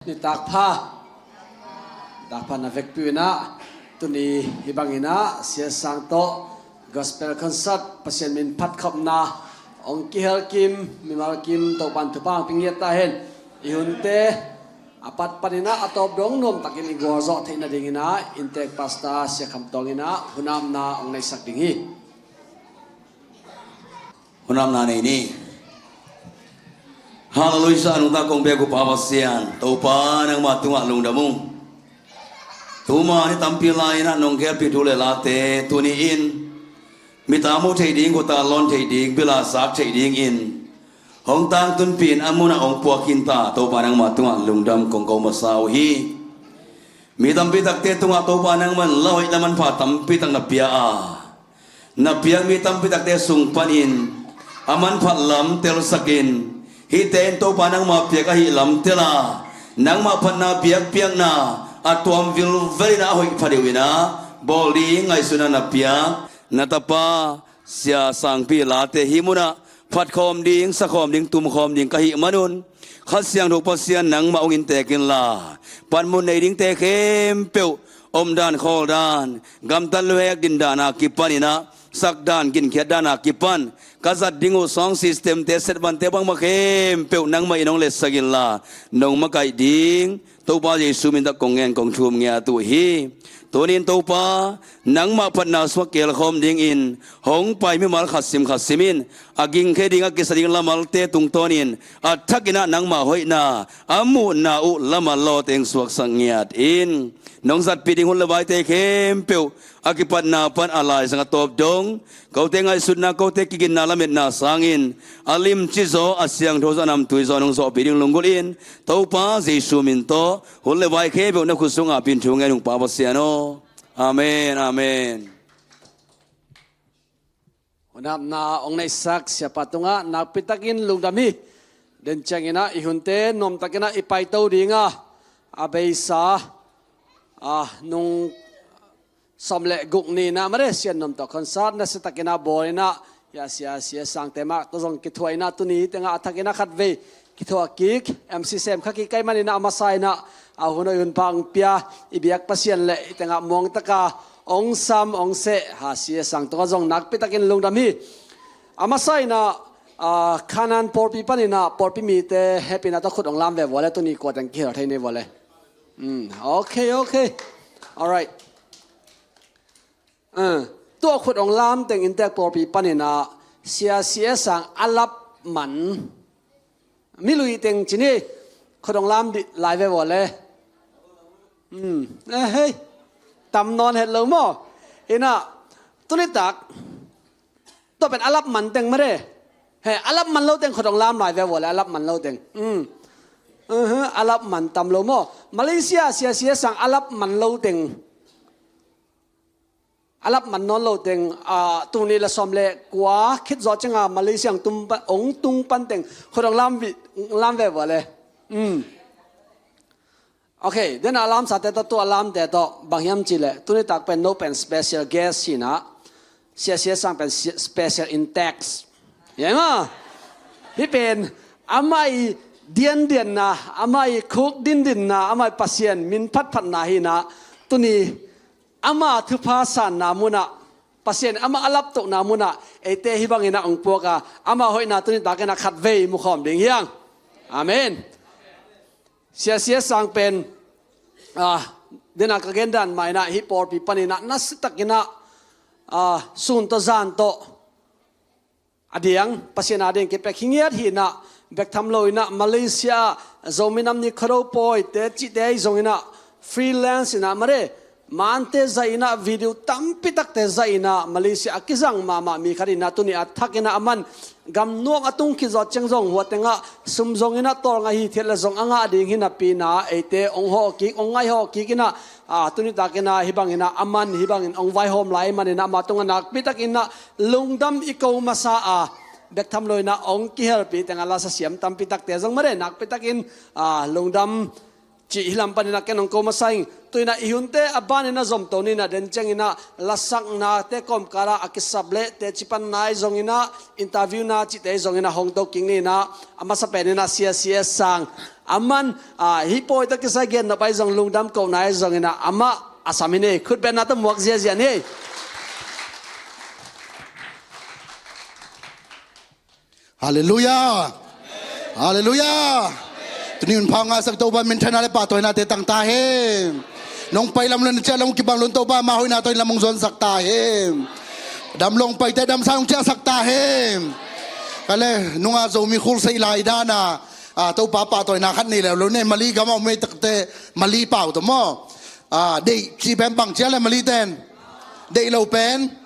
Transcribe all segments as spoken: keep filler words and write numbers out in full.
Nitak pha. Nitak pha na vekpi un ah, tuni hih bangin ah Sia Sang tawh gospel concert, Pasian min phatkhopna, hong kihel kim, mimal kim, Topa'n thupha hong pia ngiat ta hen. I hunte a pat panin ah a tawp dong nuamtakin i gualzawh theih nadingin ah inntek pastor Sia Kham Tawng in ah hunamna hong neihsak ding hi. Hunamna nei ni. Halleluiah, nungta kong biak uh Pa Pasian, Topa nangmah tungah lungdam ung. Tuma ni tampi lai-in ah nong gelpih thu le late tuni-in mit a muh theih ding, khut a lawn theih ding, bil a sak theih dingin hong tangtunpih in a munah hong puak khin ta Topa nangmah tungah lungdam kong ko masa uh hi. Mi tampi takte tungah Topa nangmah in la hoih la manpha tampi tak na pia a, na piak mi tampi takte sung panin a manphat lam telsakin, hihte in Topa nangmah piak ahih lam tel a, nangmah phatna biakpiakna a tuam vilvel in ah a hoih pha deuh in ah bawl ding ngaihsutna na piak na tapa Sia Sangpi late hih munah phatkhawm ding, sakhawm ding, tumkhawm ding ka hih manun, Kha Siangtho Pasian nangmah hong inntek inla, panmun nei dingte khempeuh, omdan khawldan, gamtat luhek dindan a kipan in ah, sakdan ginkhiatdan a kipan ka zat ding uh sound system-te, set band-te bangmah khempeuh nangmah in hong letsak inla, nong makaih ding Topa Jesu min tawh kong ngen kong thum ngiat uh hi. Tunin Topa, nangmah phatna sungah kelkhawm dingin hong pai mimal khat sim khat sim in, a gingkhia ding a kisa ding lamalte tungtawnin a thakin ah nangmah hoihna a muhna uh lamal lawteng suaksak ngiat in. Nong zatpih ding hun le vaite khempeuh a kipatna pan a laizang a tawp dong, kote ngaihsutna, kote kiginna lametna sangin a limci zaw, a siangtho zaw, a namtui zaw nong zawhpih ding lunggulh in, Topa Jesu min tawh hun le vai khempeuh na khut sungah pin thu ngen ung Pa Pasian aw. Amen, amen. Hunamna hong neihsak siapa tungah nakpitakin lungdam hi. Den ciangin ah i hunte nuamtakin ah i paito ding a, a beisa, a nung sawm le guk ni-in ah mare Sia Nuam tawh concert nasiatakin ah bawl in ah, hia Sia, Sia Sangte mah tawh zong kithuah in ah tuni tengah a thakin ah khatvei kithuah kik, M C sem kha kik ka hih manin ah a masa in ah a hun hoih hun pha hong pia i biak Pasian le i tengah muangtaka hong sam hong seh ha Sia Sang tungah zong nakpitakin lungdam hi. A masa in ah, ah, Kanaan pawlpi panin ah pawlpi mite hehpihna tawh khut hong lam ve vua le, tuni kua teng kihel thei ni vua le. Hmm, okay, okay. Alright. Ah, tua khut hong lam teng inntek pawlpi panin ah Sia, Sia Sang a lap man, mi lui teng ci ni, khut hong lam dih lai ve vua le. Hmm, eh, hei. Tam nawn het lo maw? In ah, tuni tak tua pen a lap man teng mare. He, a lap man lo teng khut hong lam lai ve vua le, a lap man lo teng. Hmm. Uh-huh, a lap man tam lo maw? Malaysia Sia, Sia Sang a lap man lo teng, a lap man nawn lo teng, ah, tul nih le sawm le kua khit zawh ciangin Malaysia hong tung pan, hong tung pan teng khut hong lam ve, lam ve vua le. Hmm. Okay, den a lamsate tawh, tua lamte tawh bang hiam cih leh, tuni tak pen no pen special guest hi in ah, Sia, Sia Sang pen si-, special in text. Hiang a, hih pen amah i diandianna, amah i khuk dindinna, amah i Pasian min phatphatna hi in ah, tuni ama thupha sanna munah, Pasian ama a laptohna munah eite hih bangin ah hong puak a, ama hoihna tuni takin ah khatvei mukhawm ding hiang. Amen. Sia, Sia Sang pen, ah, den a ka gen dan mah in ah hih pawlpi panin ah nasiatakin ah, ah, sun tawh zan tawh a diang, Pasian a diang kipia khin ngiat hi in ah, bek tham lo in ah Malaysia ah Zomi Nam Ni Khuado pawite cihte ahi zongin ah freelance in ah mare, mante zaih in ah video tampi takte zaih in ah Malaysia a kizang mahmah mi khat in ah tuni a thakin ah aman gamnuam a tung khit zawh ciang zong hua tengah sum zongin ah tawlnga hi thiat le zong a ngah ding hi napi in ah eite hong hawh kik, hong ngaihawh kik in ah, ah, tuni takin ah hih bangin ah aman hih bangin hong vaihawm lai ahih manin ah ama tungah nakpi takin ah lungdam i ko masa a, bek tham lo in ah hong kihelpih tengah lasa siam tampi takte zong mare nakpi takin, ah, lungdam cih hih lam panin ah ken hong ko masa ing. Tu in ah i hunte a banin ah zomto ni in ah, den ciangin ah lasaknate kawmkal ah a kisap leh teci panna ahi zongin ah, interview-na cihte ahi zongin ah hong to kik ni in ah, a masa pen in ah Sia, Sia Sang Aman, ah, hih pawi tawh kisai gen nop ahi zong, lungdam kohna ahi zongin ah, amah a sam hi ni. Khutbetna tawh muak ziazia ni. Halleluiah. Halleluiah. Tuni hun pha ngahsak Topa minthanna le pahtawinate tang ta hen. Nong pai lam le na ciah lam kibang lun Topa mah hoihna tawh lam hong zuansak ta hen. Dam long paite damsa hong ciahsak ta hen. Kale nunga Zomi khulsei lai dana, ah, Topa pahtawina khat nei leu lo ne, Mali gam a om ei takte, Mali pau tawh maw? Ah, deih ci pen bang cia le Mali ten? Deih lo pen?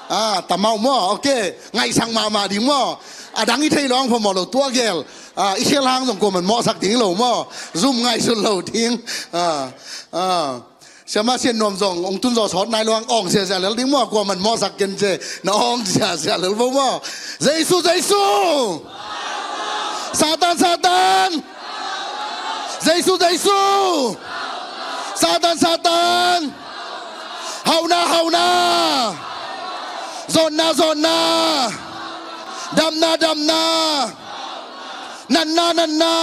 Ah, tamau maw? Ok. Ngaihsak mahmah ding maw? A dang i thei lo ang phamawh lo tua gel. Ah, i khial hang zong kuaman mawhsak ding lo maw? Zum ngaihsut lo ding. Ah, ah. Siama Sian Nuam zong ong tun zaw sawt nai lo ang awng ziazia lel ding maw? Kuaman mawhsak ken ce. Na awng ziazia lel bo maw? Jesu, Jesu! Satan, Satan! Jesu, Jesu! Satan, Satan! Hauhna, hauhna! Zonna, zonna! Damna, damna! Natna, natna!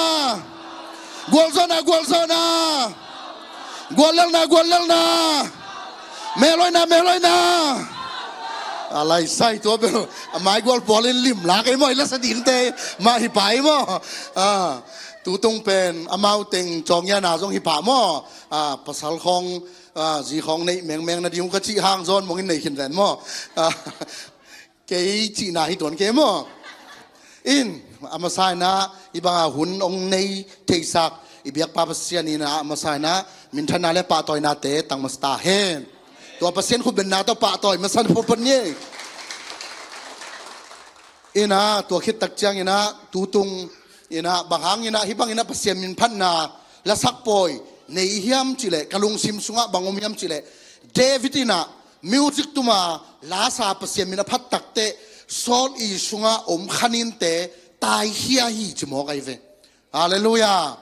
Gualzawhna, gualzawhna! Guallelna, guallelna! Melhoihna, melhoihna! A laisai tua bel a mai gual pawl in limlak ei maw, i lasa dingte mah hi pai maw? Ah, tutung pen amau teng cawngiana zong hi pah maw? Ah, pasal khawng, ah, zi khawng neih mengmeng na ding uh ka cih hang zawn mong in nei khin ven maw? Ah, kei cihna hi tuan kei maw? In, a masa inah, i banga hun ong nei theisak i biakpa Pasian inah, a masa inah minthanna le pahtawinate tang masa ta hen. Tua Pasian khutbenna tawh pahtawi masa photphot ni. Inah, tua khit tak ciang inah, tutung inah, bang hang inah, hih bang inah Pasian min phatna lasak pawi nei hiam cih leh, ka lungsim sungah bang om hiam cih leh, David inah music tuma lasa Pasian min a phat takteh Saul i sungah om khaninte taikhia hi ci mawk ahi ve. Halleluiah.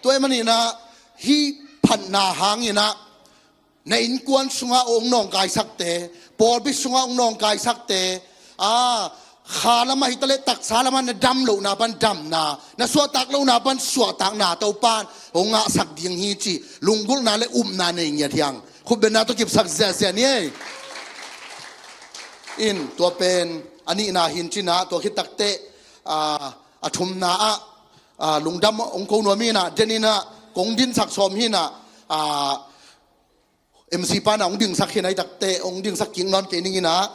Tua ahih maninah hih phatna hang inah na innkuan sungah ong nawngkaisakte, pawlpi sungah ong nawngkaisakte, a, kha lamah hi taleh taksa lamah na dam lohna pan damna, na suahtak lohna pan suahtakna Topan hong ngahsak ding hi cih lunggulhna le upna nei ngiat hiang. Khutbenna tawh kipsak ziahziah ni ei. In, tua pen a nihna hi in cinah, tua khit takteh, a, a thumna ah, a, lungdam ong ko nuam inah, den inah kong dinsak sawm hi inah, a, M C pa na ong dingsak hi nai takte, ong dingsak kik nawn kei ning inah,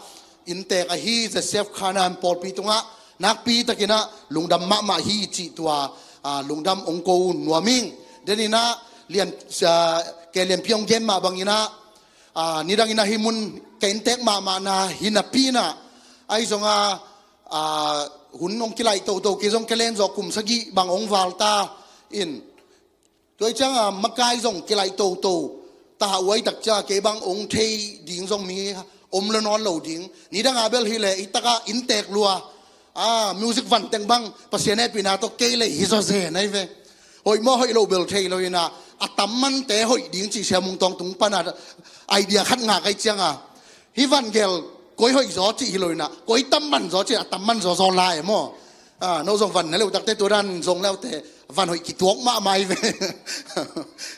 inntek ahi Joseph Khanan pawlpi tungah nakpi takinah lungdam mahmah hi cih tua, a, lungdam ong ko nuam ing. Den inah lian, a, ke lianpi ong gen mah bang inah, a, nidang inah hih mun ka inntek mahmahna hi napi inah, ahi zonga, a, hun ong kilaih toto kei zong ka len zawh kum sagih bang ong val ta in. Tua hi cianga makai zong kilaih toto ta uh ahi tak cianga kei bang ong thei ding zong mi om lo nawn lo ding. Nidanga bel hileh hi takah inntek lua, a, music van teng bang Pasian hehpihna tawh kei lei hi zawzen ahi ve. Hoih maw hoih lo bel thei lo inah, a tam mante hoih ding cih Sia Mung Tawng tung pana idea khat ngak ahi cianga, hih van gel koi hoih zaw cih hi lo inah, koi tam man zaw cih, a tam man zaw zaw lai maw? A, no zong van na leuh takte tua dan zong leute van hoih kituak mahmah hi ve.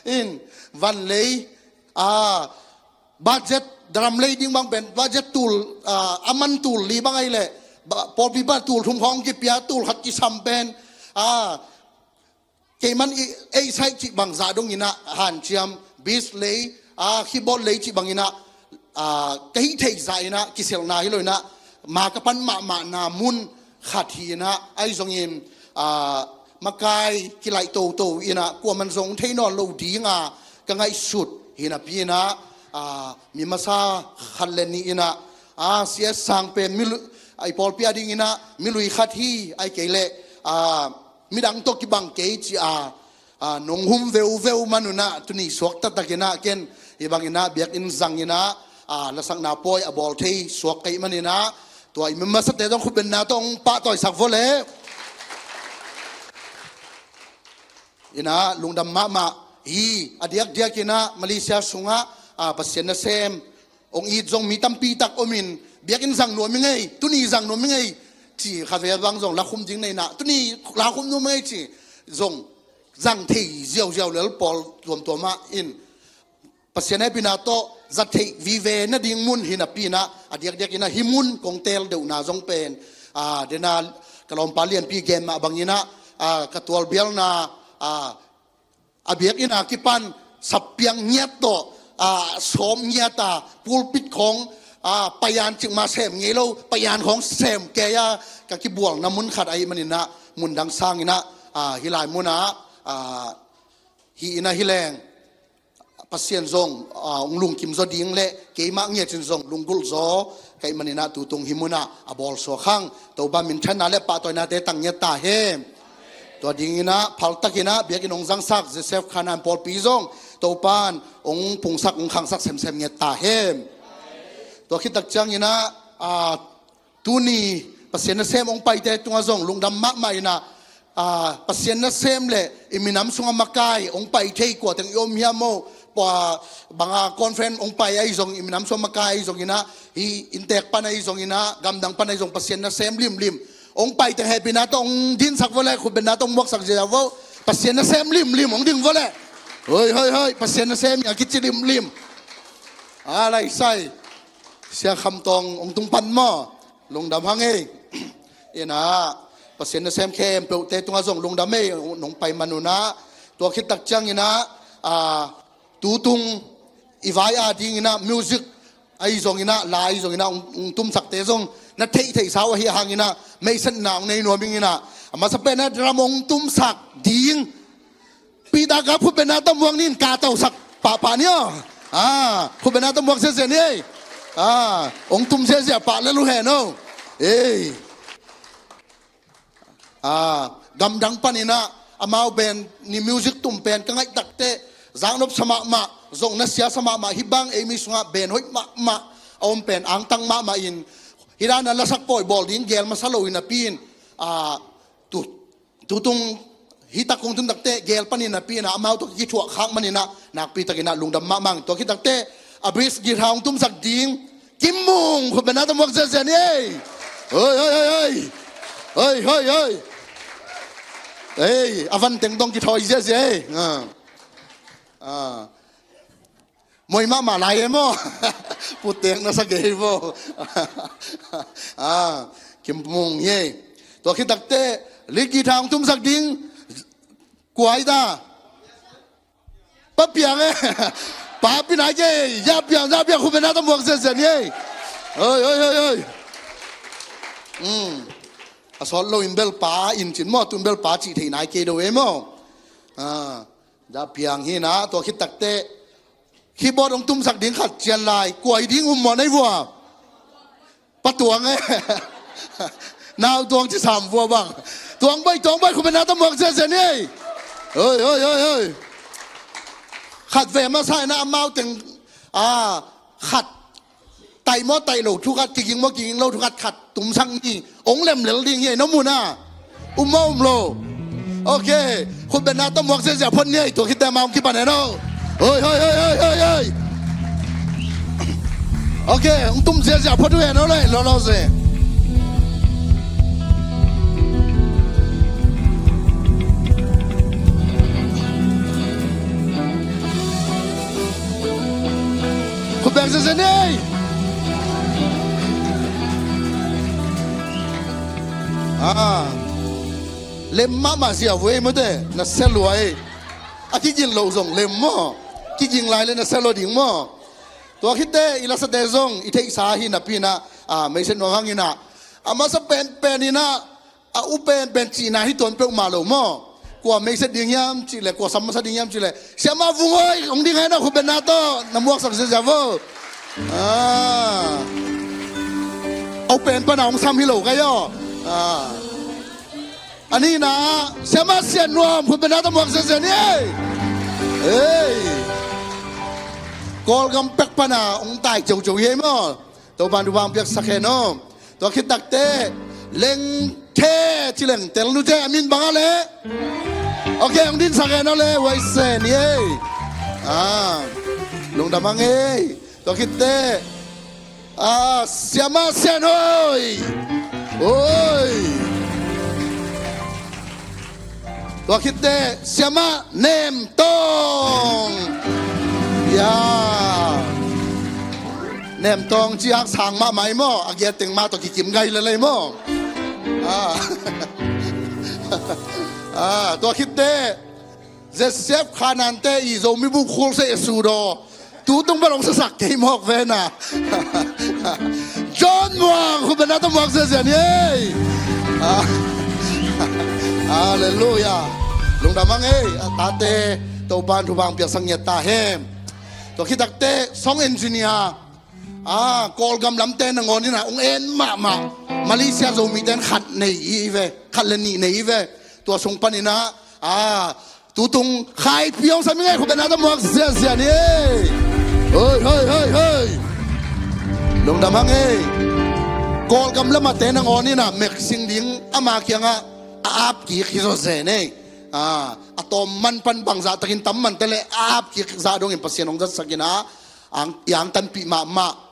In, van lei, a, budget drum lei ding bang pen budget tul, a, a man tul li bang ahi leh, ba, pawlpi pa tul thum khawng kipia, tul khat kisam pen, a, keiman i, ei saih cih bang zah dong inah hanciam, bass lei, a, keyboard lei cih bang inah, a, ka hih theih zah inah kiselna hi lo inah, ma ka pan mahmahna mun khat hi inah, ahi zongin, a, makai kilaih toto inah kuaman zong thei nawn lo dinga ka ngaihsut hi napi inah, a, mi masa khat le nih inah, a, C S Sang pen mi lu-, a, i pawlpi a ding inah mi lui khat hi, ahi kei leh, a, midang tawh kibang kei ci a, a, nong hum veuveu man unah tuni suak taktak inah ken hih bang inah biakinn zang inah, a, lasakna pawi a bawl thei suak ka hih man inah, tua i mi masate zong khutbenna tawh ong pahtawisak vua leh. Inah lungdam mahmah hi, a diakdiak inah Malaysia sungah, a, Pasian nasem ong it zong mi tampi tak om in, biakinn zang nuam ing ei, tuni zang nuam ing ei ci, khatvei bang zong lakhum ding nei inah, tuni lakhum nuam ing ei ci zong zang thei ziauziau lel pawl tuamtuam ah in Pasian hehpihna tawh za theih vive nading mun hi napi in ah, a diakdiak in ah hih mun kong teel deuhna zong pen, aa, dena ka lawmpa lianpi gen mah bangin ah, aa, ka tualbialna, aa, a biakinn a kipan sappiang ngiat tawh, aa, sawm ngiat a pulpit khawng, aa, paian cikmah sem ngei lo, paian khawng sem kei a ka kibualna mun khat ahih manin ah, mundang sangin ah, aa, hih lai mun ah, aa, hih in ah hi leng Pasian zong, aa, hong lungkim zaw ding le keimah ngiat in zong lunggulh zaw ka hih manin ah tutung hih mun ah a bawlsuak hang. Topa minthanna le pahtawinate tang ngiat ta hen. Tua dingin ah phaltakin ah biakinn hong zangsak Joseph Khanan pawlpi zong Topan hong pungsak hong khangsak semsem ngiat ta hen. Tua khittak ciangin ah, aa, tuni Pasian nasem hong paite tungah zong lungdam mahmah in ah, aa, Pasian nasem le i minam sungah makai hong pai thei kua teng i om hiam maw? Bang a conference hong pai ahi zong, i minam sungah makai ahi zongin ah, hih inntek pan ahi zongin ah, gamdang pan ahi zong Pasian nasem limlim hong pai teng hehpihna tawh hong dinsak vua le, khutbetna tawh hong muaksak zia vua. Pasian nasem limlim hong ding vua le. Hoi, hoi, hoi, Pasian nasem a kici limlim. A lai sai. Sia Kham Tawng hong tung pan maw? Lungdam hang ei. In ah Pasian nasem khempeuhte tungah zong lungdam ei, nong pai man un ah. Tua khittak ciangin ah, aa, tutung i vai a dingin ah music ahi zongin ah, la ahi zongin ah, hong, hong tumsakte zong na theihtheihsa uh ahih hangin ah, meisatna hong nei nuam ing in ah, a masa pen ah drum hong tumsak ding Peter Gap khutbetna tawh muak ning, ka tausak pahpah ni aw. Ah, khutbetna tawh muak ziazia ni ei. Ah, hong tum ziazia pah lel uh hen aw. Ei. Ah, gamdang panin ah amau band ni music tum pen ka ngaih takteh zaknop sa mahmah, zong na sia sa mahmah, hih bang ei mi sungah band hoih mahmah a om pen angtang mahmah in, hih dan a lasak pawi bawl ding geel masa lo hi napi in, ah, tu Tutung hih tak kong tun takteh geel panin napi in ah amau tawh kithuah khak manin ah nakpi takin ah lungdam mahmah ing. Tua khit takteh a bass guitar hong tumsak ding Kim Mung, khutbetna tawh muak ziazia ni ei. Hoi, hoi, hoi, hoi. Hoi, hoi, hoi. Ei, a van teng dong kithawi ziazia ei. Ah. Ah. Moi mahmah lai e maw? Putek na sa gei maw? Ah, Kim Mung hi ei. Tua khit takteh lead guitar hong tumsak ding kua hi ta? Pa Piang e. Pa Pi nai kei. Ya Piang, Ya Piang, khutbetna tawh muak ziazia ni ei. Oi, oi, oi, oi. Hmm. A sawt lo in bel pa in cin maw, tun bel pa cih thei nai kei do e maw? Ah. Dah piang hi na, tua khit takteh keyboard hong tumsak ding khat cian lai, kua hi ding um maw na hi vua? Pa Tuang e. Nau Tuang ci sam vua bang. Tuang bai, Tuang bai, khutbetna tawh muak ziazia ni ei. Oi, oi, oi, oi. Khat ve masa in ah amau teng, ah, khat taih maw taih lo thu khat, kiging maw kiging lo thu khat, khat tumsak ni. Hong lemlel ding hi ei, na mu na? Um maw um lo? Ok. Khutbetna tawh muak ziazia phot ni ei, tua khit teh amau hong kipan hen aw. Hoi, hoi, hoi, hoi, hoi, hoi. Ok, hong tum ziazia phot uh hen aw le, lawlaw zen. Khut beng zenzen ei. Ah. Lem mahmah zia vua ei mawte, na sia lua ei. A kigin loh zong lem maw. Kiging lai le na sia lua ding maw. Tua khit teh i lasate zong i theihsa hi napi in ah, ah, meisen nuam hang in ah. A masa penpen in ah, a u penpen cihna hi tuan peuhmah lo maw? Kua meisen ding hiam cih leh, kua sam masa ding hiam cih leh, Siamah Vung Hoih hong ding hen aw, khut beng na tawh na muaksak ziazia vo. Ah. A u pen pan a hong sam hi lo ka hi aw. Ah. A nihna ah Siamah Sian Nuam, khut beng na tawh muak ziazia ni ei. Ei. Kawlgam pek pan a hong tai coco hi ei maw? Topa'n thupha hong piaksak hen aw. Tua khit takteh Lengthe ci leng tel nu ce, a min bang a leh? Ok, hong dinsak hen aw le, huai se ni ei. Ah, lungdam hang ei. Tua khit teh, ah, Siamah Sian Hoih. Oi. Tua khitte, Siamah Nem Tawng. Ya. Nem Tawng ci-a sang mahmah i maw, a giat teng mah tawh kikim gai lel ei maw. Ah. Ah, tua khitte, Joseph Khanante i Zomi Buk Khul Se Sudo. Tutung bel hong sasak kei mawk ve na. John Muang, khut beng na tawh muak ziazia ni ei. Ah. Halleluiah. Lungdam hang ei, a tate, Topan thupha hong piaksak ngiat ta hen. Tua khit takteh, song engineer. Ah, Kawlgam lamte nangawn in ah, hong en mahmah. Malaysia Zomite in khat nei i ve, khat le nih nei i ve. Tua sung panin ah, ah, tutung Khai Pi hong sam i ngei, khut beng na tawh muak ziazia ni ei. Hoi, hoi, hoi, hoi. Lungdam hang ei. Kawlgam lamte nangawn in ah, mixing ding ama kiangah a ap kik hi zaw zen ei. Ah, a tawm man pan bangzah takin tam man teh le a ap kik zah dongin Pasian hong zatsak in ah, ang, i angtanpih mahmah.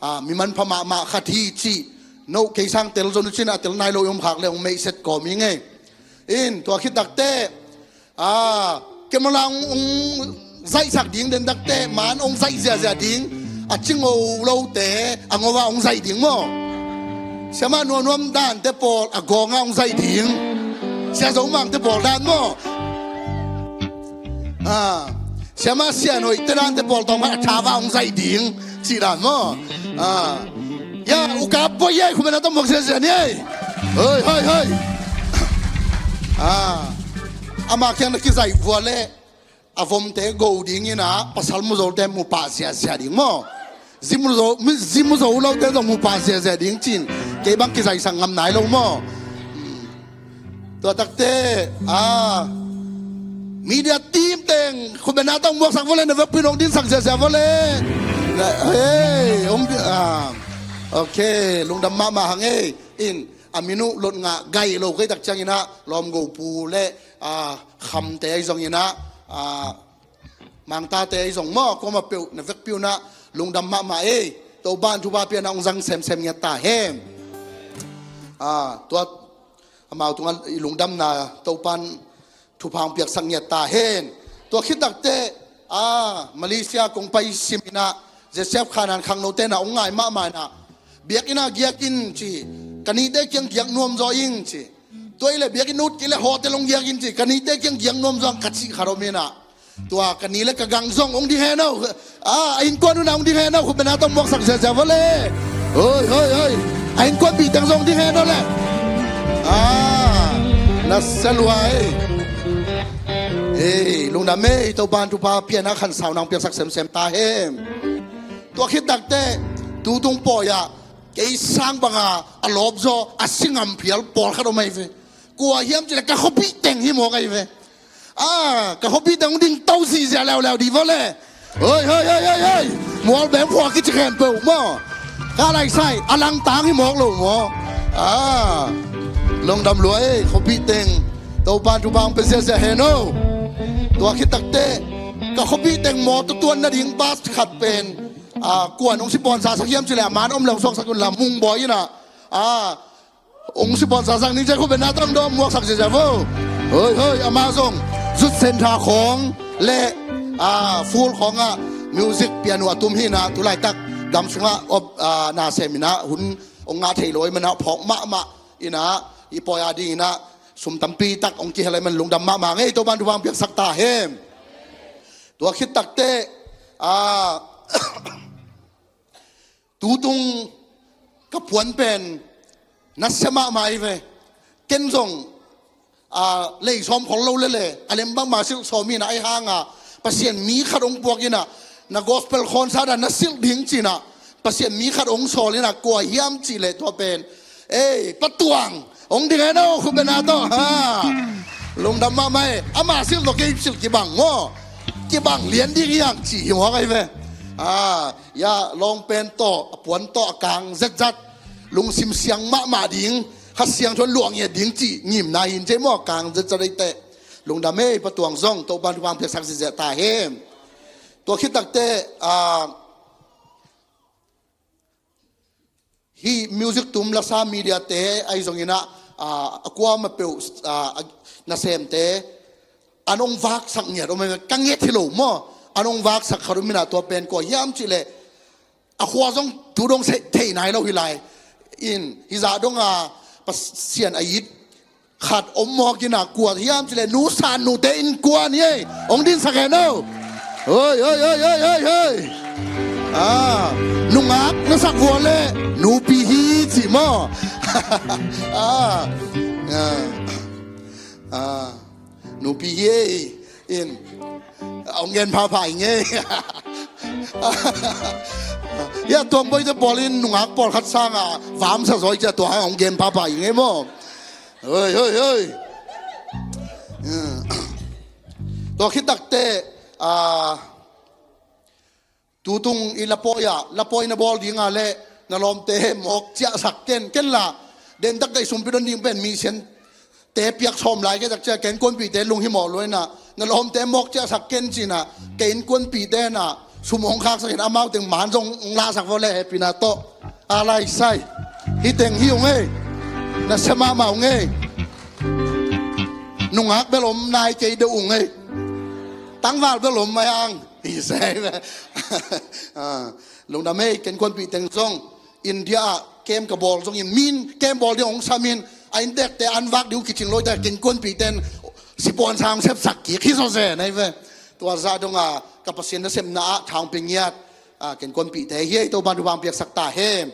Ah, mi manpha mahmah khat hi cih. No kei sang tel zo nu cin a tel nai lo i om khak le hong meihset kawm i ngei. In, tua khit takteh, ah, camera hong, hong zaihsak ding den takteh, man hong zaih ziazia ding. A ci ngo lote, a ngo ah hong zaih ding maw. Siamah Nuamnuam dante pawl, a gawng ah hong zaih ding. Sia Zo Mangte pawl dan maw. Ah, Siamah Sian Hoih te dante pawl tawng a tha ah hong zaih ding. Cih dan maw. Ah. Ya, uka boy ei, khut beng na tawh muak ziazia ni ei. Hoi, hoi, hoi. Ah. Ama kiang na kizaih vua le, a vomte go ding in ah, pasal muzote mu pah ziazia ding maw. Zi muzo, mi, zi muzo lote zong mu pah ziazia ding cin. Kei bang kizaihsak ngam nai lo maw. Tua takteh, ah, media team teng, khut beng na tawh muaksak vua le, na vekpi in hong dinsak ziazia vua le. Hey, hong di-, ah. Ok, lungdam mahmah hang ei. In, a min uh lot ngah gai lo kei tak ciangin ah, Lawm Go Pu le, ah, Khamte ahi zongin ah, ah, Mangtate ahi zong maw, kuamah peuh, na vekpi un ah, lungdam mahmah ei. Topan thupha pia in ah hong zang semsem ngiat ta hen. Ah, tua, amau tungah i lungdamna Topan thupha hong piaksak ngiat ta hen. Tua khit takteh, ah, Malaysia kong pai sim in ah, Joseph Khanan khangnote in ah hong ngai mahmah in ah, biakinn ah giak in ci, ka nite kiang giak nuam zaw ing ci. Tua i le biakinn ut kei le hotel hong giak in ci, ka nite kiang giak nuam zaw ing ka cih khat om in ah. Tua ka ni le ka gang zong hong ding hen aw. Ah, a innkuan un ah hong ding hen aw, khut beng na tawh muaksak ziazia vua le. Hoi, hoi, hoi. A innkuanpih teng zong hong ding hen aw le. Ah, na sia lua ei. Ei, lungdam ei, Topan thupha pia in ah khansau na hong piaksak semsem ta hen. Tua khit takteh, tutung pawi ah, kei sang banga a lawp zaw, a si ngam phial pawlkhat om ahi ve. Kua hiam cih le ka khuapih teng hi mawk ahi ve. Ah, ka khuapih teng hong ding to zihziah leuleu dih vua le. Hoi, hoi, hoi, hoi, hoi. Mualbeng phua kici khempeuh maw. Ka laisai, a langtang hi mawk lo maw. Ah, lungdam lua ei, khuapih teng. Topan thupha hong pia ziazia hen aw. Tua khit takteh, ka khuapih teng mawtaw tuan nading bus khat pen, ah, kuan hong sponsor sak hiam cih le, a man om le hong suaksak un la, Mungbawi in ah. Ah, hong sponsor sak ning ci a, khut beng na tawh hong dawm muaksak ziazia vo. Hoi, hoi, amah zong Zut Center khawng le, ah, Full khawng ah music piano a tum hi in ah, tu laitak gam sungah op, ah, na sem in ah, hun hong ngah thei lo ahih man ah, phawk mahmah in ah, i pawi a ding in ah, sum tampi tak hong kihel ahih man lungdam mahmah hang ei, Topan thupha hong piaksak ta hen. Tua khit takteh, ah, tutung ka puan pen nasia mahmah ahi ve. Ken zong, ah, lei sawm khol lo lele, a lem bangmah silh sawm in ah, ahi hang ah, Pasian mi khat hong puak in ah, na gospel concert ah na silh ding ci in ah, Pasian mi khat hong sawl in ah, kua hiam cih le tua pen, ei, Pa Tuang, hong ding hen aw, khut beng na tawh, ha. Lungdam mahmah ei, amah silh tawh kei silh kibang maw. Kibang lian ding hi hang cih hi mawk ahi ve. Ah, ya, lawng pen tawh, a puan tawh, a kang zetzat. Lungsim siang mahmah ding, Kha Siangtho in luah ngiat ding cih ngimna hi in ci ei maw, a kang zetzat ei teh. Lungdam ei, Pa Tuang zong, Topan thupha hong piaksak ziazia ta hen. Tua khit takteh, ah, hih music tum lasa media te ahi zongin ah, ah, a kuamah peuh, ah, a, nasemte, an hong vaksak ngiat om e, ka nget hi lo maw. An hong vaksak khat om in ah, tua pen kua hiam cih leh a khua zong tu dong thei nai lo hi lai. In hizah dong a Pasian a it khat om mawk in ah, kua hiam cih leh nu San nute innkuan hi ei. Hong dinsak hen aw. Hoi, hoi, hoi, hoi, hoi, hoi. Ah, nungak na sak vua leh nupi hi ci maw. Ah, ah, ah, nupi hi ei. In hong gen phapha ing ei. Ya, tuang boite pawl in nungak pawlkhat sanga vam sa zaw i cia, tua hang hong gen phapha ing ei maw. Hoi, hoi, hoi. Tua khit takteh, ah, tutung i lapawi ah, lapawi na bawl ding a leh na lawmte mawk ciahsak ken, ken la. Den tak ka i sumpi don ding pen mi sian te piak sawm lai ke tak cia, ka innkuanpihte lunghimawh lo in ah, na lawmte mawk ciahsak ken ci in ah, ka innkuanpihte in ah sum hong khaksak in, amau teng man zong hong lahsak vua leh hehpihna tawh. A lai sai. Hih teng hi ung ei. Na sia mahmah ung ei. Nungak bel om nai kei deuh ung ei. Tangval bel om mai ang. Hi sai. Ah, lungdam ei, ka innkuanpih teng zong India ah kem ka bawl zongin, min kem bawl ding hong sam in, a inntekte an vak ding uh kicing lo i ta, ka innkuanpih ten sipuan sang sepsak kik hi zaw zen ei ve. Tua zah dong a ka Pasian nasepna ah tha hong pia ngiat, ah, ka innkuanpihte hi ei, Topan thupha hong piaksak ta hen.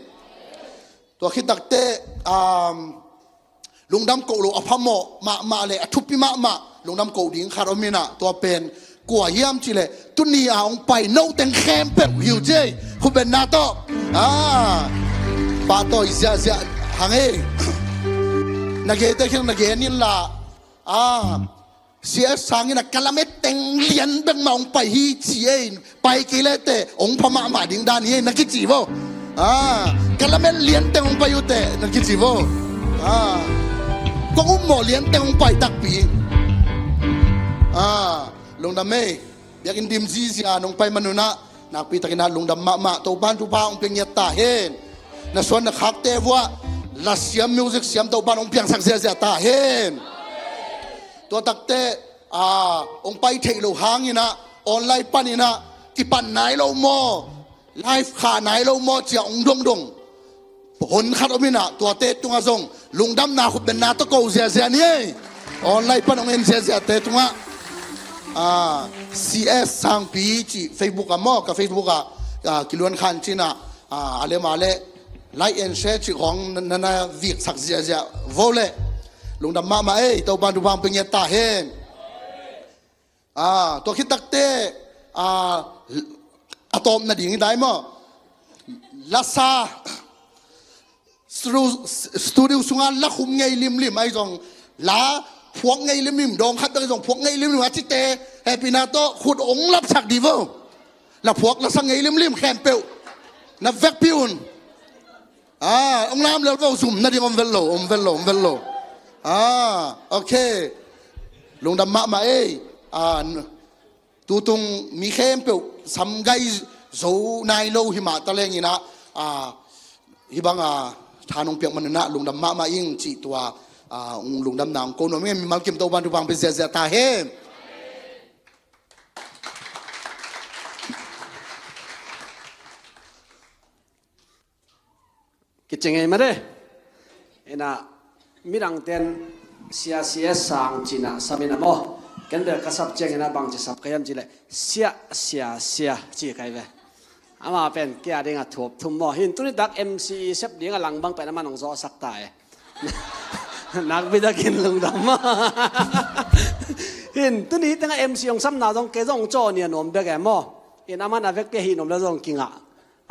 Tua khit takteh, um, lungdam koh lo a phamawh mahmah leh a thupi mahmah lungdam koh ding khat om in ah, tua pen kua hiam cih leh tuni a hong pai no teng khempeuh hi uh ci ei. Khutbetna tawh. Ah, pahtawi ziahziah hang ei. Na geite khiang na gen in la. Ah, C S Sang in ah ka lamet teng lian bek mah hong pai hi ci ei. Pai kei leh teh hong pha mahmah ding dan hi ei, na kici vo. Ah, ka lamet lian teng hong pai uh teh, na kici vo. Ah, kong upmawh lian teng hong pai takpi. Ah, lungdam ei. Biakinn dim zizia nong pai man un ah, nakpi takin ah lungdam mahmah, Topan thupha hong pia ngiat ta hen. Na suan na khakte vuah lasiam, music siam Topan hong piangsak ziahziah ta hen. Tua takteh, ah, hong pai theih loh hangin ah online panin ah kipan nai lo maw, live khah nai lo maw ci a hong dongdong hon khat om in ah, tuate tungah zong lungdamna khutbetna tawh ko ziahziah ni ei. Online pan hong en ziahziahte tungah, ah, C S Sangpi cih Facebook ah maw, ka Facebook ah, ah, kiluan khan cin ah, ah, a lem a leh like and share cih khawng na, na, na viksak ziahziah vo leh. Lungdam mahmah ei, Topan thupha hong pia ngiat ta hen. Ah, tua khit takteh, ah, a tawpna ding hi dai maw. Lasa studio, studio sungah la khum ngei limlim ahi zong, la phuak ngei limlim, dawng khat bek ahi zong phuak ngei limlim a cite, hehpihna tawh khut hong lapsak dih vo. La phuak la sa ngei limlim khempeuh na vekpi un. Ah, hong lam lel vo, zum nading om vel lo, om vel lo, om vel lo. Ah, ok. Lungdam mahmah ei. Ah, n-, tutung mi khempeuh sam gai zo nai lo hi mah taleng in ah, ah, hih bang a tha nong piak man un ah lungdam mahmah ing cih tua, ah, hong lungdamna hong ko nuam ing. Mimal kim Topan thupha hong pia ziahziah ta hen. Kici ngei mah de. Ina, midangten Sia Sia Sang ci-in ah sam in ah maw. Ken bel ka sap ciangin ah bangci sap ka hiam cih leh Sia Sia Sia ci ka hi ve. Ama pen kei a ding a thuap thum maw. Hi in tuni tak M C i sep ding a lang bang pen aman hong zawhsak ta e. Nakpi takin lungdam. Hi in tuni tengah M C hong samna zong kei zong hong cawh ni a nuam bek e maw. Hi in aman a vekpi a hih nuam leh zong kingah.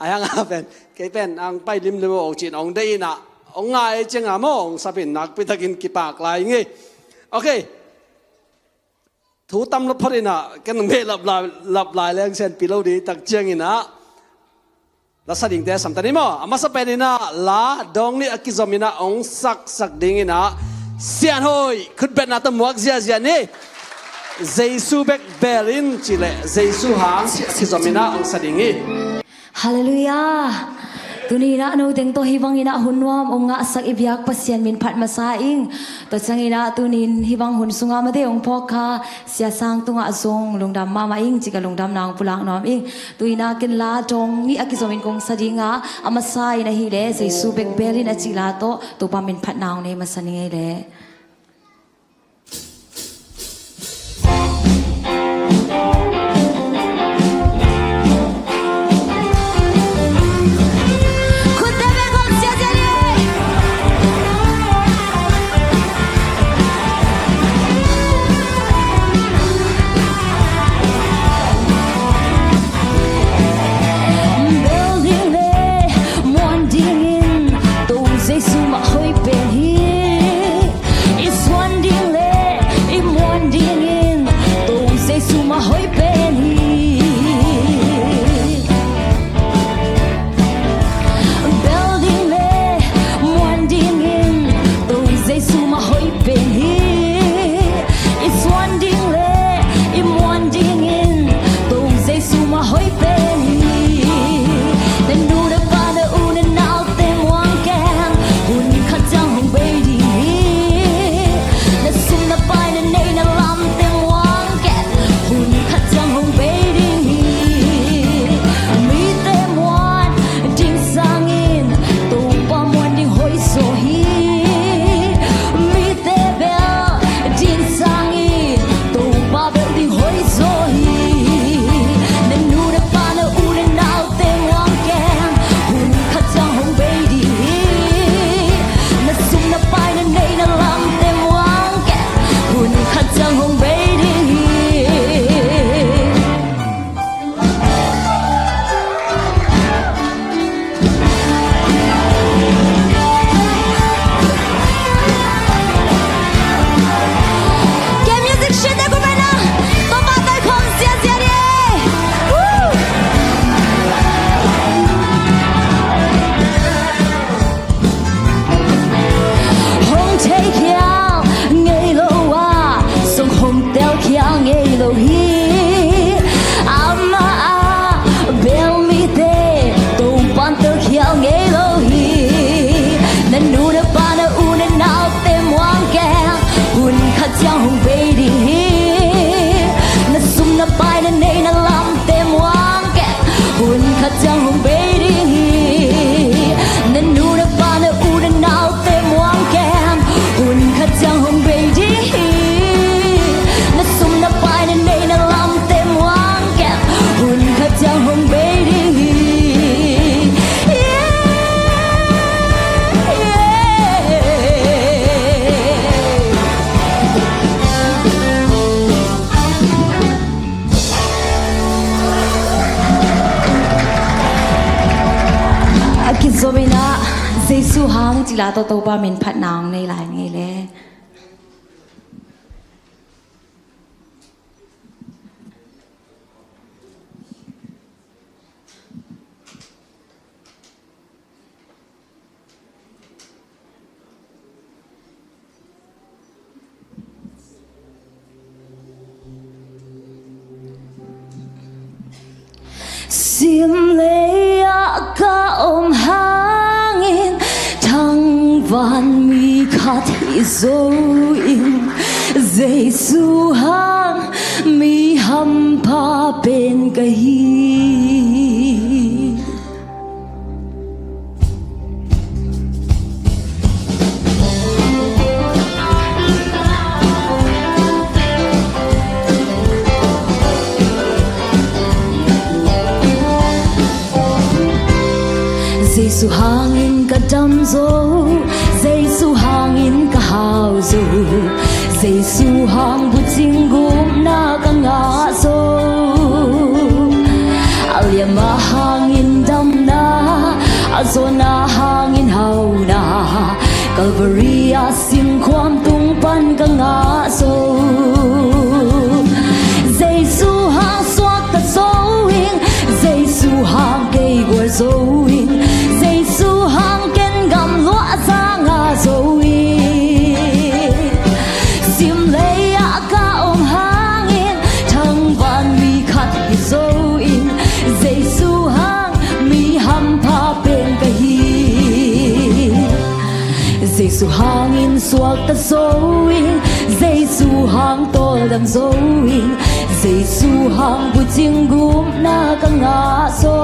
A hi hang a pen, kei pen hong pai limlim uh ci-in hong deih in ah, hong ngai ciang a maw, hong sap in nakpi takin kipak lai ing ei. Ok. Thu tam lua phot in ah, ken hong beh lap lai, lap lai leng sianpi lo ding tak ciangin ah, la sa dingte sam ta ni maw. A masa pen in ah, la dawng nih a kizom in ah hong saksak ding in ah, Sian Hoih khutbetna tawh muak ziahziah ni. Jesu bek bel in cih leh Jesu hang kizom in ah hong sa ding hi. Halleluiah. Tuni-in ah no teng tawh hih bangin ah hun nuam hong ngahsak i biak Pasian min phat masa ing. Tua ciangin ah tuni-in hih bang hun sungah mate hong phawk kha Sia Sang tungah zong lungdam mahmah ing, cih ka lungdamna hong pulak nuam ing. Tu-in ah ken la dong nih a kizomin kong sa ding a, a masa in ahih leh Jesu bek bel in a cih la tawh Topa min phatna hong nei masa ning ei leh. Bel ding le muan dingin Topa Jesu mah hoih pen hi. I suan ding le i muan dingin Topa Jesu mah hoih pen hi. Bel ding le muan dingin Topa Jesu mah hoih pen hi. I suan ding le i muan dingin Topa Jesu mah hoih pen hi. Na nu na pa na u na naute muang ken, hun khat ciang hong bei ding hi. Na sum na pai na neih na lamte muang ken, hun khat ciang hong bei ding hi. Mite muan ding sangin Topa muan ding hoih zaw hi. Mite bel ding sangin Topa bel ding hoih zaw hi. Na nu na pa na u na naute muang ken, hun khat ciang hong bei ding hi. Na sum na pai na neih na lamte muang ken, hun khat ciang hong bei ding hi. Ke music shit te ku pen a, Topa tawh khawm ziahziah ni. Woo! Hong thei khial ngei lo a, song hong tel khial ngei lo hi. Amah a bel mite Topa'n tel khial ngei lo hi. Na nu na pa na u na naute muang ken, hun khat ciang hong bei ding hi. Na sum na pai na neih na lamte muang ken, hun khat ciang hong bei ding hi. Na nu na pa na u na naute muang ken, hun khat ciang hong bei ding hi. Na sum na pai na neih na lamte muang ken, hun khat ciang hong bei ding hi. Yeah, yeah. A kizomin ah Jesu hang cih la tawh Topa min phatna hong nei lai ni le. Simlei ah ka om hangin thangvan mi khat hi zo in, Jesu hang mi hampha pen ka hi. Jesu hangin ka dam zo, Jesu hangin ka hau zo, Jesu hang bucing gupna ka ngah zo. A liama hangin damna, a zawna hangin hauna, Calvary a singkhuam tung pan ka ngah zo. Jesu hang suakta zo ing, Jesu hang kei gual zo ing, Jesu hang ken gamluah za ngah zo ing. Simlei ah ka om hangin thangvan mi khat hi zo in, Jesu hang mi hampha pen ka hi. Jesu hangin suakta zo ing, Jesu hang tawldam zo ing, Jesu hang bucing gupna ka ngah zo.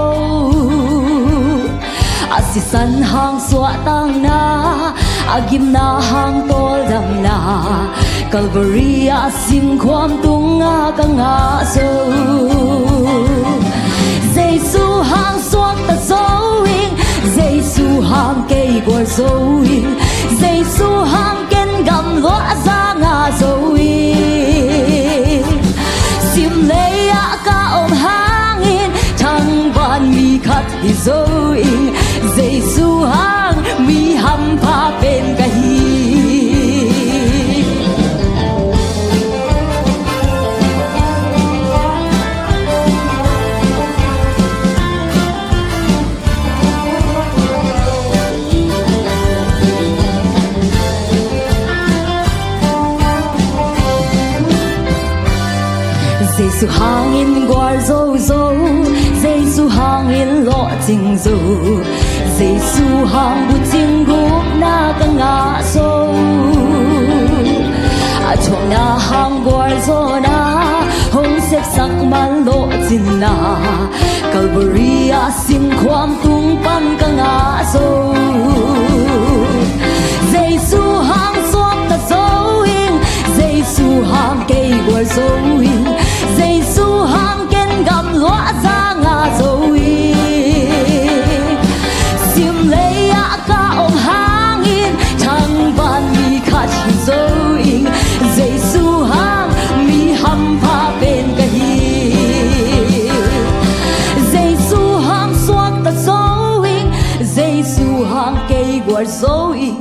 A sisan hang suahtakna, a gimna hang tawldamna, Calvary a singkhuam tunga ka ngah zo. Jesu hang suakta zo ing, Jesu hang kei gual zo ing, Jesu hang ken gamluah za ngah zo ing. Simlei ah ka om hangin thangban mi khat hi zo ing, Jesu hang mi hampha pen ka hi. Jesu hangin gual zo zo, Jesu hangin lawhcing zo, Jesu hang bucing gupna ka ngah zo. A thuakna hang gual zawna, hong sepsak man lawhcinna, Calvary a singkhuam tung pan ka ngah zo. Jesu hang suakta zo ing, Jesu hang kei gual zo ing, Jesu hang ken gamluah za ngah zo ing. Simlei ah ka om hangin thangban mi khat hi zo ing, Jesu hang mi hampha pen ka hi. Jesu hang suakta zo ing, Jesu hang kei gual zo ing,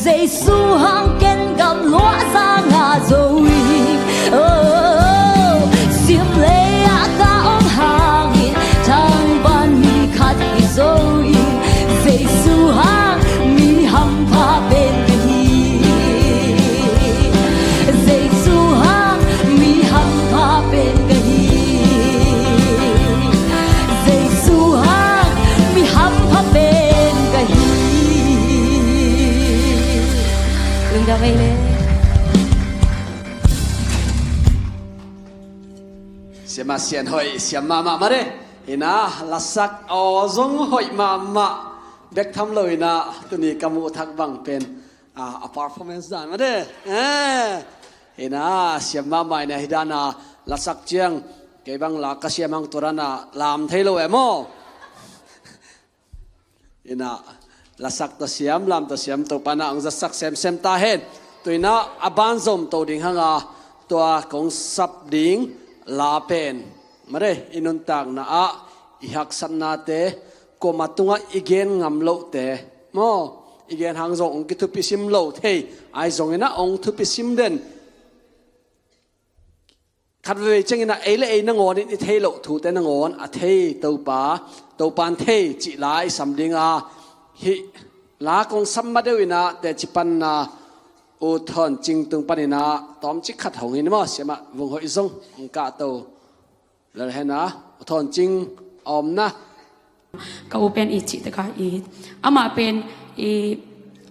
Jesu hang ken gamluah za ngah zo ing. Oh, simlei ah ka om hangin thangban mi khat hi zo ing, Jesu hang mi hampha pen ka hi. Jesu hang mi hampha pen ka hi. Jesu hang mi hampha pen ka hi. Lungdam ei le. Siamah sian hoih siam mahmah mah de. Hi na, lasak aw zong hoih mahmah. Bek tham lo hi na, tuni ka muh thak bang pen, a, a performance dan mah de. Eh. Hi na, siam mahmah hi na, hi dan a lasak ciang kei bang la ka siam hang tua dan a lam thei lo e maw? Hi na, lasak tawh siam, lam tawh siam, Topa na hong zatsak semsem ta hen. Tua hi na, a ban zom to ding hang a, tua kong sap ding la pen, mare, i nuntakna ah i haksatnate, kuamah tungah i gen ngam lohte maw, i gen hang zong hong kithupisim lo thei, ahi zongin ah hong thupisim den. Khat veivei ciangin ah ei le ei nangawn in i thei loh thute nangawn a thei Topa, Topa in thei cih la i sam ding a, hih la kong sam ma deuh in ah teci panna U Thawn Cing tung panin ah tawmcik khat hong in maw, siamah Vung Hoih zong hong kahto lel hen a, U Thawn Cing a omna. Ka u pen i cih taka i, amah pen i,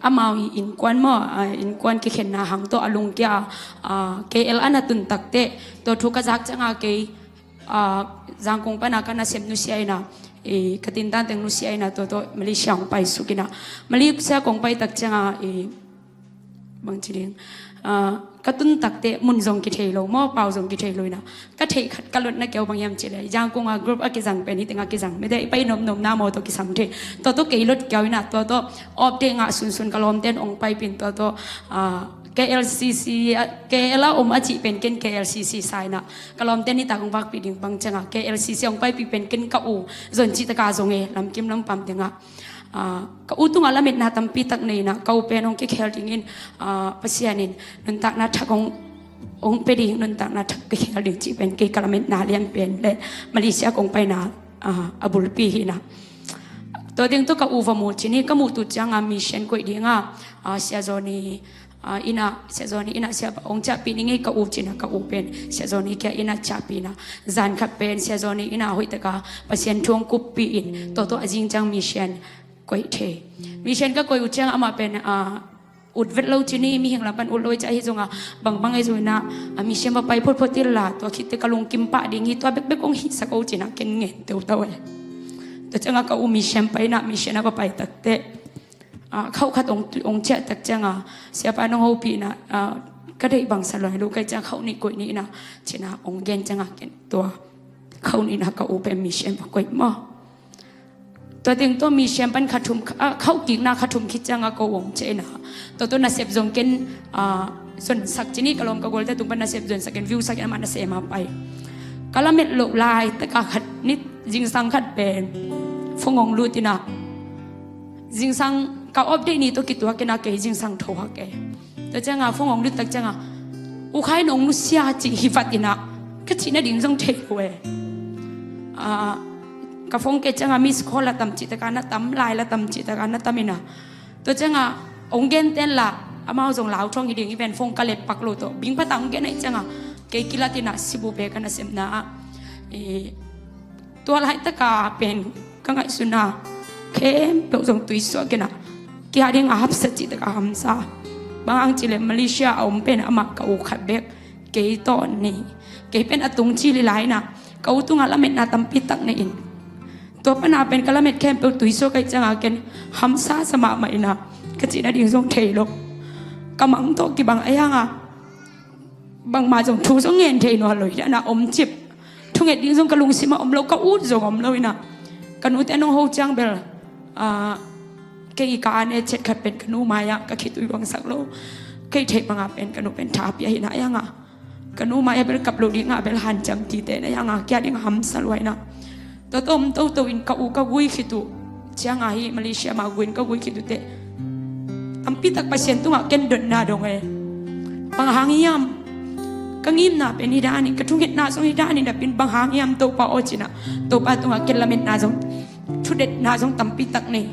amau i innkuan maw, a, innkuan kikhenna hang tawh a lungkia a, a, K L a na tun takteh, tua thu ka zak cianga kei, a, Zangkong pana ka nasem nusia ina, i, ka tintan teng nusia ina, tua tawh Malaysia hong pai suk ina. Malaysia kong pai tak cianga i, bang ci ding, ah, ka tun takte mun zong kithei lo maw, pau zong kithei lo ina. Ka theih khat ka lotna keu bang hiam cih leh, Zangkong a group a kizang pen hi teng a kizang mete, i pai nopnopna maw tawh kisam thei. Tua tawh kei lot keu ina, tua tawh update ngah sunsun ka lawmten ong paipin tua tawh, ah, K L C C, ah, K L a om a cih pen ken K L C C sa ina. Ka lawmten nitak ong vakpih ding bang cianga K L C C ong paipih pen ken ka u zon cih taka zong e, lamkim lampam tengah. Ah, ka u tungah lametna tampi tak nei ina, ka u pen hong kikhel dingin, ah, Pasian in nuntakna thak hong, hong pia ding, nuntakna thak kikhel ding cih pen kei ka lametna lian pen le Malaysia kong paina, ah, a bulpi hi ina. Tua ding tawh ka u va mu cin hi, ka muh tu cianga mission koih dinga, ah, Sia Zoni, ah, ina, Sia Zoni ina sia ba ong ciahpih ning ei ka u cina ka u pen Sia Zoni kia ina ciahpih ina. Zan khat pen Sia Zoni ina hoih taka Pasian thu ong kuppih in, tua tawh a zing ciang mission koih thei. Mission ka koih uh ciang amah pen, ah, ut vet lo ci ni, mihing lam pan ut lo i ci a hi zongah bangbang ahi zongin ah, a, mission va pai photphot inla, tua khitte ka lungkim pah ding hi, tua bekbek hong hihsak o ci-in ah ken ngen teutau e. Tua ciangah ka u mission pai in ah, mission ah va pai takteh, a, khauh khat hong, hong ciah tak ciangah siapa in hong hopih in ah, a, ka deih bang sa luai lo ka hih ciang khauh nih koih ni in ah ci-in ah hong gen ciangah ken tua khauh nih in ah ka u pen mission va koih maw. Tua teng tua mission pan kha thum, a, khauh kikna kha thum khit ciangah ko hong ciah in ah, tua tua nasep zong ken, a, zonsak ci ni, ka lawm ka gualte tung pan nasep zonsak in, viewsak in, amah nasem a pai. Ka lamet loh laitakah khat ni, zingsang khat pen phone hong lut in ah, zingsang ka off day ni tawh kituak in ah kei zingsang tho hak e. Tua ciangah phone hong lut tak ciangah, U Khai, nong nusia cih hi vat in ah, ka cih nading zong thei lo e. A, ka phone kei ciangah miss call la tam cih takah na tam, line la tam cih takah na tam in ah. Tua ciangah hong gen ten la, amau zong Lau Thong hi ding hi ven, phone ka let pak lo tawh, bing pata hong gen ahih ciangah kei kilat in ah, sibu pe ka nasepna ah. I, tua laitaka pen ka ngaihsutna khempeuh zong tuisuak in ah, kei a ding a hapsa cih takah hamsa. Bang hang cih leh Malaysia a om pen amah ka u khat bek, kei tawh nei, kei pen a tung cil hi lai in ah, ka u tungah lametna tampi tak nei in, tua pan a pen ka lamet khempeuh tuisuak ahih ciangah ken hamsa sa mahmah in ah, ka cih nading zong thei lo. Ka mang tawh kibang ahih hangah bangmah zong thu zong ngen thei nawn lo hi, a na om cip. Thunget ding zong ka lungsimah om lo, ka ut zong om lo in ah. Ka nute nong ho ciang bel, a, kei ka an e chet khat pen ka nu mai-ah ka khitui luangsak lo. Kei theih bangah pen ka nu pen tha pia hi in ah, ahih hangah ka nu mai-ah bel kap lo dingah bel hanciam tite in, ahih hangah kei a ding hamsa lua in ah. Tua tawh om toto in ka u ka gui khit uh ciangah, hi Malaysia mah gui in ka gui khit uh teh, tampi tak Pasian tungah ken dotna dong e. Bang hang hiam? Ka ngimna pen hi dan in, ka thungetna zong hi dan in, a pen bang hang hiam Topa aw ci-in ah, Topa tungah ken lametna zong, thudetna zong tampi tak nei.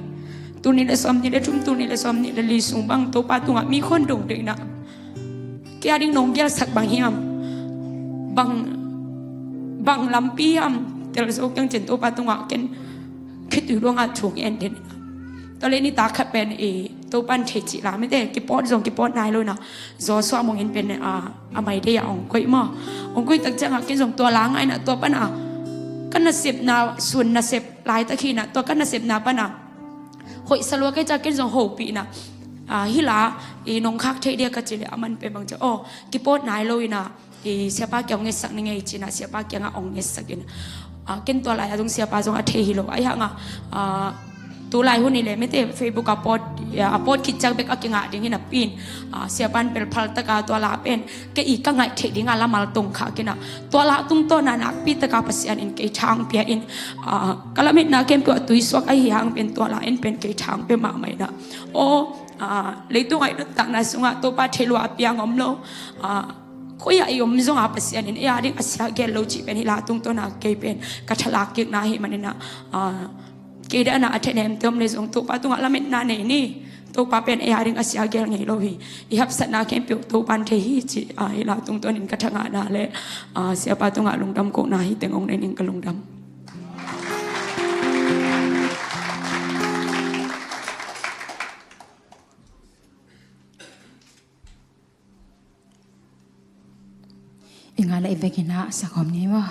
Tul nih le sawm nih le thum, tul nih le sawm nih le li sung bang Topa tungah mi khuan dong ding in ah, kei a ding nong gelsak bang hiam? Bang, bang lampi hiam? Tel zo kiang cin Topa tungah ken khitui luangah thu ngen den. Tua leh nitak khat pen i Topa in thei cih la mite, kipawt zong kipawt nai lo in ah, Joshua Mung in pen, a, a mai dei ah hong koih maw. Hong koih tak ciangah ken zong tua la ngah in ah, tua pan a ka nasepna, sun nasep laitak hi in ah, tua ka nasepna pan a hoih sa lua ka hih ciang ken zong hopih in ah, a, hih la i nong khak theih dia ka cih leh, aman pen bang ci, aw, kipawt nai lo in ah, i siapa kiang hong ngetsak ning ei ci-in ah, siapa kiangah hong ngetsak in, a, ken tua lai-ah zong siapa zong a thei hi lo. Ahih hangah, a, tu lai hun hi leh mite Facebook a pawt, a, a pawt khit ciang bek a kingah ding hi napi-in, a, siapa in bel phal taka tua la pen kei i ka ngaih theih dinga lamal tong khak in ah, tua la tungtawn ah nakpi taka Pasian in kei thang pia in, a, ka lametna khempeuh a tuisuak ahih hang pen tua la in pen kei thang pia mahmah in ah. Aw, a, leitung a i nuntakna sungah Topa thei lua a piang om lo. A, koi-ah i om zongah Pasian in ei a ding a sia gel lo cih pen hih la tungtawn ah kei pen ka thalak kikna ahih manin ah, a, kei dan a a theihnemte om leh zong Topa tungah lametna nei ni. Topa pen ei a ding a sia gel ngei lo hi. I hapsatna khempeuh Topa in thei hi cih, a, hih la tungtawn in ka thangahna leh, a, siapa tungah lungdam kohna hi teng hong nei ning, ka lungdam. I ngah leh i vekin ah sak hawm ni maw?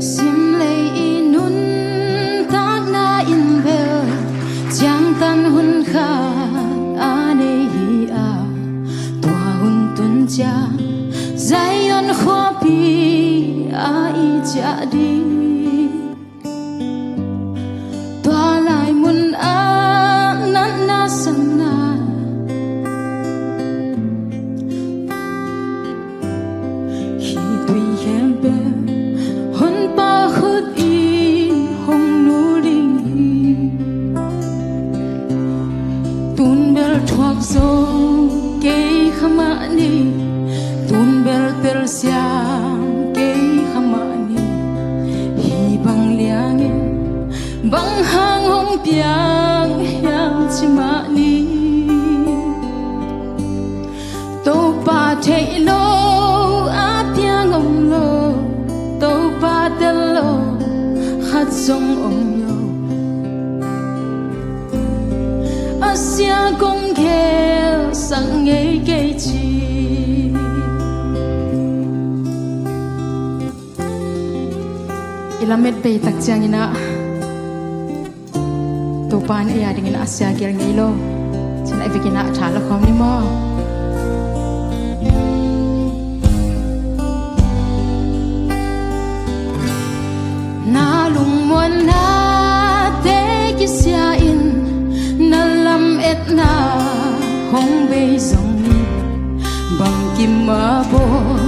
Simlei i nuntakna in bel ciangtan hun khat a nei hi a, tua hun tun ciang Zion khuapi ah i ciah ding. Tua lai mun ah natna sam Bang hang hong piang hiam ci mah ni. Topa theih lo a piang om lo, Topa tel lo khat zong om lo. A sia kong gelsak ngei kei ci. I lamet pei tak ciangin ah Topa in ei a dingin a sia gel ngei lo. Cin a i vekin ah tha la khawm ni maw? Na lungmuanna te kisia in na lametna hong bei zong in bangkim a bawl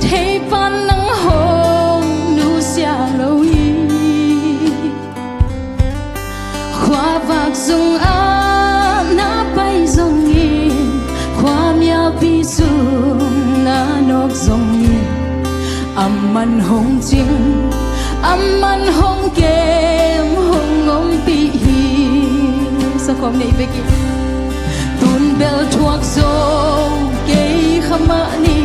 thei pan nang hong nusia lo hi. Khuavak zong a na pai zong in khua mialpi zong na nawk zong in a man hong cing, a man hong kem hong ompih hi. Sakawm nei vekin tun bel thuak zo kei kha mah ni,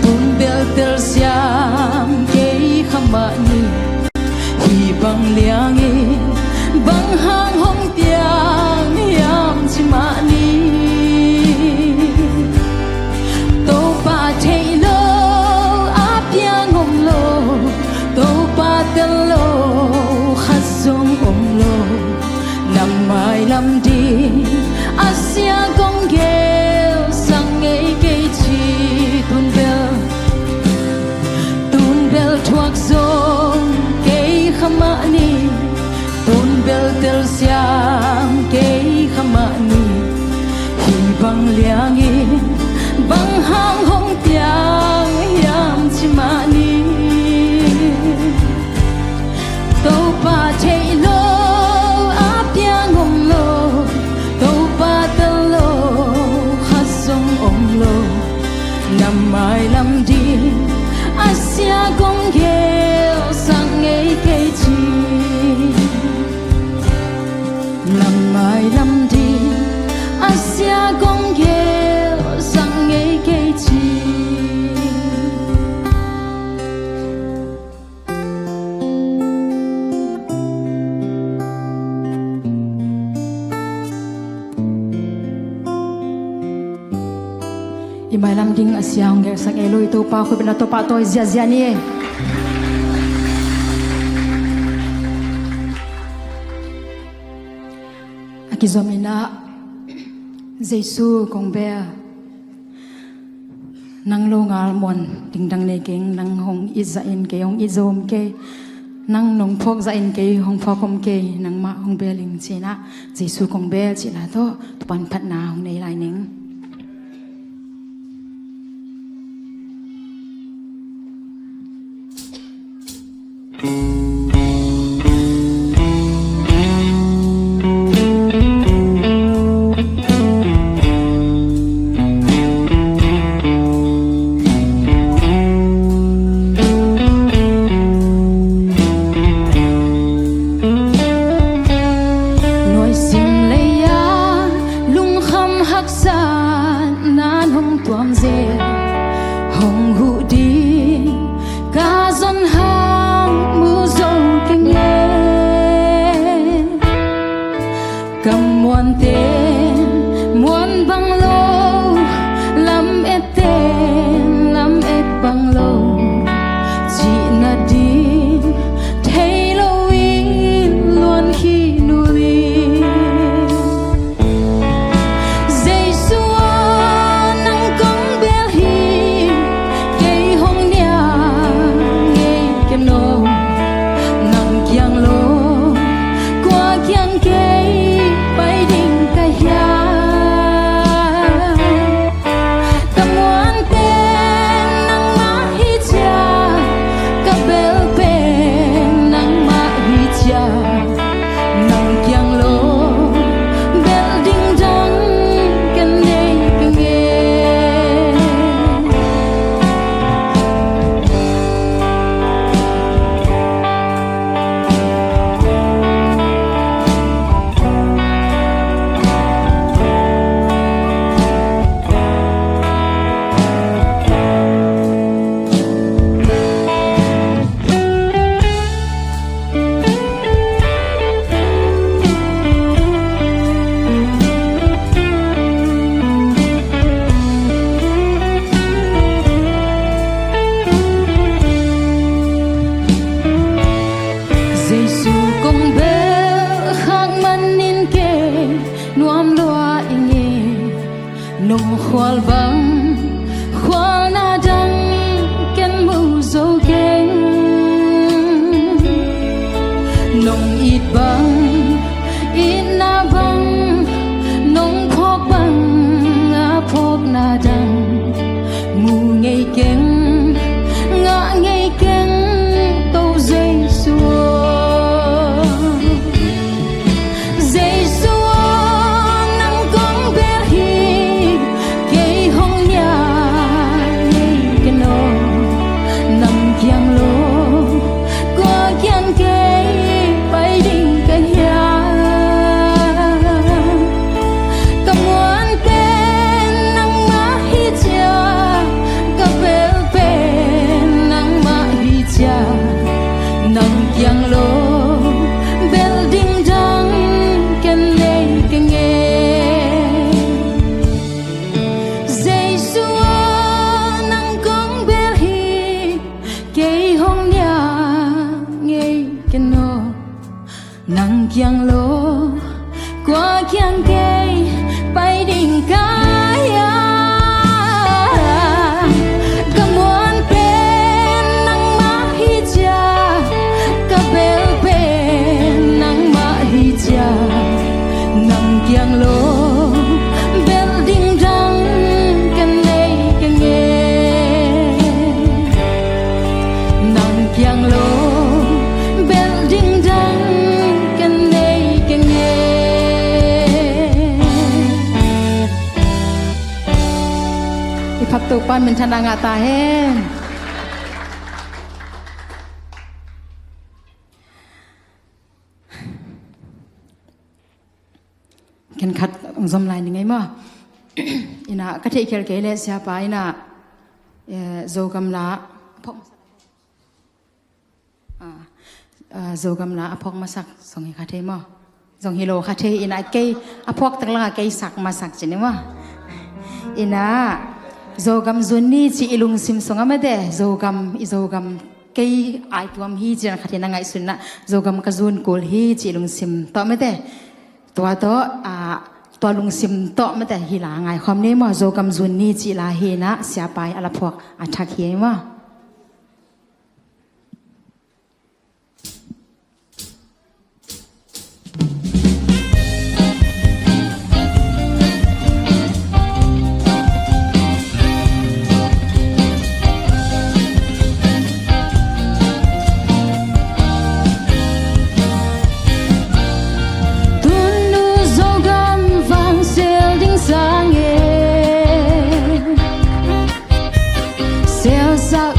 tun bel telsiam kei kha mah ni. Hih bang liangin bang hang hong piang hiam ci mah ni. Topa theih lo a piang om lo, Topa tel lo khat zong om lo. Na mailam ding a sia kong gelsak ngei kei ci. Tun bel, tun bel thuak zong kei kha mah ni, tun bel telsiam kei kha mah ni. Hih bang liangin bang hang hong piang hiam ci mah ni. Topa theih lo a piang om lo, Topa tel lo khat zong om lo. Na mailam ding a sia kong gelsak ngei kei ci. Na mailam ding a sia kong gelsak ngei kei ci. I mailam ding a sia hong gelsak ngei lo i Topa khut beng la, Topa tawi ziazia ni. A kizom in ah, Jesu kong bel. Nang lo ngal muan dingdang nei keng, nang hong it zah in kei hong it zo om kei, nang nong phawk zah in kei hong phawk om kei, nangmah hong bel ing ci-in ah Jesu kong bel cih la tawh Topa'n phatna hong nei lai ning. Nuaisim lei-a lungkham haksatna nong tuam zel, hong huh ding ka zon hang mu zo keng e. Ka muanten muan bang lo, lametten lamet bang lo, cih nading thei loin luan khih nul ing. Jesu aw, nang kong bel hi, kei hong nial ngei ken aw. Nang kiang lo kua kiang kei pai ding ka Nong khual bang khualna dang ken mu zo keng. Nong it bang itna bang, nong phawk bang a phawkna dang mu ngei keng, ngah ngei keng, Topa Jesu aw. Jesu aw, nang kong bel hi, kei hong nia ngei keng aw. Nang kiang lo kua kiang kei pai ding ka hiam? Ka muan pen nangmah hi ciang, ka bel pen nangmah hi ciang, nang kiang lo bel ding dang ken nei keng e. Jesu aw, nang kong bel hi, kei hong nia ngei keng aw. Nang kiang lo kua kiang kei pai ding ka hiam? Ka muan pen nangmah hi ciang, ka bel pen nangmah hi ciang, nang kiang lo bel ding dang ken nei keng e. Nang kiang lo bel ding dang ken nei keng e. I phat Topa in minthanna ngah ta hen. Khenkhat zom lai ni ngei maw? Ina ka theih khial kei leh siapa ina, eh, Zogam la a phawk masak, ah, ah, Zogam la a phawk masak zong hi kha thei maw? Zong hi lo kha thei, ina kei a phawk tak langa kei sak masak ci ni maw? Ina Zogam zun ni ci i lungsim sungah mate, Zogam, i Zogam kei ai tuam hi ci na kha thei, na ngaihsun na Zogam ka zun kul hi ci i lungsim tawh mate. Tua tawh, ah, tua lungsim tawh mate hi la ngai khawm ni maw? Zogam zun ni ci la hi na, siapa in a la phuak a thak hi maw? Tunu Zogam vang sel ding sang e, sel sa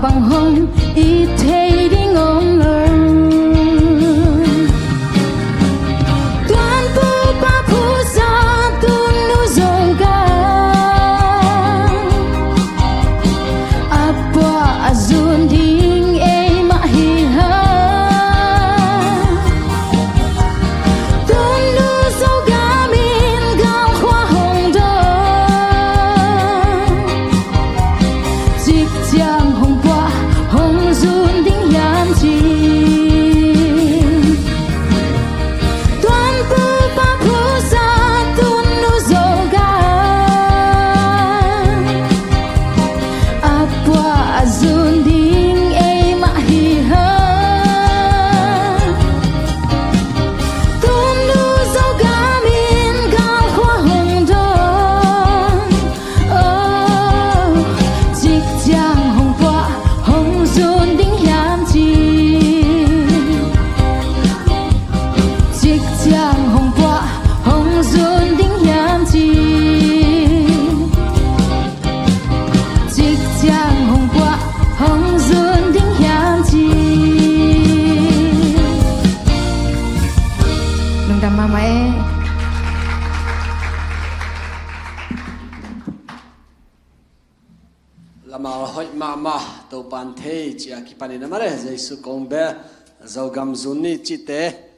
Bang hong it thei ding om lo. Tuanpu pa phusa Tunnu Zogam, a puah a zun ding ei mah hi hang. Tunnu Zogam in galkhua hong dawn, cik ciang hong puah hong zun ding hiam ci. Tuanpu pa phusa Tunnu Zogam, a puah a zun ding ei mah hi hang. Tunnu Zogam in galkhua hong dawn, oh, cik ciang hong puah hong zun ding hiam ci. Cik ciang hong puah hong zun ding hiam ci. Cik ciang hong puah hong zun ding hiam ci. Lungdam mahmah e. Lama hoih mahmah, Topan thei ci-a kipanin a mah le, Jesu kong bel Zogam zun ni cihte.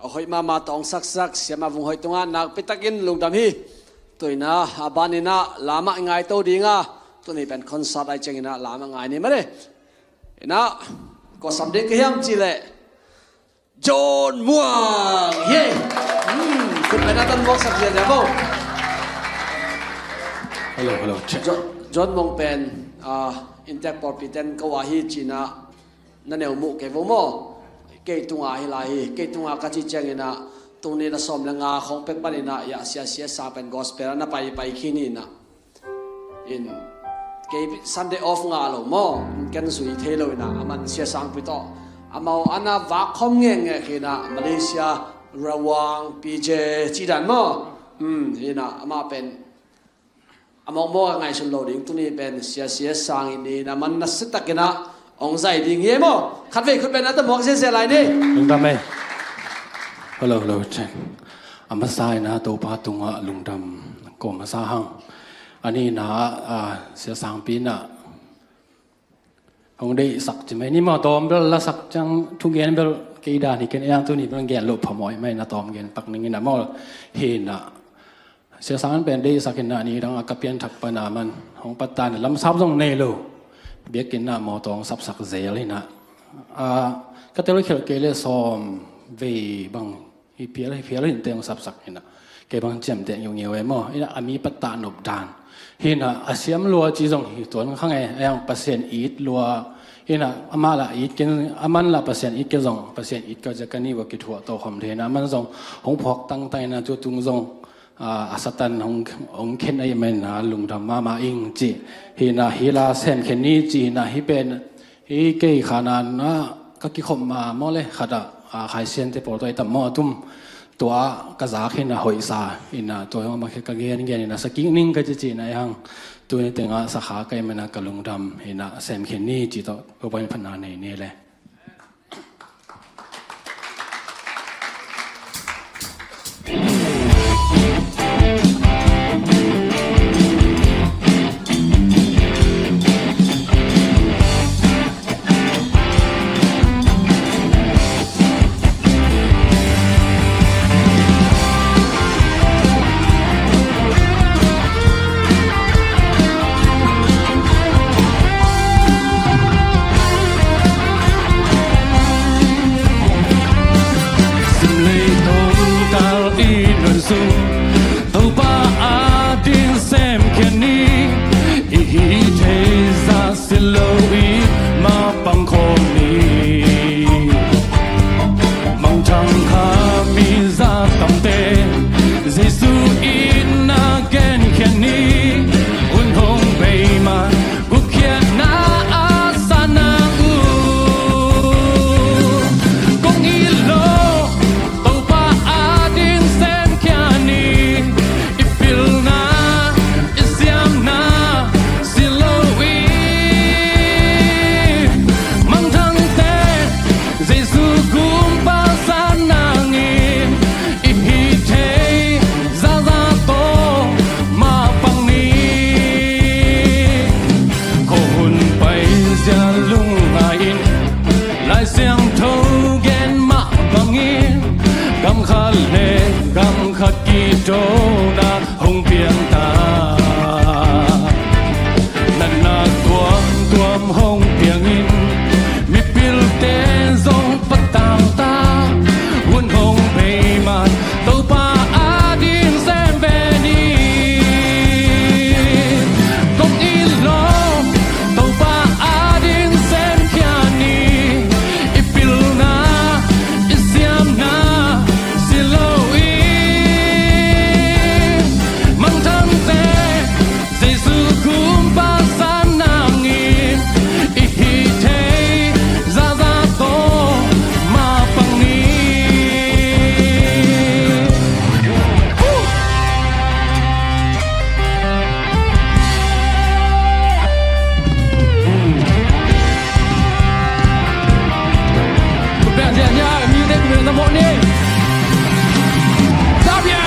A hoih mahmah tawh hong saksak Siamah Vung Hoih tungah nakpi takin lungdam hi. Tuinah a baninah lamah ngaito dinga, tuni pen concert ai cianginah lamah ngai ni mah le. Inah kua sam ding ka hiam cihleh John Muang. Ye. Hmm, khut pen a tan muang sak ziazia bo. Hello, hello, check. John, John Muang pen, ah, Intek pawlpi ten ko ahi cinah na neu muh kei vo maw? Kei tunga hi lai hi, kei tunga ka ci cianginah tungni na sawm le nga khong pek paninah ya sia sia sa pen gospel a na pai pai khin hinah. In kei Sunday off ngah lo maw, ken zui thei lo inah, aman sia sangpi tawh amau ana vak khom ngenge khinah Malaysia, Rawang, P J cidan maw. Hmm, hinah amah pen a mawkmawk a ngaihsun lo ding, tuni pen sia sia sang in ni na man na sitak inah hong zai ding hi e maw? Khatvei khut pen a ta muak sia sia lai ni. Lungdam e. Hello, hello, check. A masa inah Topa tungah lungdam ko masa hang. A nihna ah, sia sangpi inah hong deihsak ci mai ni maw, tawm bel lasak ciang thugen bel kei dan hi ken, ei ang tuni bel gen loh phamawh mai na tawm gen pak ning inah maw. Hinah sia sang pen deihsak inah ni dang a ka pianthak pana man hong pattan lamsap zong nei lo. Biakinn ah mawtaw hong sapsak zel hinah. Ah, ka tel khelh kei le sawm vei bang hi phial, hi phial hinte hong sapsak hinah. Kei bang ciamteh ngiungeu e maw. Hinah a mi pattah nop dan hinah a siam lua ci zong hi tuan khang e, a yang Pasian it lua. Hinah amah lah it ken, aman lah Pasian it ken zong, Pasian it ka zia ka nih ua kithuah tawh khom thei hinah, aman zong hong phawk tangtang hinah, tu tung zong, ah, a Satan hong, hong khen ahi manin ah lungdam mahmah ing ci. Hinah hi la sem khen ni ci hinah, hi pen hi kei khanan ah ka kikhop ma maw le khatah, ah, Khai Siante pawl tawh i tam maw a tum. Tua ka zak hinah hoihsa hinah, tua hong mah khe ka gen gen hinah sakik ning ka ci ci hinah, ei hang tuni tengah sakha ka i manin ah ka lungdam hinah sem khen ni ci tawh ko pain phatna nei ni le. Gam khat le gam khat kidona hong piang ta, natna tuamtuam hong piangin, mipilte zong patang ta, hun hong bei man Topa ading sem ve ni. Kong it lo, Topa ading semkhia ni. I pilna, i siamna si lo in, mangthangte Jesu kumpa sang nangin, i hih theih zahzah tawh mapang ni. Khut beng ziahziah, mite khut beng na mawh ni. Xavier!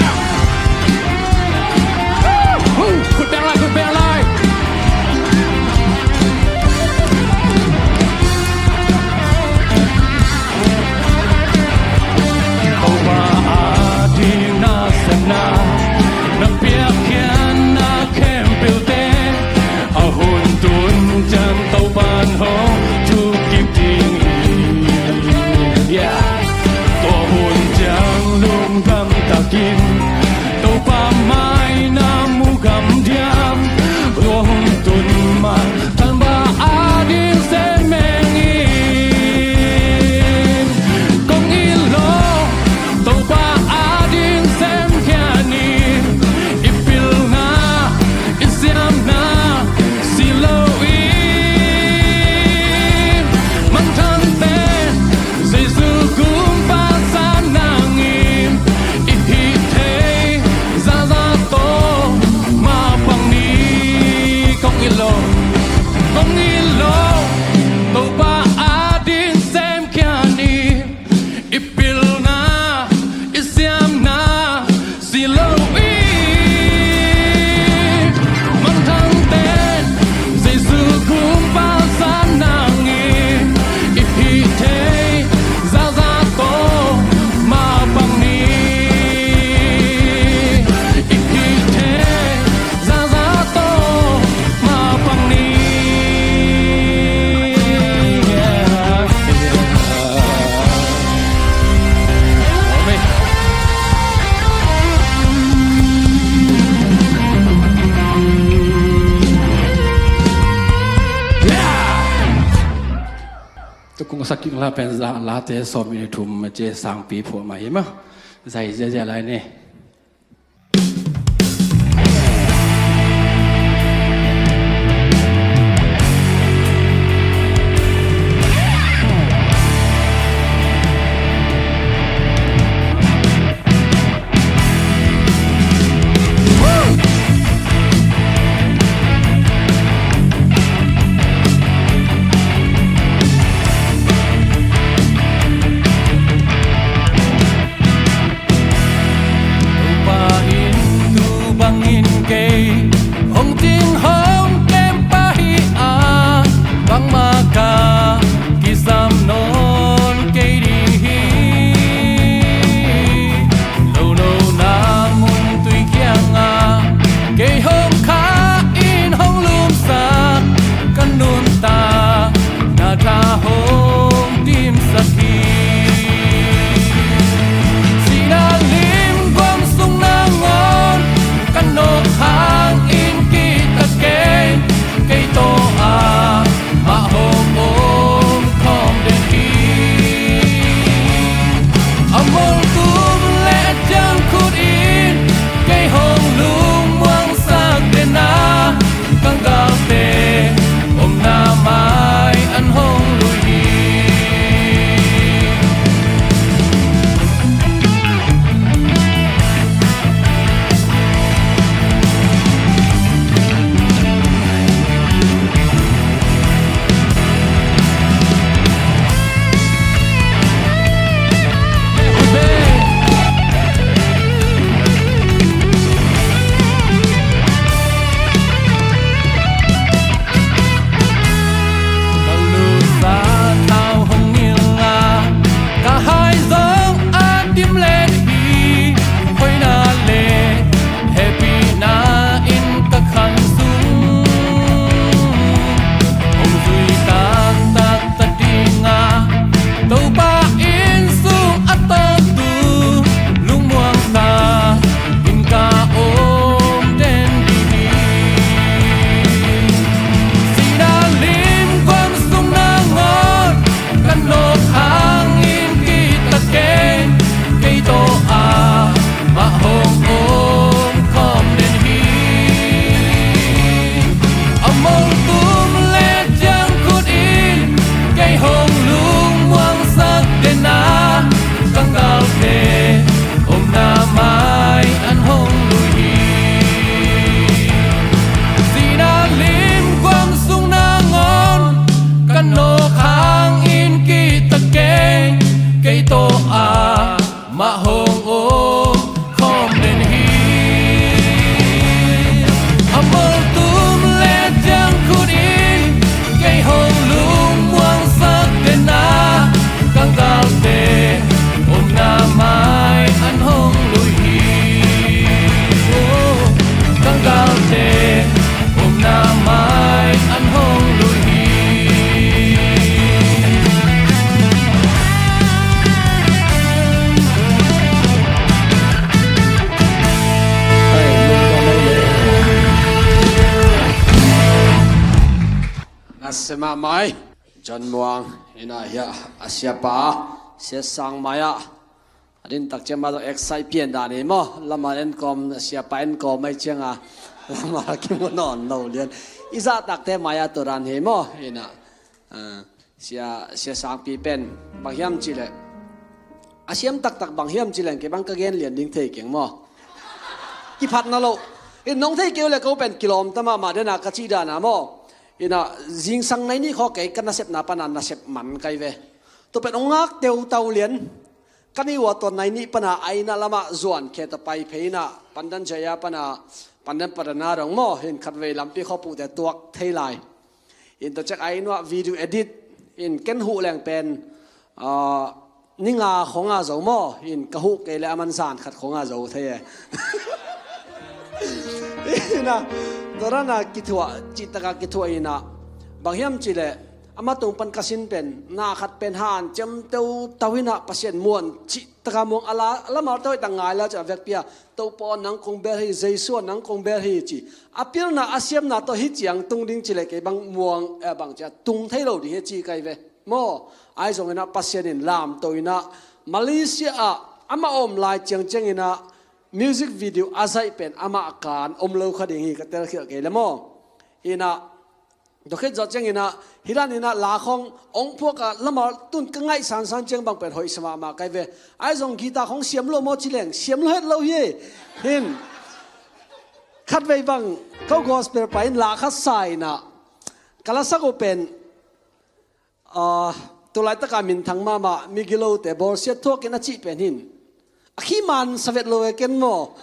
Khut beng lai, khut beng lai. Topa ading na sepna, na piakkhiatna khempeuhte, a hun tun ciang Topa'n hong thukik ding hi. Yeah. Tua hun ciang lungdam takin Topa mai na mu gam diam. Tua hun tun ma tangba ading sem meng in. Kong it lo, Topa ading semkhia ni. I pilna, i siamna si lo in, mangthangte Jesu kumpa sang nangin, i hih theih zahzah tawh mapang ni. Kong it lo, kong it lo, Topa ading semkhia ni. I pilna, i siamna si lo in, mangthangte Jesu kumpa sang nangin, i hih theih zahzah tawh mapang ni. I hih theih zahzah tawh mapang ni. Tukung sakik la pen za late sawm minit thum a ce sangpi phuah mah hi mah. Zai ziazia lai ni. Mah hong om khawm den hi. A moltum le ciang khut in kei hong lungmuangsak den a, kangkalte omna mai an hong lui hi. Oh, kangkalte omna mai an hong lui hi. Na sia mahmah, John Muang in ah hiah a siapa, Sia Sang mai ah a din tak ciang mah zong excite pian dan hi maw. Lamah en kawm, a siapa en kawm mai ciang a lamah kimu nawn lo lian. I zahtakte mai ah tua dan hi maw. In ah, ah, Sia, Sia Sangpi pen bang hiam cih leh a siam taktak bang hiam cih leh kei bang ka gen lian ding thei keng maw. Kiphatna lo. In nong thei kei uh leh ko pen kilawm ta mahmah den a ka cih dan a maw. In ah zingsang nai nih khaw kei ka nasepna pan a nasep man kai ve. Tua pen hong ngak teutau lian. Ka nih uh a tua nai nih pan a a inn ah lamah zuan khe ta pai phei in ah pandan jaya pan a pandan padana dong maw. In khatvei lampi khuapuhte tuak thei lai. In tua ciang a inn uah video edit in ken huh leng pen, ah, ni nga khong a zo maw. In ka huh kei leh a man zan khat khong a zo thei e. In ah tua dan a kithuah, cihtak a kithuah in ah bang hiam cih leh amah tung pan ka sin pen na khat pen hanciam teutau in ah Pasian muang cihtak a muang a la, a lamah tawh i tak ngai la cih a vekpi a Topa aw nang kong bel hi, Jesu aw nang kong bel hi ci. A pilna a siamna tawh hih ciang tung ding cih leh kei bang muang, eh, bang ci a tung thei lo ding hi ci kai ve maw. Ahi zongin ah Pasian in lamto in ah Malaysia ah amah om lai ciangciang in ah music video a zaih pen amah kan om lo kha ding hi ka telkhialh kei le maw. In ah tua khit zawh ciangin ah hih dan in ah la khong hong phuak a lamah tun ka ngaih sansan ciang bang pen hoih sa mahmah kai ve. Ahi zong guitar khong siam lo maw ci leng siam lo het lo hi. Hin khatvei bang ko gospel pa in la khat sa in ah ka lasak uh pen, ah, tu laitak a minthang mahmah migilote bawlsiat thuak in a cih pen hin a khi man sa vet lo e ken maw.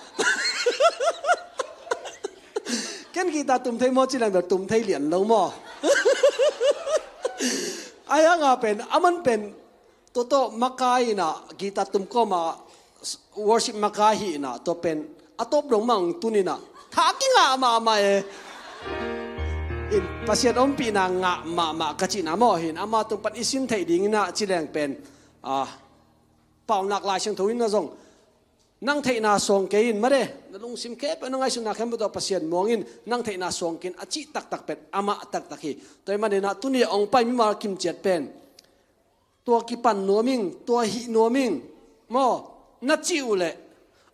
Ken guitar tum thei maw ci leng bel tum thei lian lo maw. Ahi hang a pen a man pen tua tawh makai in ah guitar tum kawm a worship makai hi in ah tua pen a tawp dong mah hong tun in ah tha kingah mahmah e. In Pasian ompihna ngah mahmah ka cihna maw. Hin amah tung pan i sin theih ding in ah ci leng pen, ah, Paunak Lai Siangtho in ah zong nang theihna suang kei in mare, na lungsim khempeuh na ngaihsutna khempeuh tawh Pasian muang in, nang theihna suang kei in a cih taktak pen amah taktak hi. Tua ahih manin ah tuni a hong pai mimal kimciat pen tua kipan nuam ing, tua hih nuam ing maw na cih uh leh,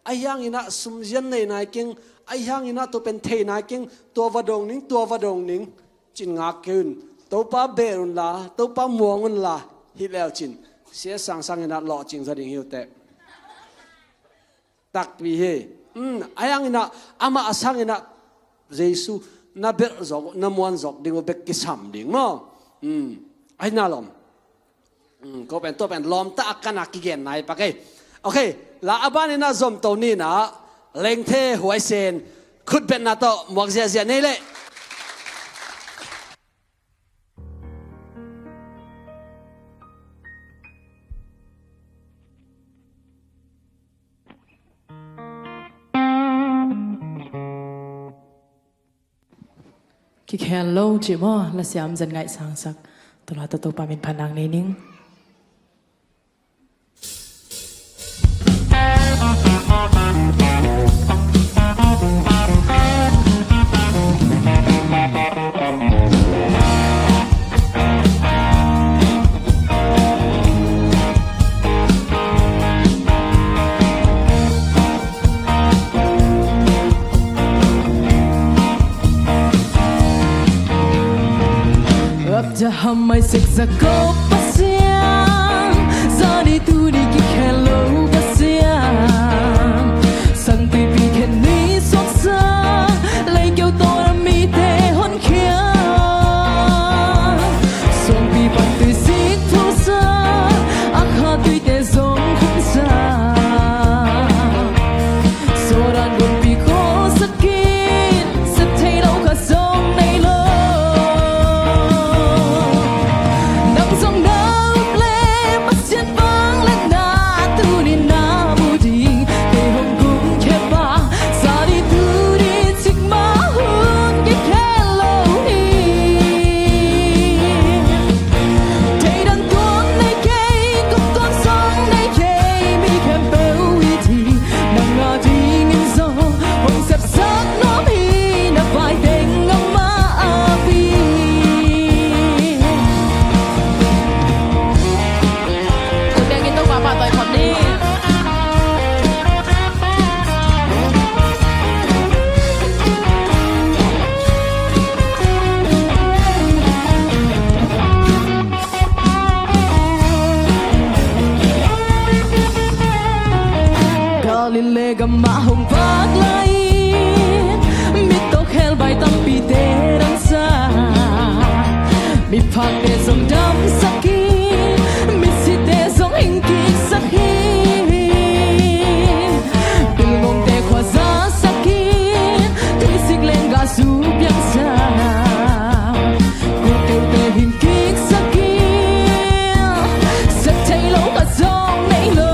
ahi hangin ah sumzian nei nai keng, ahi hangin ah tua pen thei nai keng, tua va dong ning, tua va dong ning. Cin ngak kei un, Topa bel unla, Topa muang unla, hi leu cin Sia Sang sangin ah lawhcing zaw ding hi uh teh. Takpi hi. Um, ahi hangin ah amah a sangin ah Jesu na belh zawk, na muan zawk ding uh bek kisam ding maw. Um, ahi na lawm. Um, ko pen tua pen lawmta a kan a kigen nai pak ei. Okay, la a ban in ah zom to ni in ah Lengthe Huaisen khutbetna tawh muak ziahziah nei leh. Kikhel lo cih maw, lasiam zan ngaih sangsak. Tula tawh Topa min phanang nei ning. Abraham, Isaac, Jacob Pasian, zani tuni kikhel lo Pasian, Sangpipi khen ni suaksa, leikeu tawh na mite honkhia, suangpi pan tui zik thusa, a kha tuite zong khumsa. Inn le gam mah hong vak lai-in, mi tawh khelbai tampite dangsak, miphakte zong damsak in, misite zong hingkiksak in, pilngongte khua zasak in, tuisik lengga zuk piangsak, kulh keute hingkiksak in, sep thei lo khat zong nei lo.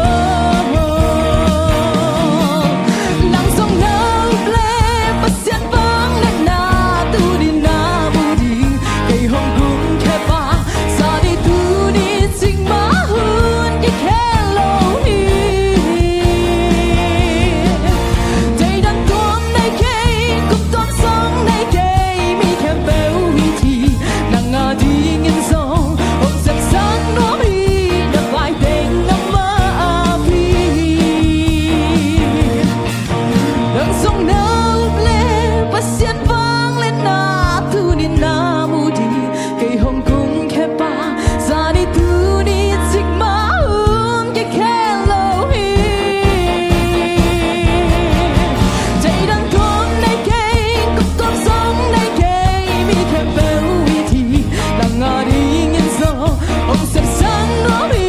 Nang zong na up leh Pasian vangliatna tuni na mu ding, kei hong kumkhia pa, zani tuni cikmah hun kikhel lo hi. Deidan tuam nei kei, kup tuam zong nei kei, mi khempeuh it hi, nang a dingin zong hong sepsak nuam hi, na vai teng amah a pi. Nang zong na up leh Pasian vangliatna tuni na mu ding, kei hong kumkhia pa, zani tuni cikmah hun kikhel lo hi. Deidan tuam nei kei, kup tuam zong nei kei, mi khempeuh it hi, nang a dingin zong hong sepsak nuam hi,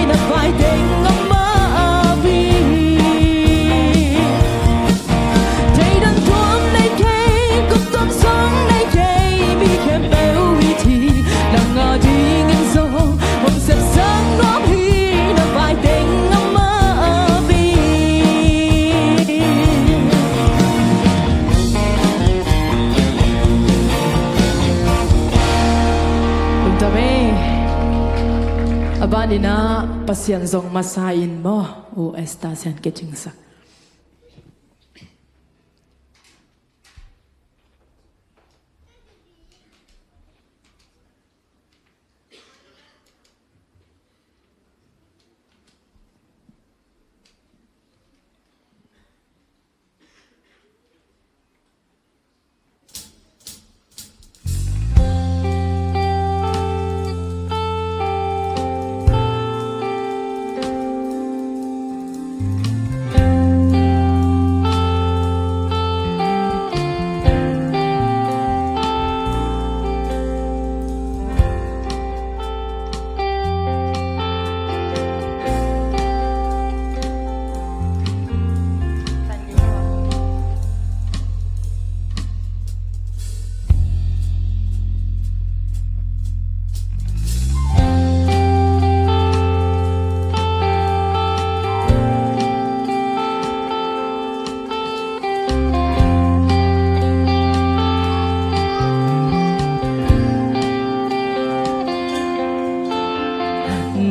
na vai teng amah a pi. Deidan tuam nei kei, kup tuam zong nei kei, mi khempeuh it hi, nang a dingin zong hong sepsak nuam hi, na vai teng amah a pi. Lungdam ei. A banin ah Pasian zong masa in maw, U Esther Sian Kicingsak.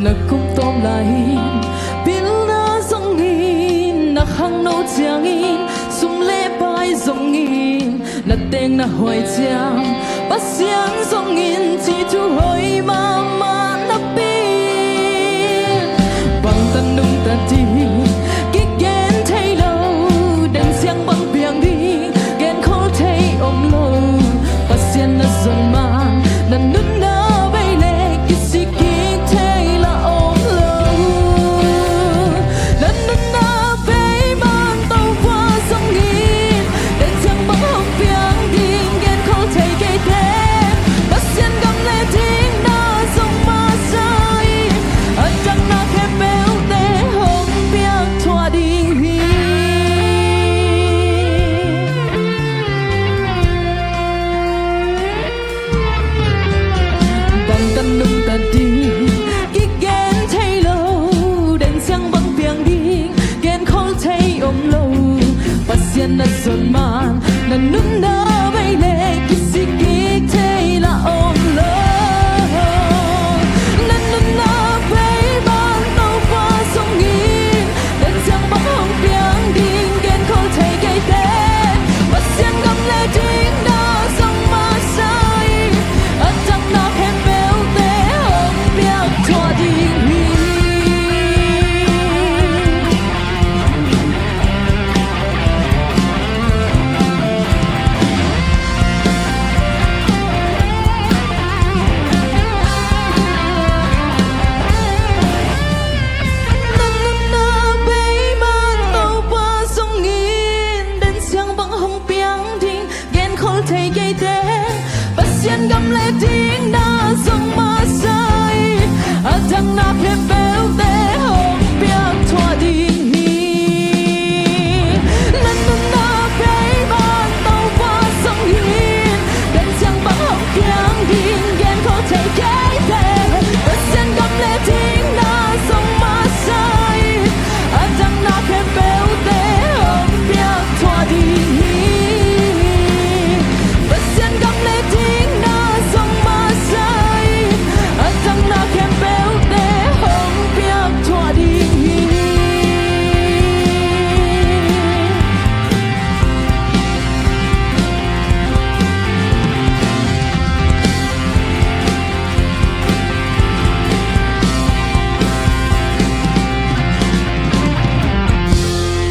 Na kum tawm lai-in pilna zongin, na khangno ciangin sum le pai zongin, na teng na huai ciang Pasian zongin ci thu hoih mahmah napi, bangtan nungta ding kigen thei lo, den siang bang piang ding genkhol thei om lo. Pasian na zon man na nunna bei le kisik kik thei la om lo. Na nunna bei man Topa zongin den siang bang hong piang ding genkhol thei kei te, Pasian gam le ding na zong masa in, a dang na khempeuhte hong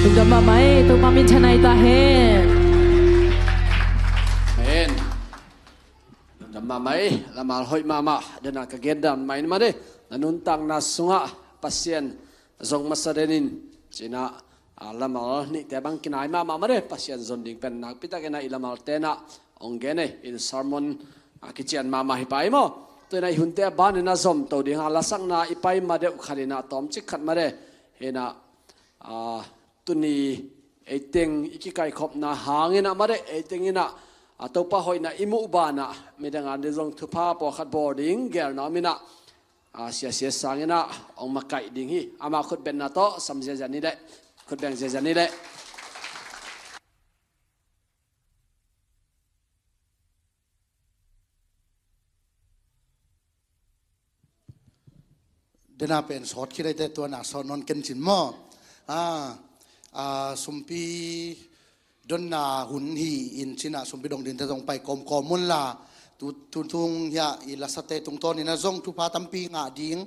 Lungdam mahmah ei, Topa min thanai ta hen. Amen. Lungdam mahmah ei, lamal hoih mahmah. Dena ka gen dan mah in mah de, na nuntakna sungah Pasian zong masa denin, cinah, a, lamal nihte bang kinai mahmah mah de, Pasian zon ding pen nakpi takin ah i lamalte nah ong gen ei, in sermon, a, kician mahmah hi pai maw. Tuinah i hunte a banin ah zom to ding hang, lasakna i pai ma deuh khatin ah tawmcik khat mah de. Hinah, a, tuni eiteng i kikaikhopna hangin ah mah de, eiteng inah, a, Topa hoihna i muh banah midang a ding zong thupha pawlkhat bawl ding gelna om inah, a, Sia Sia Sang inah ong makaih ding hi. Amah khutbetna tawh sam ziazia ni leh, khutbeng ziazia ni leh. Dena pen sawt khit aite, tuana sawt nawn kencin maw. A, a, sumpi donna hun hi in cinah sumpi dong dingte zong pai kawmkawm unla, tu, tutung hiah i lasate tungtawninah zong thupha tampi ngah ding.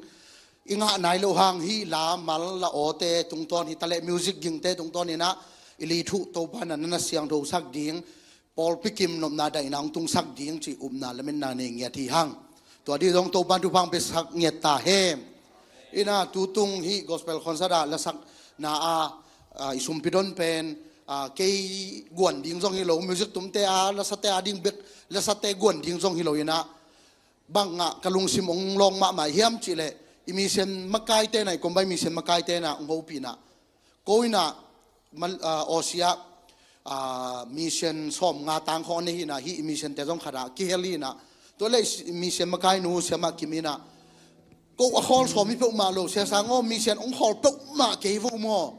I ngah nai loh hang hih lamal la awte tungtawn hi taleh music gingte tungtawninah i lei thuh Topa na na siangthosak ding, pawlpi kim nopna daihna hong tungsak ding cih upna lametna nei ngiat hi hang. Tua dih zong Topan thupha hong piasak ngiat ta hen. Inah tutung hih gospel concert ah lasakna a, a, i sumpi don pen, a, kei guan ding zong hi lo, music tumte a, lasate a ding bek, lasate guan ding zong hi lo inah, bangah ka lungsim ong lawng mahmah hiam cihleh, i mission makaite nah, i kombai mission makaite nah ong hopih nah, ko inah Mal-, a, Aussie ah, a, mission sawmnga tang khawng a nei hinah, hih i mission te zong khatah kihel hinah. Tua leh i mission makainu Siamah Kim inah, ko a khawl sawm hi peuhmah lo, Sia Sang aw, mission ong khawl peuhmah kei vo maw.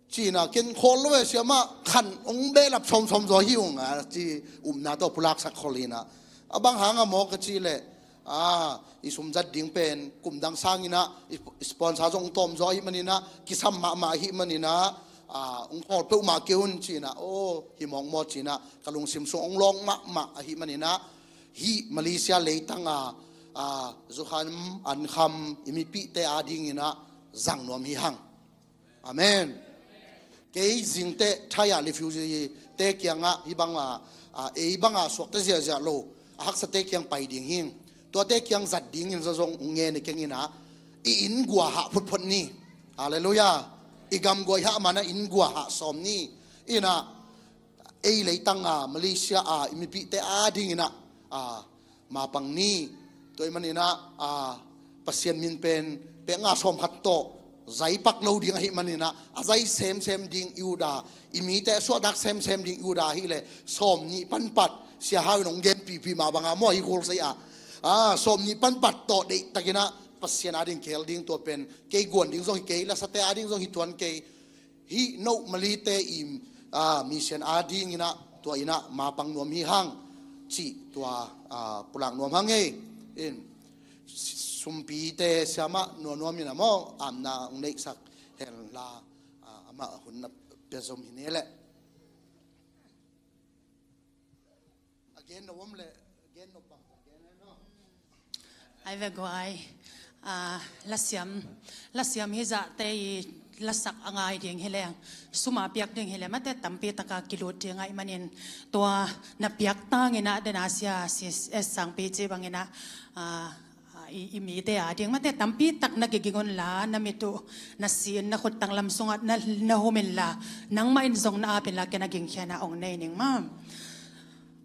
Cinah ken khawl lo e Siamah, khan ong behlap sawmsawm zaw hi ung a ci, upna tawh pulaksak khol hinah. A bang hang a maw ka cihleh, a, i sum zat ding pen kum dang sanginah i sponsor zong tawm zaw ahih maninah, kisam mahmah ahih maninah, a, ong khawl peuhmah kei un cinah, aw, hi mawkmaw cinah, ka lungsim sung ong lawng mahmah ahih maninah, hih Malaysia leitang a, a, zukham ankham i mipihte a dinginah zang nuam hi hang. Amen. Kei zingteh Thai ah refugee te kiangah hih banga, a, ei banga suakta ziahziah lo a haksate kiang pai ding hing. Tuate kiang zat dingin zazong ung ngen i keng inah, i inn gua hah photphot ni. Halleluiah. I gamguai hah manah inn gua hah sawm ni. Inah ei leitang a Malaysia a i mipihte a dinginah, a, mapang ni. Tua ahih maninah, a, Pasian min pen pek nga sawm khat tawh zai pak lo ding ahih maninah, a zai semsem ding i ut a, i mite suahtak semsem ding i ut a, hileh sawm nih panpat, Sia Hau in hong genpihpih mah bangah maw, hi khul sei ah, a, sawm nih panpat tawh deihtakinah Pasian a ding khel ding, tua pen kei guan ding zong hi kei, lasate a ding zong hi tuan kei. Hih no Malay-te i, a, mission a dinginah tua inah mapang nuam hi hang cih tua, a, pulak nuam hang ei. In, sumpite siamah nuamnuam inah maw, amna ong neihsak henla, a, amah hun na pia zom hi ni leh. A gen nop om leh, gen nop bang gen hen aw. Ai ve guai. A, lasiam, lasiam hizahte i lasak a ngai ding hileng, sum a piak ding hileh mate tampi taka kilut ding ahih manin, tua na piak tanginah dena Sia, Sia, Sia Sangpi cih banginah, a, a, i, i mite a ding mate tampi tak na kiging unla, na mit uh, na sin, na khuttang lam sungah na, na hum inla, nangmah in zong na ap inla, ken a gingkhia-in ah ong nei ning maw.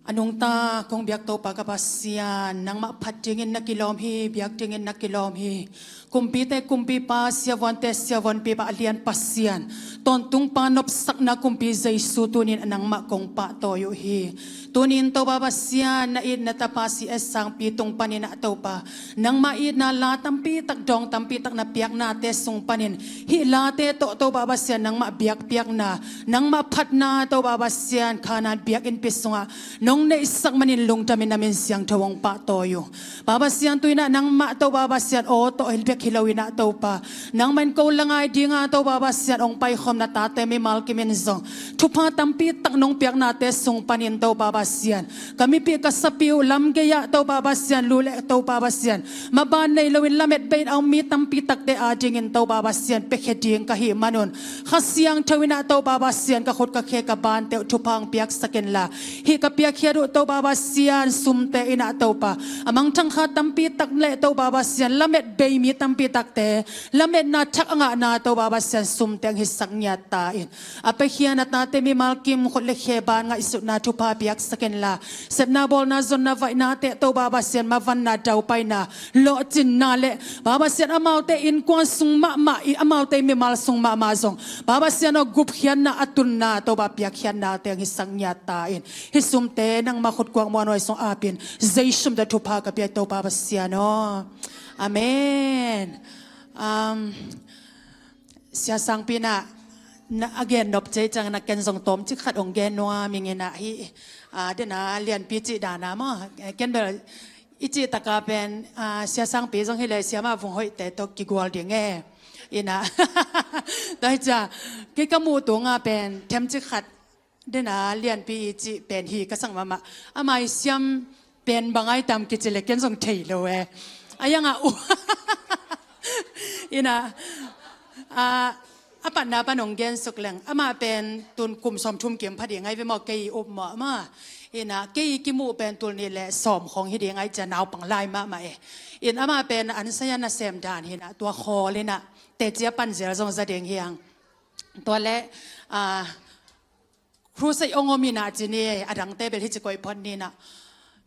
A nungta kong biak Topa ka Pasian, nangmah phat dingin na kilawm hi, biak dingin na kilawm hi. Kumpite Kumpipa, siavuante Siavuanpipa, a lian Pasian, tawntungpa, nopsakna Kumpi Jesu, tunin nangmah kong pahtawi uh hi. Tunin Topa Pasian, na itna tapa Sia Sangpi tung paninah Topa, nangmah itna la tampi tak, dawng tampi tak na piaknate sung panin, hih late tawh Topa Pasian, nangmah biakpiakna, nangmah phatna Topa Pasian, Kanaan biakinnpi sungah nong neihsak manin lungdamin na min siangtho hong pahtawi uh. Pa Pasian, tuinah nangmah Topa Pasian, aw tawh hi bek hi loinah Topa, nangmah in ko la ngai dinga Topa Pasian, hong paikhawm na tate mimal kimin zong thupha tampi tak nong piaknate sung panin Topa Pasian, ka mipi ka sapi uh lamgei ah Topa Pasian, lu le Topa Pasian, maban nei loin lamet bei-in a om mi tampi takte adingin Topa Pasian, piakhia ding ka hih manun Kha Siangtho in ah Topa Pasian, ka khut ka khe ka bante uh thupha hong piaksak inla, hih ka piakkhiat uh Topa Pasian, sumte in ah Topa, a mangthang kha tampi tak le Topa Pasian, lamet bei mi tampi takte lametna thak a ngahna Topa Pasian, sumte hong hisak ngiat ta in. A piakhia na tate mimal kim khut le khe ban ngaihsutna thupha piaksak inla, sepna bawlna zonna vaihnate Topa Pasian, mavanna daupaina, lawhcinna le Topa Pasian, amaute innkuan sung mahmah, i amaute mimal sung mahmah zong Topa Pasian aw, gupkhiatna a tunna Topa piakkhiatnate hong hisak ngiat ta in. Hih sumte nangma khut kuak muanhuai sung apin, Jesu min tawh thupha ka pia Topa Pasian aw. Amen. Um, Sia Sangpi in ah, na a gen nop cei ciang na ken zong tawmcik khat hong gen nuam ing in ah, hih, ah, den a Lianpi cih dan a maw, eh, ken bel i cih tak a pen, ah, Sia Sangpi zong hi leh Siama Vung Hoihte tawh kigual ding e. In ah, tua hi ciang, kei ka muh tung a pen themcik khat, den a Lianpi i cih pen hi ka sang mahmah. Ama i siam pen bang ai tam kici le ken zong thei lo e. A yang a u. In ah, a, a patna pan hong gen suk leng. Amah pen tun kum sawmthum kim pha ding ai ve maw, kei i up mawh mah. In ah, kei i kimuh pen tul nih le sawm khawng hi ding ai cia, naupang lai mahmah e. In amah pen an saya nasem dan hi in ah, tua khawl in ah, teci a pan zel zong za ding hi hang. Tua le, a, crusade hong om hi in ah ci ni, a dangte bel hi ci koih phot ni in ah.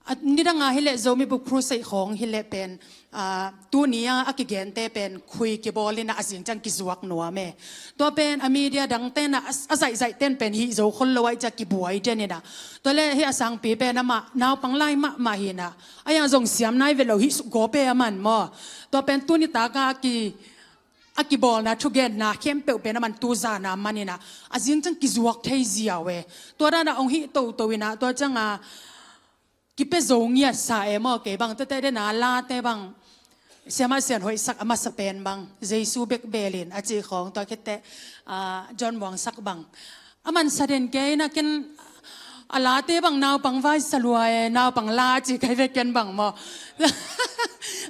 A, nidang a hi leh Zomi bup crusade khawng hi leh pen, a, tuni a, a kigente pen khui kibawl in ah a zing ciang kizuak nuam e. Tua pen a media dangte in ah a, a zaihzaih ten pen hih zo khol lo ai cia kibuai den in ah. Tua le hih a Sangpi pen amah naupang lai mahmah hi in ah. A yang zong siam nai ve lo hih suk gawp e aman maw. Tua pen tuni tak a ki a kibawlna thugenna khempeuh pen aman tu zan a man in ah, a zing ciang kizuak thei ziau e. Tua dan a hong hih toto in ah, tua ciang a kipia zo ngiat sa e maw, kei bang tete den a late bang Siama Sian Hoih sak a masa pen bang, Jesu bek beel in a cih khawng, tua khit teh, ah, John Muang sak bang. A mansa den kei in ah, ken a late bang naupang vai sa lua e, naupang la ci kai ve ken bang maw.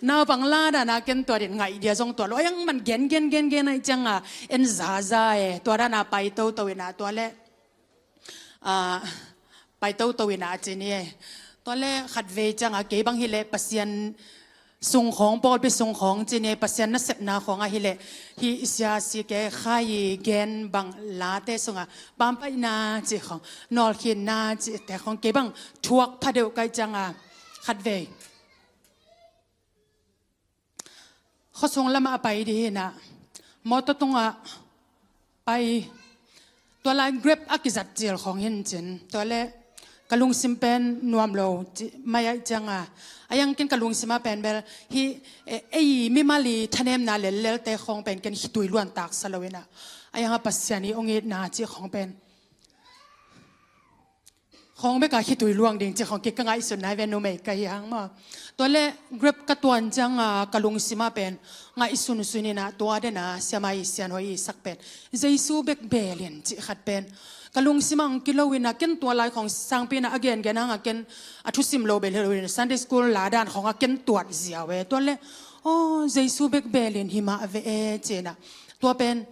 Naupang la dan a ken tua den ngaih dia zong tua lo. A yang man gen gen gen gen ai ciang a en zaza e, tua dan a pai toto in ah, tua le, a, pai toto in ah ci ni e. Tua le khatvei ciang a kei bang hi leh Pasian sung khawng, pawlpi sung khawng ci ni, Pasian nasepna khawng a hi leh, hih sia si ke khai gen bang late sung a pampaihna cih khawng, nawlkhinna cihte khawng kei bang thuak pha deuh kai ciang a khatvei khuasung lam ah a pai dih hi in ah, mawtaw tung ah pai, tua lai Grab a kizat cil khawng hi in cin, tua le ka lungsim pen nuam lo cih mai ai ciang a, a yang ken ka lungsim ah pen bel hih, e, ei mimal i thanemna lellelte khawng pen ken khitui luan tak sa lo in ah, a yang a Pasian i hong itna cih khawng pen khawng bek a khitui luang ding cih khawng kei ka ngaihsutna hi ve, numei ka hi hang maw. Tua le Grab ka tuan ciang a ka lungsim ah pen ngaihsunsun in ah, tua den a Siama i Sian Hoih i sak pen Jesu bek beel in cih khat pen ka lungsim ah hong kilo in ah, ken tua lai khawng Sangpi in ah a gengen hang a ken a thusim lo bel hi lo in, Sunday school la dan khawng a ken tuat ziau e. Tua le, aw, Jesu bek beel in hi mah ve e ci in ah, tua pen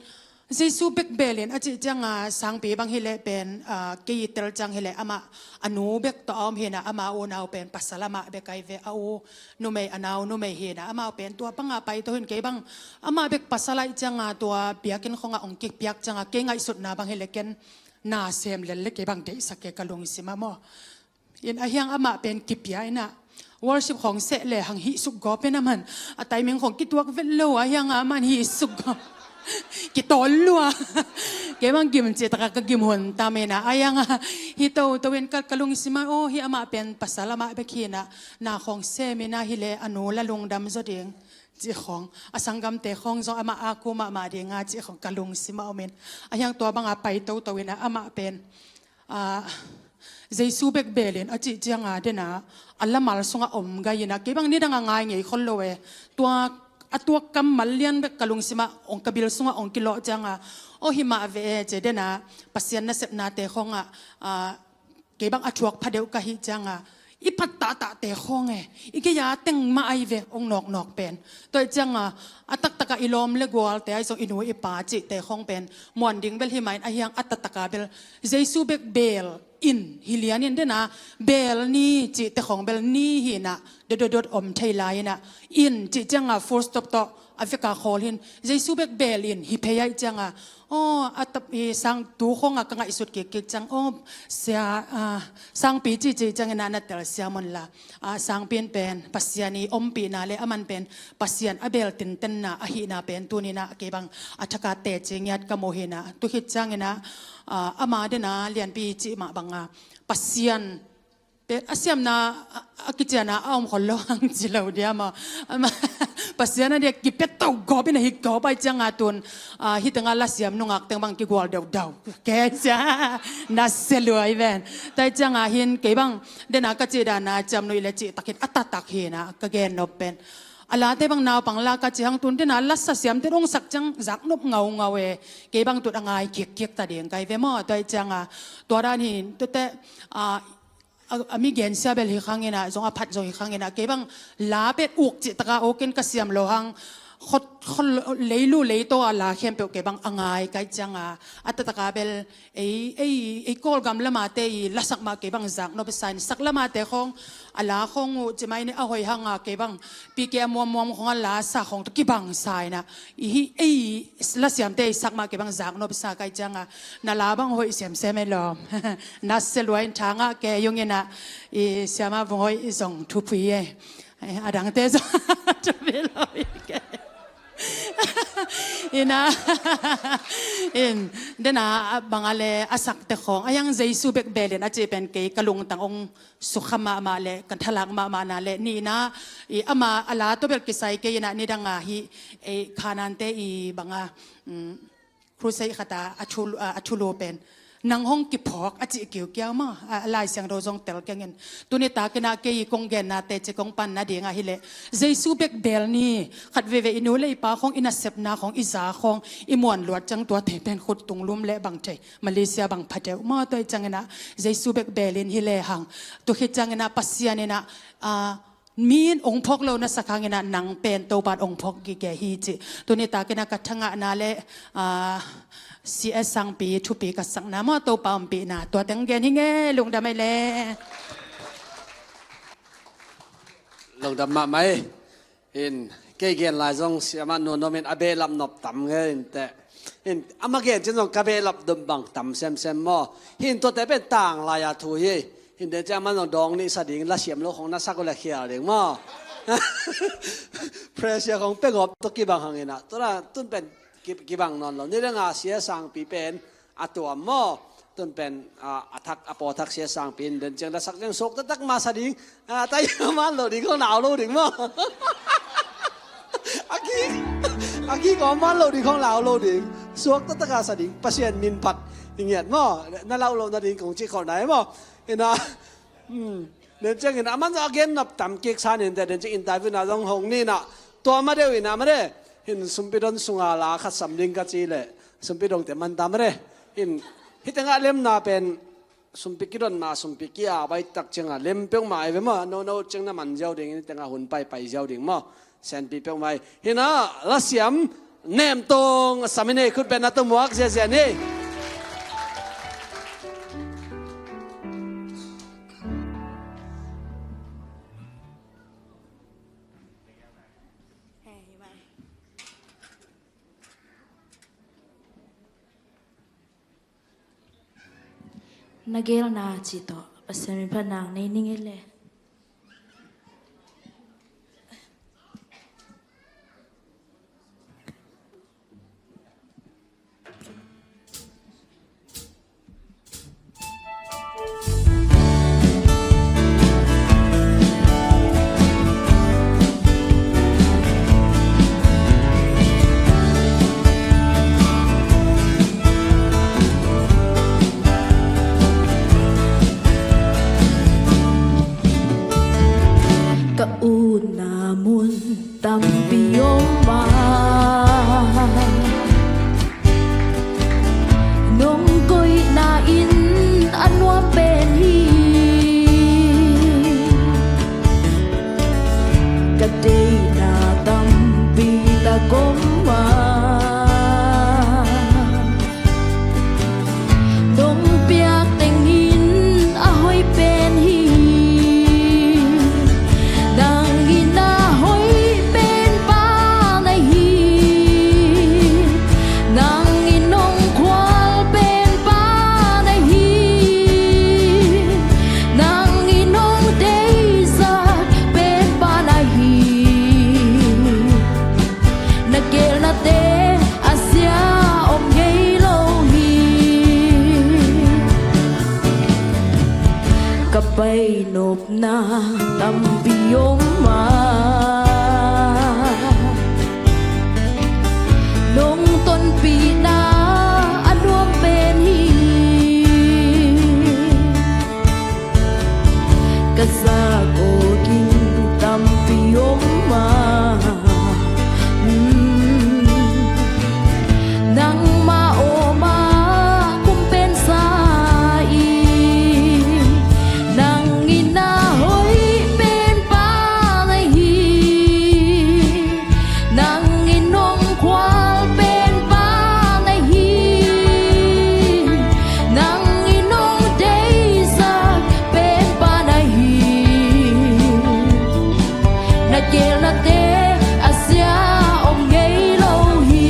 Jesu bek beel in a cih ciang a, Sangpi bang hi leh pen, a, kei i tel ciang hi leh amah a nu bek tawh a om hi in ah, ama unau pen pasal amah bek ai ve, a u numei, a nau numei hi in ah, amau pen tua bang a paito hi in, kei bang amah bek pasal ai ciang a, tua biakinn khawng ah hong kipiak ciang a, kei ngaihsutna bang hi leh ken na sem lel le kei bang deihsak e ka lungsim ah maw. In a hiang amah pen kipia in ah, worship khawng seh le hang hih suk gawp in a man, a timing khawng kituak vet lo, a hiang a man hih suk gawp. Kitawl lua. Kei bang gim cih tak a ka gim hun tam in ah, a hiang a hih toto in ka, ka lungsim ah, aw, hih amah pen pasal amah bek hi in ah, na khawng sem in ah hi leh a nu la lungdam zaw ding cih khawng, a sanggamte khawng zong amah a ku mahmah ding a cih khawng ka lungsim ah om in, a hiang tua bang a pai toto in ah amah pen, a, Jesu bek beel in a cih ciang a, den a, a lamal sung ah om gai in ah, kei bang nidang a ngai ngei khol lo e. Tua, a tua kammal lian bek ka lungsim ah hong, ka bil sung ah hong kilawh ciang a, aw, hi mah ve e ci, den a, Pasian nasepnate khawng ah, a, kei bang a thuak pha deuh ka hih cianga, i phat tahtahte khawng e, i gei-a teng mah ahi ve, hong nawknawk pen. Tua ih cianga, a taktaka i lawm le gualte ahi zong, i nu i pa cihte khawng pen muan ding bel hi mah in, ahi hang a taktaka bel Jesu bek beel in hi lian in, dena beel ni cihte khawng bel ni hi inah, dotdotdot om thei lai inah, in cih cianga full stop tawh a veka khawl hi in, Jesu bek beel in hi phei ahih cianga, aw, a tap i sang tu khawnga ka ngaihsut kikkik ciang, aw, sia, a, sangpi cihcih ciang inah na telsiam unla, a, sangpi in pen Pasian i ompihna le aman pen Pasian a beel tintenna ahihna pen tuni inah kei bang a thaka teci ngiat ka mu hi inah, tu khit ciang inah, a, ama dena lianpi cih mah banga Pasian pen a siamna a, a kiciana a om khol lo hang ci lo dia maw. Ama, Pasian a dia kipia to gawp in a hi gawp ahih cianga tun, a, hih tengah lasiam nungak teng bang kigual deudau. Kei cia, na sia lua hi ven. Tua ih cianga hin kei bang dena ka cih dana ciamnuih le cihtak hin a taktak hi inah ka gen nop pen, a late bang naupang la ka cih hang tun dena lasa siamte hong sak ciang zaknop ngaungau e. Kei bang tut a ngai kikkik ta ding ka hi ve maw. Tua ih cianga tua dan hin tuate, a, a, a mi gensia bel hi khang inah, zong a phat zong hi khang inah, kei bang la pen uk cihtaka uk in ka siam lo hang, khot, khot leilu leito a la khempeuh kei bang a ngai ka hih cianga, a taktaka bel ei, ei, ei Kawlgam lamate i lasak mah kei bang zaknop sa in, sak lamate khawng a la khawng uh ci mai ni, a hoih hanga kei bang P K a muammuam khawng a lasa khawng tawh kibang sa inah, i hi, ei lasiamte i sak mah kei bang zaknop sa ka hih cianga, na la bang hoih semsem e lawm. Na sia lua in thangah kei ung inah, i siama vung hoih i zong thupui e. A dangte zong thupui lo i kei. Inah, in, dena banga le a sakte khawng, a yang Jesu bek beel in a cih pen kei ka lungtang hong sukha mahmah le kan thalak mahmahna le, nihna i ama a la tawh bel kisai kei inah, nidanga hih, e, Khanante i banga, um, crusade khata a thu, a, a thulu pen, nang hong kiphawk a cih kiukiau maw, a, a Lai Siangtho zong tel keng in. Tuni tak inah kei i kong genna teci kong panna ding ahih leh, Jesu bek beel ni, khat veivei i nu le i pa khawng, i nasepna khawng, i za khawng i muan luat ciang tuate pen khut tunglum le bang thei, Malaysia bang pha deuh maw. Tua ih ciang inah Jesu bek beel in hi lehang, tu khit ciang inah Pasian inah, a, mi in ong phawk lo na sak hang inah nang pen Topan ong phawk gige hi cih tuni tak inah ka thangahna le, a, C S Sangpi thupi ka sakna maw, Topa ompihna tua teng gen hi ing e. Lungdam ei le. Lungdam mahmah ei. In, kei gen lai zong siamah nuam in a behlap nop tam ngei inteh. In, ama gen cin zong ka behlap dum bang tam semsem maw. Hin, tuate pen tang lai-a thu hi. Hin, den ciang aman zong dawng nih sa ding, lasiam lo khong na sak uh le khial ding maw. Pressure khong pia gawp tawh kibang hang inah, tua tun pen ki, kibang nawn lo. Nidanga sia sangpi pen a tuam maw. Tun pen, a, a thak, a paw thak sia sangpi in den ciang la sak ciang suak taktak masa ding. A, tai man lo ding, khong nau lo ding maw. A ki, a ki kong man lo ding, khong nau lo ding. Suak taktak a sa ding. Pasian min phat i ngiat maw. Na lau lo na ding kong ci khol nai maw. Inah, hmm. Den ciangin aman zong a gen nop tam kik sa ni inteh, den ciang interview na zong hong ni inah. Tua ma deuh inah ma de. Hin sumpi don sunga la khat sam ding ka ci leh, sumpi dongte man ta ma de. Hin, hih tengah lemna pen sumpi kidon ma, sumpi ki-a bai tak ciangah lem peuhmah ei ve maw. No, no ciang na man ziau ding, hih tengah hun paipai ziau ding maw. Senpi peuhmah ei. Hinah, lasiam Nem Tong Saminei khut beng na tumuak ziazia ni. Na gelna cih tawh Pasian min phat nang nei ning ei le. Painopna tampi om a, nong tonpihna a nuam pen hi. Ka zak awging tampi om a, mm, nangmah awm a kum pen sa in, nang in na hoih pen pa na hi. Nang in hong khual pen pa na hi. Nang in hong deihsak pen pa na hi. Na geelnate a sia om ngei lo hi.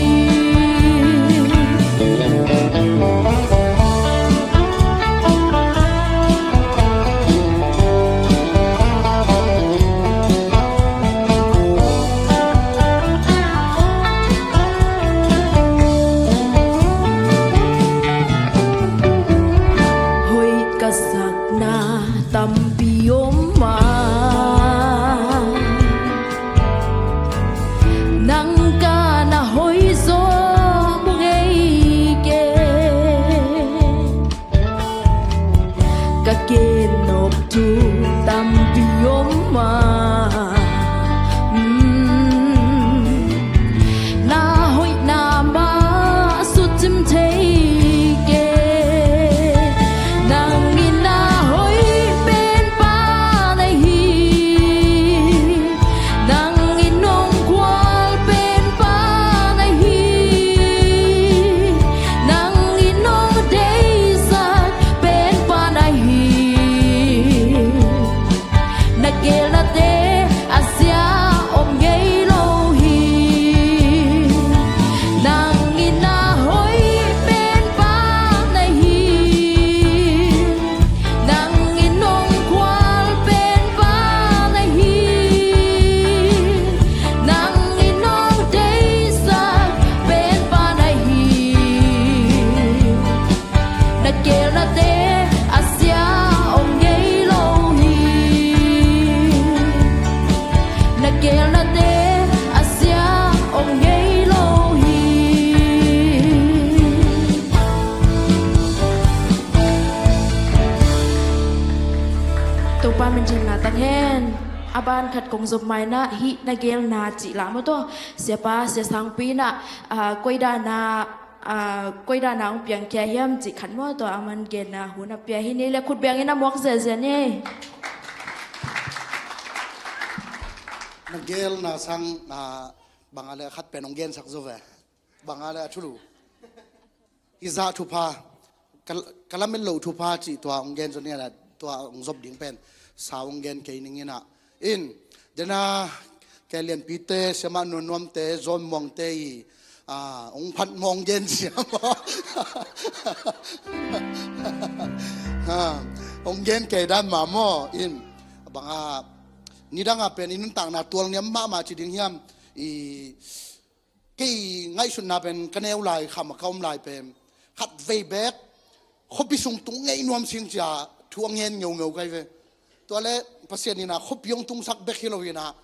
Hoih ka sakna tampi om a, nang ka na hoih zaw mu ngei kei. Ka gennop thu tampi om a, mm, na hoihna mah sucim thei kei. Nang in na hoih pen pa na hi. Nang in hong khual pen pa na hi. Nang in hong deihsak pen pa na hi. Na geelnate a sia om ngei lo hi. Nang in na hoih pen pa na hi. Nang in hong khual pen pa na hi. Nang in hong deihsak pen pa na hi. Na geelnate a sia om ngei lo hi. Na geelnate a sia om ngei lo hi. Topa min thang na tang hen. A ban khat kong zop mai na, hih na geelna cih lam aw tawh. Siapa, Sia Sangpi na, ah, koi dan a, ah, koi dan a hong piangkhia hiam cih khat maw, tua a man genna hun a pia hi ni le, khut beng in a muak ziazia ni. Na geelna sang, ah, bang a le khat pen hong gensak zo ve. Bang a le a thulu. Hih zah thupha, ka, ka lamet loh thupha cih tua hong gen zo ni a, tua hong zop ding pen sa hong gen kei ning in a. In, dena, kei lianpite, siamah nuamnuamte, Zawn Muangte i, ah, hong phat mawng gen siam aw. Ha, hong gen kei dan mah maw, in, bang a, nidang a pen i nuntakna tualniam mahmah ci ding hiam, i, kei ngaihsutna pen ka neu lai, kham a ka om lai pen khatvei bek khuapi sung tung ngei nuam sing cia thu a ngen ngeungeu kai ve. Tua le Pasian in a khuapi hong tungsak bek hi lo in a,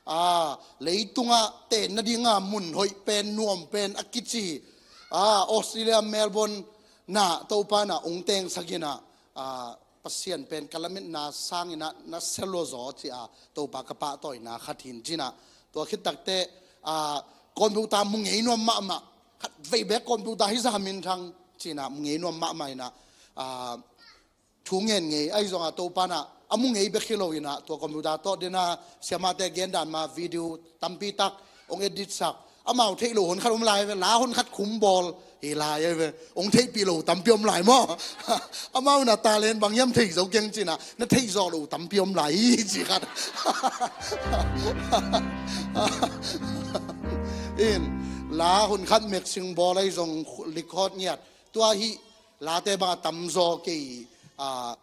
a, leitungah ten nadinga mun hoih pen, nuam pen a kici, a, Australia Melbourne na Topa na hong tengsak in a, a, Pasian pen ka lametna sangin a na selo zaw ci a, Topa ka pahtawina khat hi in ci in a. Tua khit takteh, a, computer mu ngei nuam mahmah, khatvei bek computer hi zah min thang ci in a mu ngei nuam mahmah in a, a, thu ngen ngei ahi zong a Topa na a mu ngei bek hi lo in a, tua computer tawh dena siamahte gendan ma video tampi tak hong edit sak. Amau theih lo hon khat om lai ve, la hon khat khum bawl hi lai ve. Hong theihpih lo tampi om lai maw? Amau na talent bang hiam thei zo keng ci in a, na theih zawh lo tampi om lai hi ci khat. In, la hon khat mixing bawl ahi zong record ngiat. Tua hi late bang a tamzaw kei, a,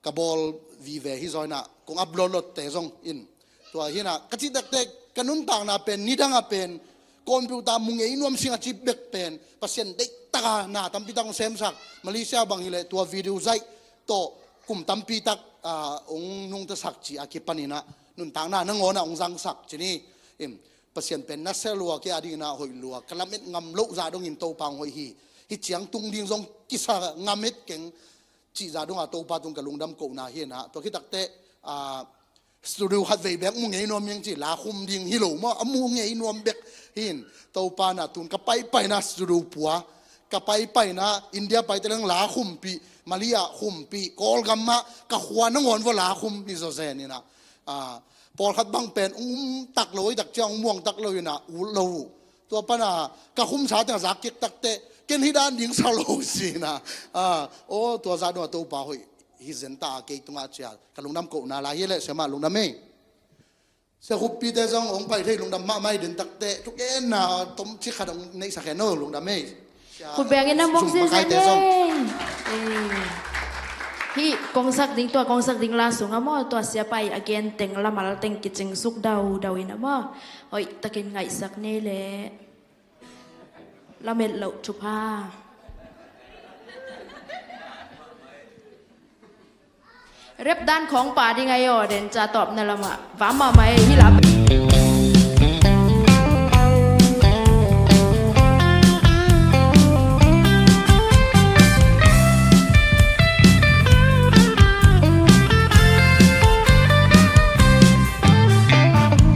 ka bawl vive hi zaw in a, kong upload lotte zong in. Tua hi in a, ka cih takte ka nuntakna pen, nidang a pen, computer mu ngei nuam sing a ci bek pen, Pasian deihtak a na tampi tak hong semsak, Malaysia bang hi leh tua video zaih tawh kum tampi tak ah, hong nungtasak cih a kipaninah nuntakna nangawnah hong zangsak ci ni. Pasian pen na sia lua, kei a dinginah hoih lua, ka lamet ngam loh zah dongin Topa hong hoih hi. Hih ciang tung ding zong kisa ngam het keng cih zah dongah Topa tung ka lungdam kohna hinah. Tua khit takteh, ah, studio khat vei bek mu ngei nuam hiang ci, la khum ding hi lo maw, a mu ngei nuam bek hin. Topa nah tun ka paipaina studio pua, ka paipaina India paite leng la khumpih, Malaysia khumpih, Kawlgam ah ka khua nangawn vua la khum hi zawzen inah. Ah, pawlkhat bang pen um tak lo, oi tak ciang um muang tak lo inah, ut lo uh. Tua pana ka khumsa tengah zak kik takteh, ken hih dan ding sa lo sinah. Ah, aw, tua zah dongah Topa hoih hi zenta a kei tungah cia ka lungdam kohna lai hi leh, siamah lungdam ei. Sia Khuppite zong hong pai thei, lungdam mahmah ei, den takteh thugenna tomcik khat hong neihsak hen aw, lungdam ei. Khut bengin na mong zong zizan pakaite zong ei. Hih kongsak ding, tua kongsak ding la sungah maw, tua siapa i a gen teng, lamal teng kicingsuk daudau inah maw, hoih takin ngaihsak nei leh. Lamet loh thupha. Rep dan khawng pa ding ahi aw, den ca tawpna lamah va mahmah ei, hih la.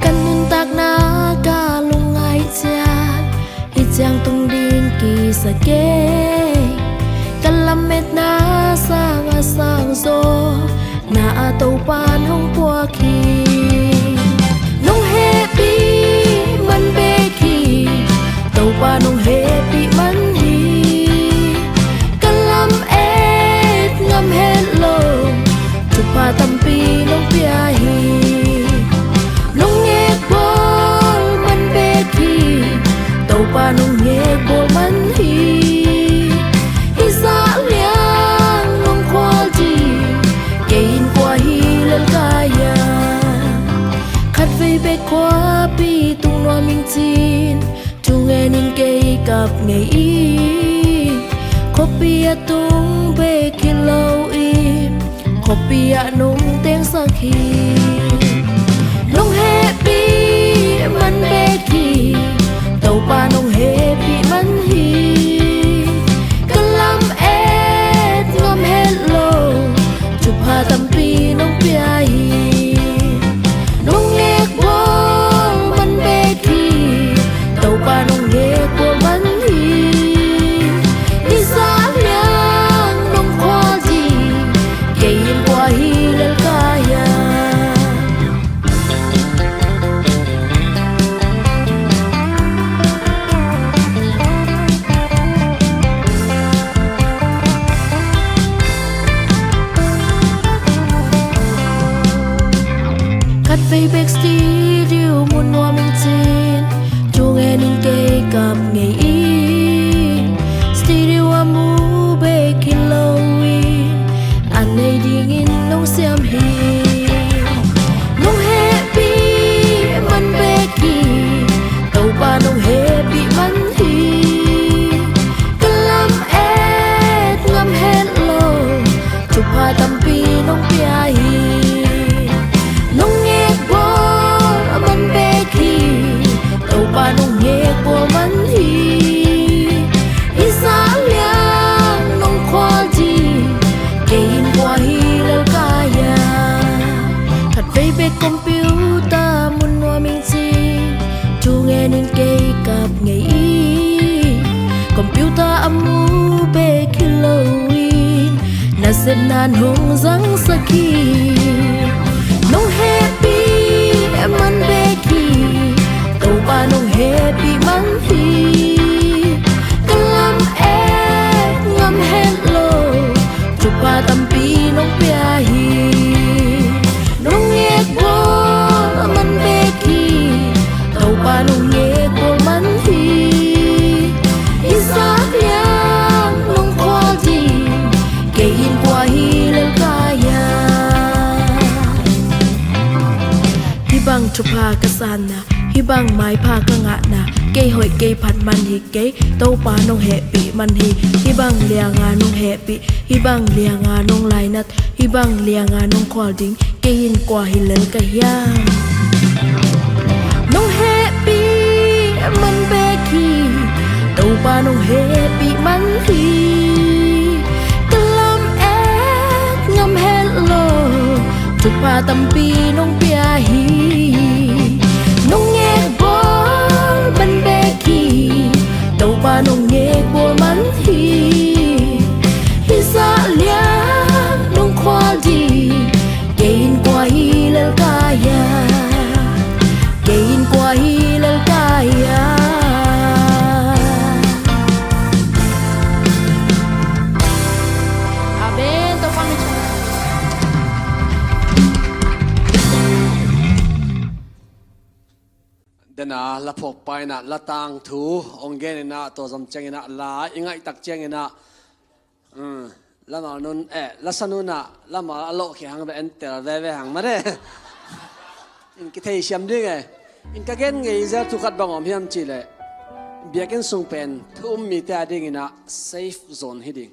Ka nuntakna ka lungngaih ciang, hih ciang tung ding kisa kei. Ka lametna sang a sang zaw, na a Topan hong puak hi. Nong hehpih man bek hi, Topa nong hehpih man hi. Ka lamet ngam het lo, thupha tampi nong pia hi. Nong ngekbawl man bek hi, Topa nong ngekbawl man hi. Hih zah liang nong khual ding, kei in kua hi lel ka hiam? Khatvei bek khuapi tung nuam ing cin, thu ngenin kei kap ngei ing. Khuapi a tung bek hi loin, khuapi ah nong tengsak hi. Nong hehpih man bek hi, Topa nong hehpih man hi. Ka lamet ngam het lo, thupha tampi nong pia hi. Nong ngekbawl man bek hi, Topa nong ngekbawl man hi. Hih zah liang nong khual ding, kei in kua hi lel ka hiam? Khatvei bek studio mu nuam ing cin, thu ngenin kei kap ngei ing. Studio a mu bek hi loin, a nei dingin nong siam hi. Nong hehpih man bek hi, Topa nong hehpih man hi. Ka lamet ngam het lo, thupha tampi nong pia hi. Nong ngekbawl man bek hi, Topa nong ngekbawl man hi. Hih zah liang nong khual ding, kei in kua hi lel ka hiam? Khatvei bek computer mu nuam ing cin, thu ngenin kei kap ngei ing. Computer a mu bek hi loin, nasepna nong zangsak hi. Nong hehpih man bek hi, Topa nong hehpih man hi. Ka lamet ngam het lo, thupha tampi nong pia hi. Nong ngekbawl man bek hi, Topa nong ngekbawl man hi. Hih zah liang nong khual ding, kei in kua hi lel ka hiam? Hih bang thupha ka sanna, hih bang maipha ka ngahna, Kei hoih kei phat man hi kei, Topa nong hehpih man hi. Hih bang lianga nong hehpih, hih bang lianga nong lainat, hih bang lianga nong khual ding, kei in kua hi lel ka hiam? Nong hehpih man bek hi, Topa nong hehpih man hi. Ka lam et ngam het lo, thupha tampi nong pia hi. Nong ngek bawl man bek hi, Topa nong ngek bawl man hi. Hih zah liang nong khual ding, kei in kua hi lel ka hiam? Kei in kua hi lel ka hiam? Amen. Topa min thang. Dena la phawkpa inah la tangthu hong gen inah, tua zom ciang inah la i ngaihtak ciang inah, um, lama nun, eh, lasa nunah lama a lawhkhia hang ve, entel veve hang mare. In kitheisiam ding e. In ka gen ngei zel thu khat bang om hiam cihleh, biakinn sung pen thu um mite a ding inah safe zone hi ding.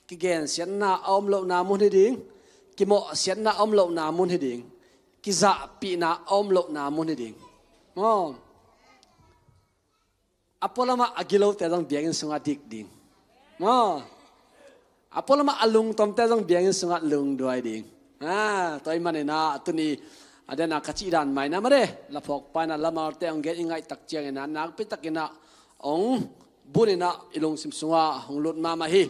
Kigensiatna a om lohna mun hi ding. Kimawhsiatna a om lohna mun hi ding. Kizahpihna a om lohna mun hi ding. Maw? A pualamah a gilote zong biakinn sungah dik ding. Maw? A pualamah a lungtomte zong biakinn sungah lungduai ding. Ah, tua ahih maninah tuni a dena ka cih dan mah inah mare, la phawkpa inah la malte hong gen i ngaihtak ciang inah nakpi takinah hong bun inah i lungsim sungah hong lut mahmah hi.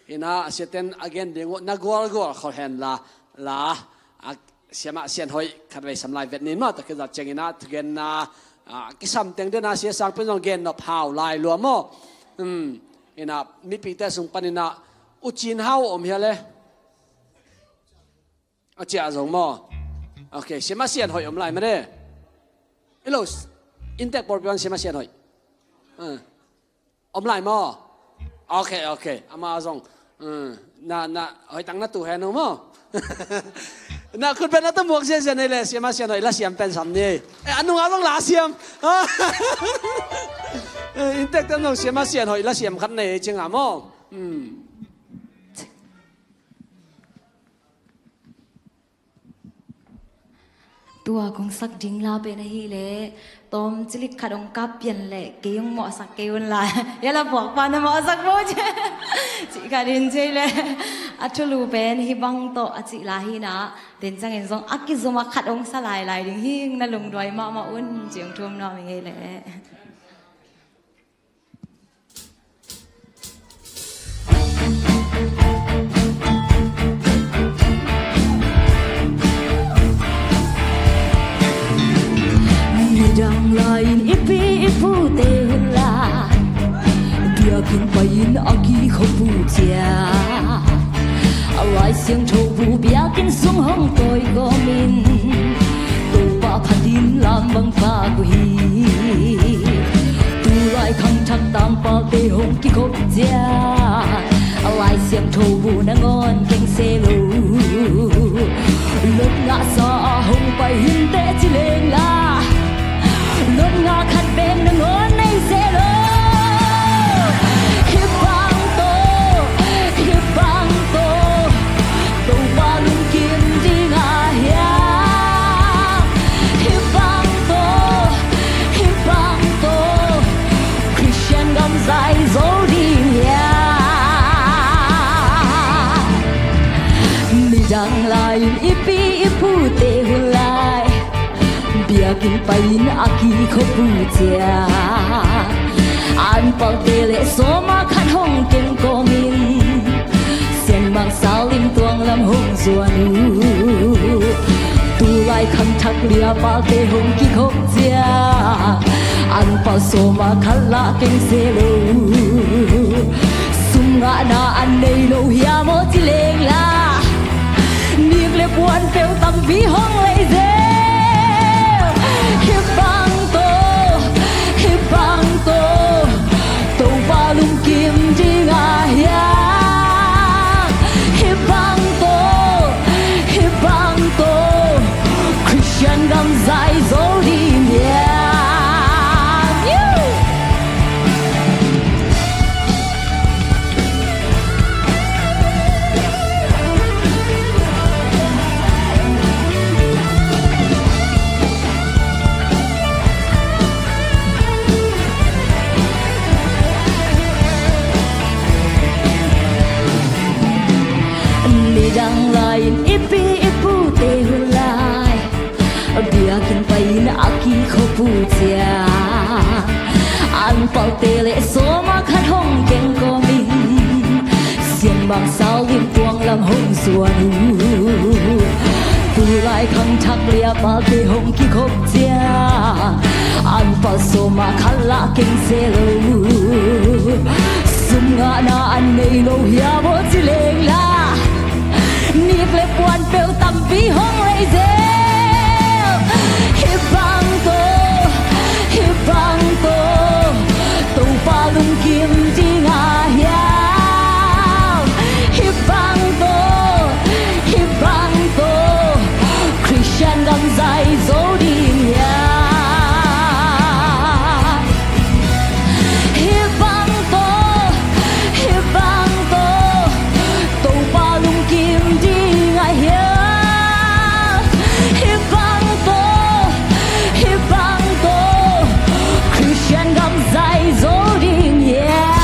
Inah siaten a gen ding uh na gualgual khol hen la, la a siamah Sian Hoih khatvei sam lai vet nin maw, tua khit zah ciang inah thugenna, ah, kisam teng dena sia sangpen zong gen nop hau lai lua maw. Hmm. Inah mipite sung pan inah U Cin Hau om hia le? A ciah zong maw? Ok, siamah Sian Hoih om lai mare. Ilo, inntek pawlpi pan siamah Sian Hoih. Ah. Om lai maw? Ok, ok. Ama zong, um, na, na hoih tak na tu hen uh maw? Na khut pen na tu muak ziazia nei le, siamah Sian Hoih la siam pen sam ni. Eh, a nungah zong la siam. Eh, inntek ten zong siamah Sian Hoih la siam khat nei cingah maw? Hmm. Tua kong sak ding la pen ahih leh tawm cilik khat hong kap pian leh kei hong mawhsak kei un la. Hia la phawkpa na mawhsak maw ci, cih khat in ci leh, a thulu pen hih bang tawh a cih la hi inah, ten ciangin zong a kizom a khat hong sa lailai ding hi ing, na lungduai mahmah un ci hong thum nuam ing ei leh. Nidang lai-in i pi i pute hun lai, biakinn pai-in a kikhop uh ciang, a Lai Siangtho bu biakinn sung hong tawi kawmin, Topa phatin lam bang pha uh hi. Tulai khangthak tangpalte hong kikhop ciang, a Lai Siangtho bu nangawn keng se lo. Lot ngahsa a hong pai inteh ci leng la, lot ngah khat bek nangawn nei se lo. Hih bang tawh, hih bang tawh Topa lungkim ding a hiam? Hih bang tawh, hih bang tawh Khristian gam zai zo ding hiam? Nidang lai-in i pi i pute hun lai, biakinn pai-in a kikhop uh ciang, an palte le sawma khat hong keng kawmin, Sianmang Salim tuang lam hong zuan uh. Tulai khangthak lia palte hong kikhop ciang, an pal sawma khat lah keng se lo. Sum ngahna an nei lo hiam aw ci leng la, nik le puan peuh tampi hong lei zel. Hih bang tawh, hih bang tawh Topa lungkim ding a hiam? Hih bang tawh, hih bang tawh Khristian gam zai zo ding hiam? Lai-in i pi i pute hun lai, biakinn pai-in a kikhop uh ciang, an palte le sawma khat hong keng kawmin, Sianmang Saulim tuang lam hong suan uh. Tulai khangthak le a palte hong kikhop ciang, an pal sawma khat lah keng se lo uh. Sum ngahna an nei lo hiam aw ci leng la, nik le puan peuh tampi hong lei zel. Hih bang tawh, hih bang tawh, Topa lungkim ding a hiam? Hih bang tawh, hih bang tawh, Khristian gam zai zo ding hiam? Hih bang tawh, hih bang tawh, Topa lungkim ding a hiam? Hih bang tawh, hih bang tawh, Khristian gam zai zo ding hiam?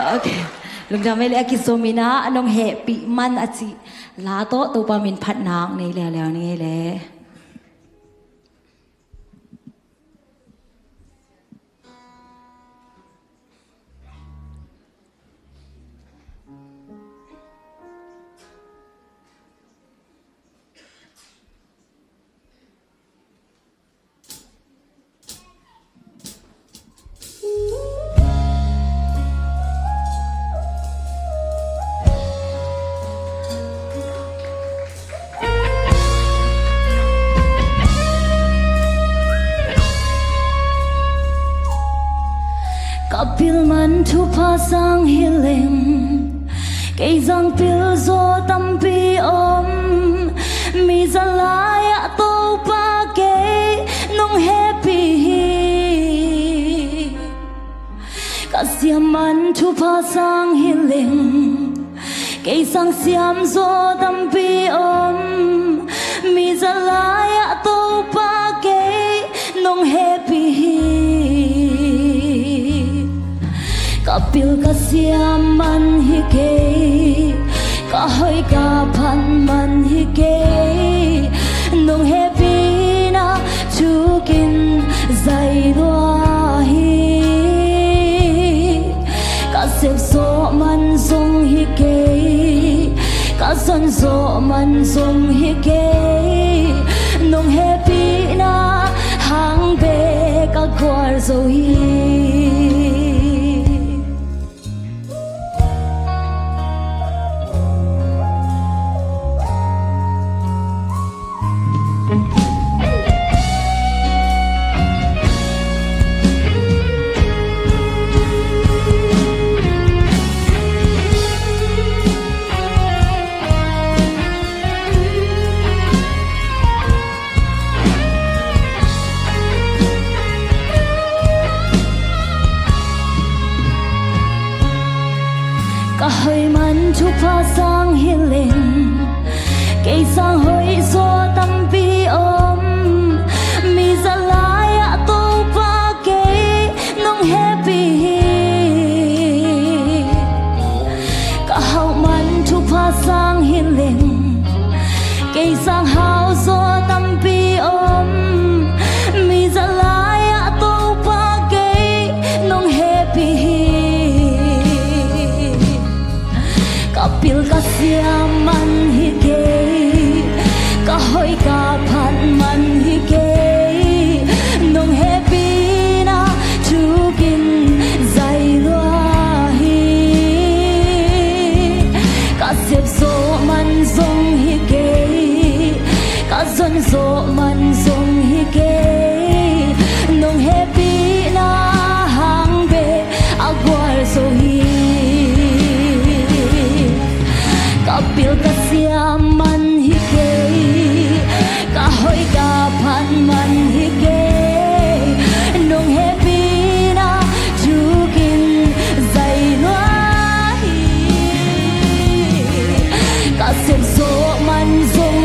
Ok. Lungdam ei le, a kizom in ah nong hehpih man a cih la tawh Topa min phatna nei leuleu ni ei le. Ka pil man thupha sang hi leng, kei zang pil zaw tampi om. Mi zat lai-ah Topa kei nong hehpih hi. Ka siam man thupha sang hi leng, kei sang siam zaw tampi om. Mi zat lai-ah Topa kei nong hehpih hi. Ka pil ka siam man hi kei, ka hoih ka phat man hi kei. Nong hehpihna thukin zai lua hi. Ka sep zawh man zong hi kei, ka zon zawh man zong hi kei. Nong hehpihna hang bek a gualzo hi. Ka hoih man thupha sang hi leng, kei sang hoih zaw tampi om. Mi zat lai-ah Topa kei nong hehpih hi. Ka hauh man thupha sang hi leng, kei sang hau zaw tampi om. Mi zat lai-ah Topa kei nong hehpih hi. Ka pil ka siam man hi kei, ka hoih ka phat man hi kei. Nong hehpihna thukin zai lua hi. Ka sep zawh man zong hi kei, ka zon zawh man zong hi kei. Nong hehpihna hang bek a gualzo hi. Ka pil ka siam man hi kei, ka hoih ka phat man hi kei. Nong hehpihna thukin zai lua hi. Ka sep zawh man zong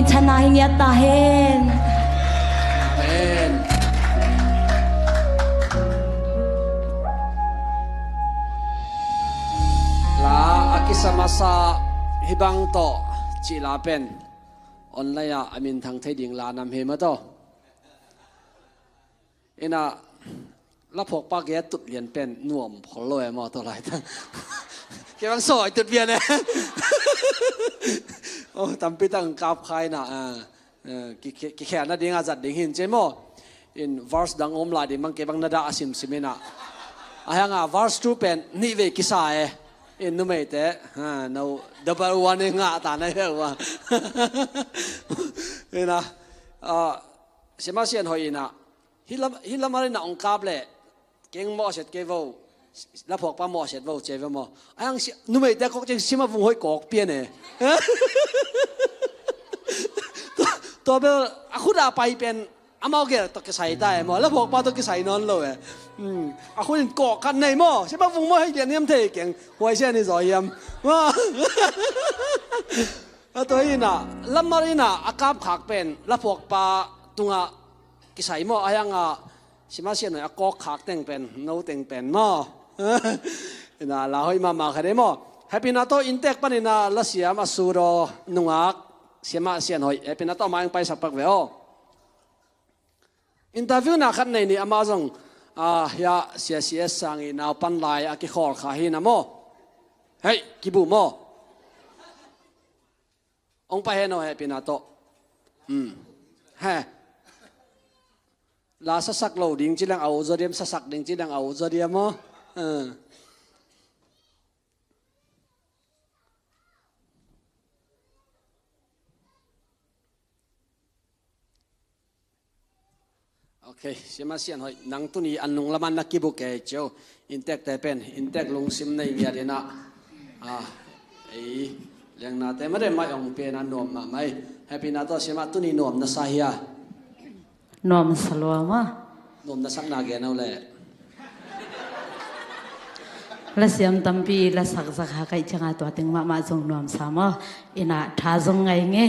Thana hi ngiat ta hen. Amen. La a kisa masa hibang tawh cih la pen online ah a minthang thei ding la nam hi maw taw. Ina, laphuakpa gei a tut lian pen nuam khol lo e maw, tua laitang. Kei bang sawi tut lian e. Oh, tampi tak kap kha ina, ah, eh, ki, ki, kikhelna ding a zat ding hin ci maw. In verse dang om lai ding bang kei bang na dah a simsim ina. A hang a verse two pen nih vei kisa e. In numeite, ha, no, double one e ngah ta na hi ua. Ina, ah, Siama Sian Hoih ina, hih lam, hih lam a rin a ong kap leh keng mawhsiat kei vo, laphuakpa mawhsiat vo ci ve maw. A hang numeite kawk ciang Siama Vung Hoih kawk pian e. Tua, tua bel a khut a pai pen amau gel tawh kisai ta e maw, laphuakpa tawh kisai nawn lo e. Hmm. A khut in kawk khat nei maw, Siama Vung maw hei lian hiam thei keng, huaisia ni zaw hiam. Maw. A tua hi ina, lamar ina a kapkhak pen laphuakpa tungah kisai maw, a hiangah Siama Sian Hoih a kawkkhak teng pen no teng pen maw. Ina, la hoih mahmah kha dei maw. Happy na tawh inntek pan ina la siam a sudaw nungak Siama Sian Hoih, happy na tawh mai ang paisak pak ve aw. Interview na khat nei ni, amah zong, ah, hia Sia C S Sang i naupan lai a kikhawl kha hi na maw. Hei, kibu maw. Ong pai he no he pina tawh. Hmm. He. La sasak lo ding ci leng au zaw diam, sasak ding ci leng au zaw diam maw. Eh. Ok, Siama Sian Hoih, nang tuni an nung laman na kibu kei cio. Inntekte pen, inntek lungsim nei ngiat ina. Ah, ei, liangnate made mai ong pia na nuam mahmah ei. Happy na tawh Siama tuni nuam na sa hia. Nuam sa lua maw. Nuam na sakna gen au le. La siam tampi la sak zak ha kaih cianga tua teng mahmah zong nuam sa maw. Ina tha zong ngai nge.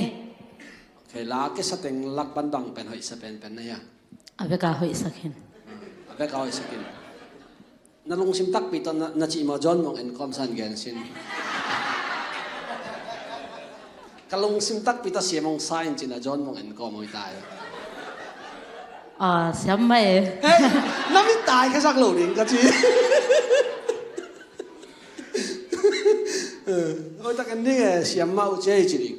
Kei la kisa teng lak bangbang pen hoih sa penpen na hia. A beka hoih sa khin. A beka hoih sa khin. Na lungsim takpi tawh na, na cih maw John Mong En kawm san gen sin. Ka lungsim takpi tawh siam ong sa in cina John Mong En kawm ong i tai. Ah, siam mai. Hei, na mit tai ka sak lo ding ka ci. Eh, oi tak en ding e, siam mah uh ci ei ci ding.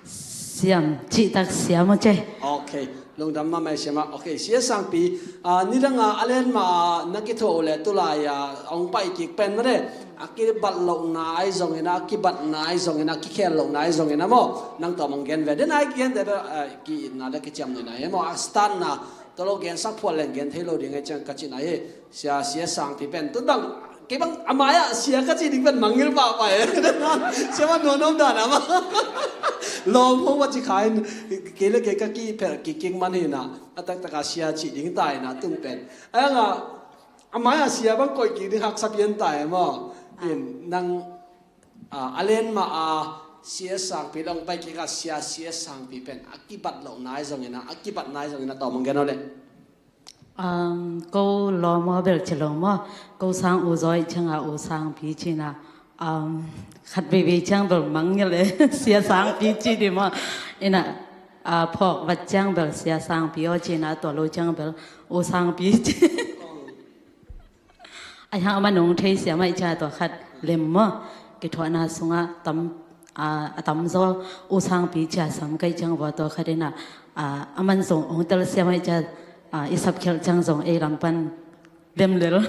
Siam, cih tak siam uh ci ei. Ok, lungdam mahmah e siam ah. Ok, Sia Sangpi, ah, nidang a a len mah a na kithuah uh le tulai a ong pai kik pen made a kibat lohna ai zongin a, kibatna ai zongin a, kikhel lohna ai zongin a maw. Nang tawh mong gen ve. Den ai gen de, ah, ki-itna le kiciamnuihna hi maw. A startna tawh lo gen sak phual leng gen thei lo ding e ciang ka cihna hi. Sia, Sia Sangpi pen tun bang, kei bang a mai-ah sia ka cih ding pen mangngilh pahpah e. Sia mah nuam dan a mah. Lawm hong va ci kha in, kei le kei ka kiphelh kik kik man hi na, a taktak a sia cih ding ta hi na tun pen. A hang a, a mai-ah sia bang koih kik ding haksa pian ta e maw. In nang, a, a len mah a, Sia Sangpi long pai kik a sia, Sia Sangpi pen a kibat loh nai zongin a, a kibat nai zongin a tawm hong gen aw le. Um, ko lawm aw bel ci lo maw. Ko sang U Zaw i cianga U Sangpi cina. Um, khat veivei ciang bel mangngilh e. Sia Sangpi ci di maw. Ina, ah, phawk vat ciang bel Sia Sangpi aw cina, tua lo ciang bel U Sangpi ci. Ai hang a man ong thei siam ai cia tua khat lem maw. Kithuahna sungah tam, ah, a tamzaw U Sangpi cia sam kai ciang vua tua khat ina, ah, a man zong ong tel siam ai cia, ah, i sapkhialh ciang zong ei lam pan lem lel.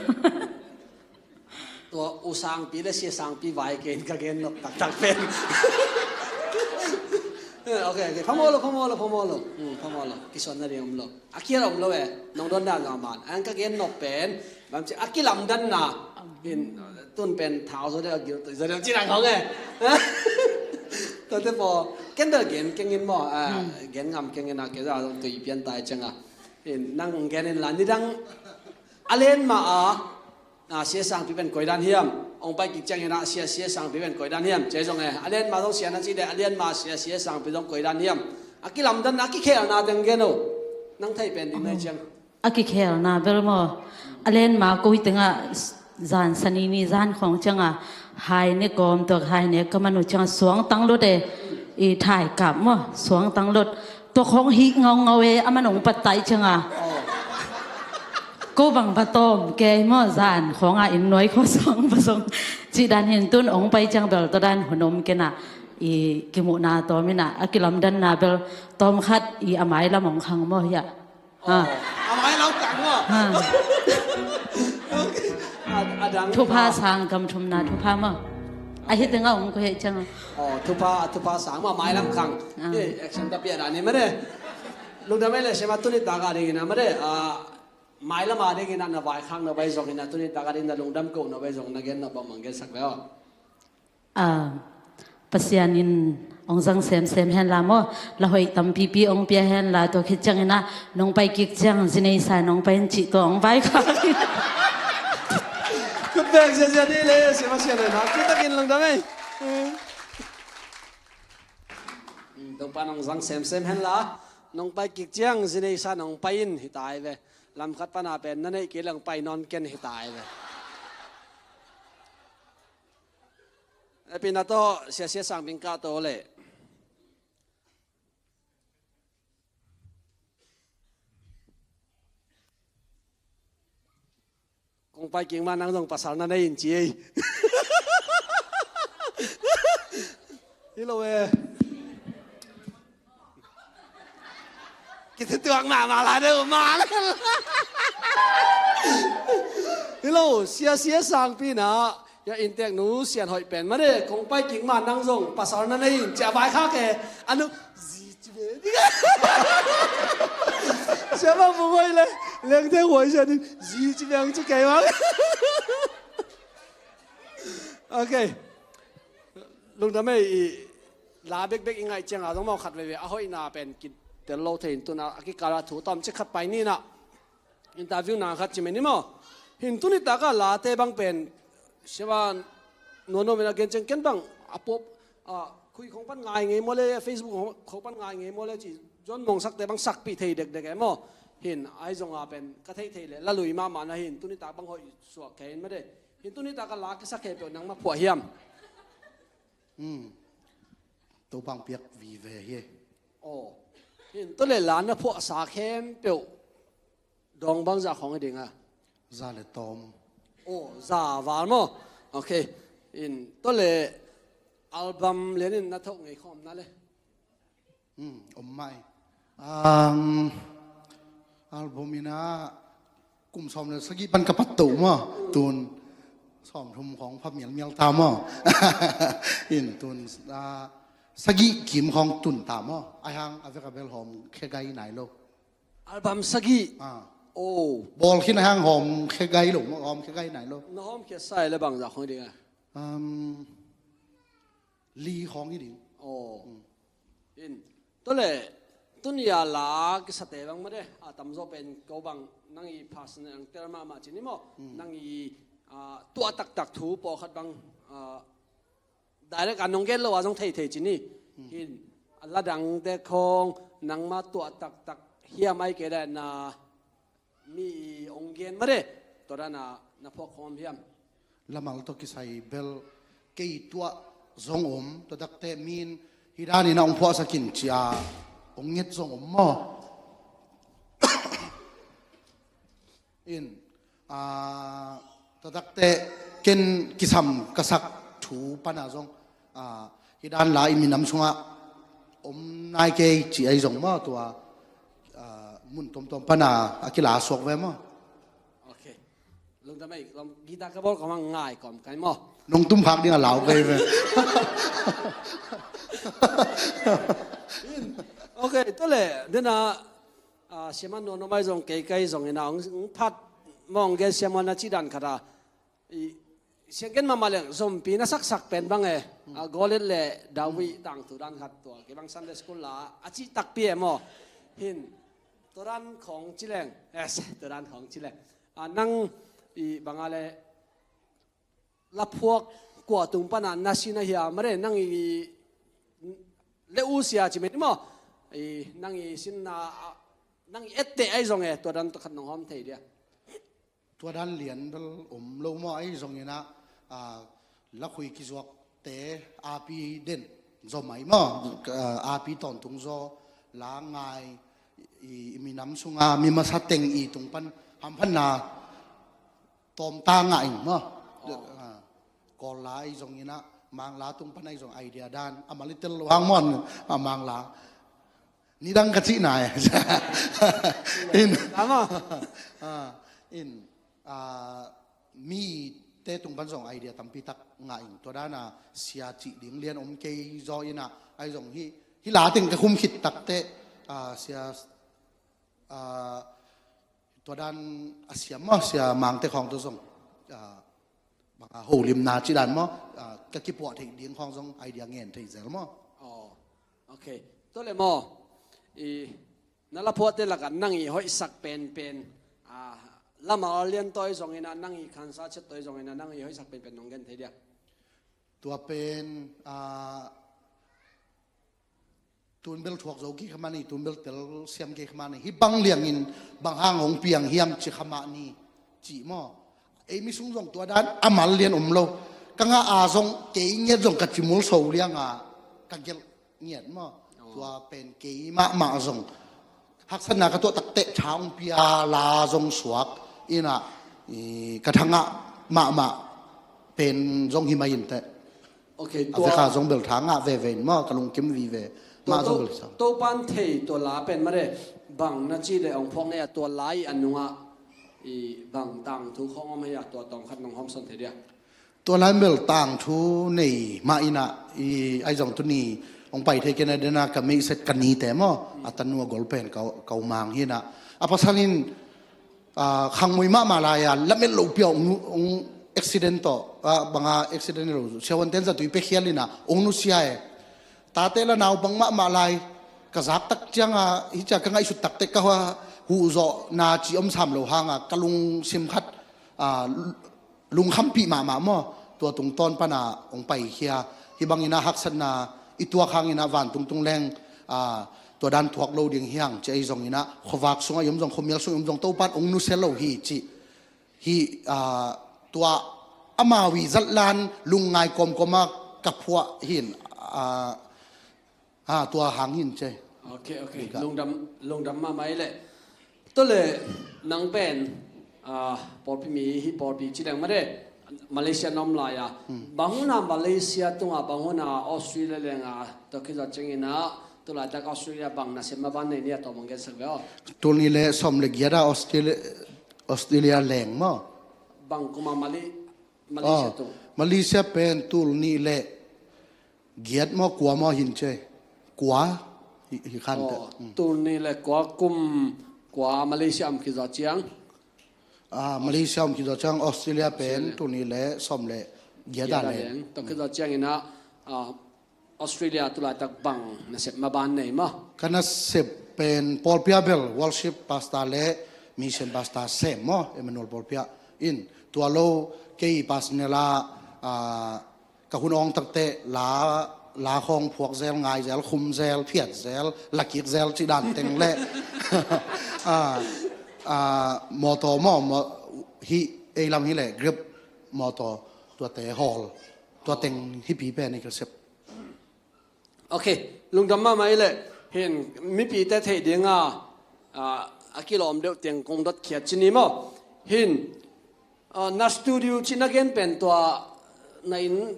Tua U Sangpi le Sia Sangpi vai kei in ka gen nop taktak pen. Ok, ok. Phamawh lo, phamawh lo, phamawh lo. Hmm, phamawh lo. Kisuanna ding om lo. A kial om lo e. Nong don dan zong a man. Ang ka gen nop pen bang ci a kilamdanna. In, tun pen thau zaw deuh a gil tui zaw deuh ci nang hong e. Tuate paw ken bel gen keng in maw. Ah, gen ngam keng in a kei zah zong tui pian tai cianga. In nang gen in la nidang a len mah a, ah, Sia Sangpi pen koi dan hiam? Ong pai kik ciangin ah Sia, Sia Sangpi pen koi dan hiam? Cia zong e, a len mah zong sia na ci le, a len mah Sia, Sia Sangpi zong koi dan hiam? A kilamdanna, a kikhelna teng gen o. Nang thei pen ding nai ciang. A kikhelna bel maw. A lenma ko hi tengah zan sani ni zan khawng ciangah hai ne kawm tuak hai ne ka man uh ciangah suang tang lut e. I thai kap maw, suang tang lut. Tua khawng hih ngaungau e, a man ong pat tai ciangah. Ko bang va tawm kei maw, zan khawngah inn nuai khawng suang va zong. Cih dan hi in tun ong pai ciang bel tua dan hun om kenah. I kimuhna tawm inah, a kilamdanna bel tawm khat i a mailam ong khang maw hiah. Ha. A mailam khang maw? Ha. Okay. A, a dang thupha sang gam thumna thupha maw. A hi tengah ong ko heh ciang. Oh, thupha, thupha sang maw, mailam khang. Ah. Eh, action ta pia dan ni mare. Lungdam ei le siama tuni taka dingin a mare. Ah, mailam a dingin a na vaikhak na vai zong ina tuni taka dingin na lungdam ko na vai zong na gen na bang mang gen sak ve aw. Ah, Pasian in ong zang semsem henla maw, la hoih tampipi ong pia henla, tua khit ciangin ah nong pai kik ciang zinei sa nong pai in cih tua ong vaikhak. Khut beng siasia ni le, siama sia le na, kitakin lungdam ei. Topa nong zang semsem henla, nong pai kik ciang zinei sa nong pai in hi tai ve. Lamkhat pana pen na neih kei leng pai nawn ken hi tai ve. Epi na tawh siasia sang bingkah tawh le. Kong pai kik ma nang zong pasal na nei in ci ei. Hi lo e. Kitutuak mahmah lai deuh mah. Hi lo, siasia sangpi na. Ya inntek nu sian hoih pen mane, kong pai kik ma nang zong pasal na nei in cia vaikhak e. A nu zi ci ve. Siama mung hoih le lengte huai sian in zi ci ve ang ci kei mang. Okay. Lungdam ei, i la bekbek i ngaih cianga zong mau khat veve a hoihna pen kitel lo thei in tuna a kikala thu tawm ci khat pai nina. Interview na khat ci mai ni maw. Hin tuni taka late bang pen siavan nuanuam in a gen ciang ken bang a pop a khui khong pan ngai ngei maw le, Facebook khong pan ngai ngei maw le ci John Mawng sakte bang sakpih thei dekdek e maw. Hin ai zonga pen ka theih thei le la lui mahmah na hin tuni tak bang hoih suak khe in made. Hin tuni taka la kisak khe peuh nangma phuah hiam? Hmm. Tobang piak vive hi. Aw. Hin tole la na phuahsa khempeuh dawng bangzah khawng hi ding a? Za le tawm. Aw, za val maw? Okay. In tole album lianin na thoh ngei khawm na le? Hmm, om mai. Ang album ina kum sawm le sagih pan ka pat to maw? Tun sawm thum khawng pha mialmial ta maw? In tun, ah, sagih kim khawng tun ta maw? Ai hang a vek a bel hawm khe gai nai lo. Album sagih. Ah. Oh. Bawl khin a hang hawm khe gai lo maw? Hawm khe gai nai lo. Na hawm khe sai le bangzah khawng ding a? Um, li khawng hi ding. Oh. In tole tuni a la kisate bang made a tamzaw pen ko bang nang i personal ang tel mahmah ci ni maw? Nang i, ah, tuah taktak thu pawlkhat bang, ah, direct a nong gen lo a zong theithei ci ni. Hin a ladangte khawng nangma tuah taktak hiam ai kei le na mi ong gen made tua dana na phuak khawm hiam? Lamal tawh kisai bel kei tuah zong om, tua takte min hi danin a ong phuahsak in cia ong nget zong om maw? In, ah, tua takte ken kisam ka sak thu pana zong, ah, hi dan la i minam sungah om nai kei ci ai zong maw tua, ah, mun tuamtuam pana a kila suak ve maw? Okay. Lungdam ei, guitar ka bawl kawm a ngai kawm kai maw? Nong tum khak ding a lau kei ve. Okay, tole dena, ah, siaman nuan om ai zong kei kai zong ina ong phat mawng gen siaman na ci dan khat a. I sianggen mahmah leng zompi na saksak pen bang e, ah, Goliat le David tangthu dan khat tua kei bang Sunday school la a cih takpi e maw? Hin tua dan khawng ci leng, yes, tua dan khawng ci leng, ah, nang i banga le laphuak kua tung pana na sin a hiam mare nang i le u sia ci mai ni maw? I, nang i sinna, ah, nang i etteh ahi zong e, tua dan tawh khat nong hawm thei dia. Tua dan lian bel om lo maw, ahi zongin ah, ah, lakhui kizuakte api den zaw mai maw, ah, api tawntung zaw, la ngai, i, i minam sunga mi masa teng i tung pan hamphatna tawmta ngah ing maw. Oh. Ah, Kawl la ahi zongin ah, Mang la tung pan ahi zong idea dan a mal i tel lo hang maw, a Mang la. Nidang ka cihna e. In, ah, in, ah, mite tung pan zong idea tampi tak ngah ing. Tua dana sia cih ding lian om kei zaw in ah, ahi zong hi, hi la teng ka khum khit takteh, ah, sia, ah, tua dan a siam maw, sia Mangte khawng tua zong, ah, banga holimna cih dan maw, ah, ka kipuah theih ding khawng zong idea ngen thei zel maw. Oh, ok. Tua le maw, i, na laphuahte lakah nang i hoihsak penpen, ah, lama lian tawi zongin ah, nang i khansa chet tawi zongin ah, nang i hoihsak penpen nong gen thei dia. Tua pen, ah, tun bel thuak zo kei kha mah ni, tun bel tel siam kei kha mah ni, hih bang liangin bang hang hong piang hiam ci kha mah ni, cih maw. Ei mi sung zong tua dan a mal lian om lo. Ka ngah a zong kei ngiat zong ka cimul so lianga ka gelh ngiat maw. Oh. Tua pen kei mahmah zong haksatna ka tuah takteh tha hong pia, la zong suak in ah, i, ka thangah mahmah pen zong hi mai inteh. Ok, a tua vekha zong bel tha ngah veve in maw, ka lungkim vive. Tua mah zong to-, bel sam. Topan thei tua la pen mare, bang na ci le hong phuak nei a, tua la i a nungah i bang tangthu khawng om hei a, tua tawm khat nong hawmsawn thei dia. Tua lai bel tangthu nei mah in ah, i, ahi zong tuni hong pai thei kei na dena ka meihset ka nite maw, a tanu a gol pen ka, ka u Mang hi in ah. A pasal in, ah, khangmui mahmah lai-a lamet loh pia hong, hong accident tawh, ah, banga accident lo, siahuanten zatui pia khial in ah hong nusia e. Tate la naupang mahmah lai ka zak tak cianga, hi cia ka ngaihsut takteh ka hua, huhzawhna ci om sam lo hanga ka lungsim khat, ah, lungkhampih mahmah maw, tua tungtawn pana hong paikhia. Hih bangin ah haksatna i tuak hangin ah vantung tung leng, ah, tua dan thuak lo ding hi hang ci ahi zongin ah, khuavak sungah i om zong, khuamial sungah i om zong, Topan hong nusia lo hi cih. Hih, ah, tua amau i zatlan lungngai kawmkawm a ka phuah hin, ah, ah, tua hang hin ce. Ok, ok. Lungdam, lungdam mahmah i leh. Tua le nang pen, ah, pawlpi mi hi, pawlpi ci deng mah de, Malaysia na om lai-a. Hmm. Bang hun a Malaysia tungah, bang hun a Australia leng a, tua khit zawh ciangin ah, tu laitak Australia bang nasem maban nei ni a, tawm hong gensak ve aw. Tul nih le sawm le giat a Australia, Australia leng maw. Bang kum a Mali-, Malaysia tung. Malaysia pen tul nih le giat maw, kua maw hin ce. Kua hi, hi khan te. Tul nih le kua, kum kua Malaysia om khit zawh ciang. Ah, Malaysia om khit zawh ciang, Australia pen tul nih le sawm le giat a leng. Tua khit zawh ciangin ah, ah, Australia tu laitak bang nasep maban nei maw? Ka nasep pen pawlpi a bel worship pastor le mission pastor sem maw, Emmanuel pawlpi ah in, tua lo kei personal a, ah, ka hun awng takteh la, la khawng phuak zel, ngai zel, khum zel, phiat zel, lakik zel cih dan teng le, ah, ah, mawtaw maw, maw, hih ei lam hi leh Grab mawtaw, tuate hawl, tua teng hi pi pen i ka sep. Ok, lungdam mahmah i leh. Hin mipite theih dinga, ah, a kilawm deuh teng kong dot khiat ci ni maw. Hin, ah, na studio cih na gen pen tua na inn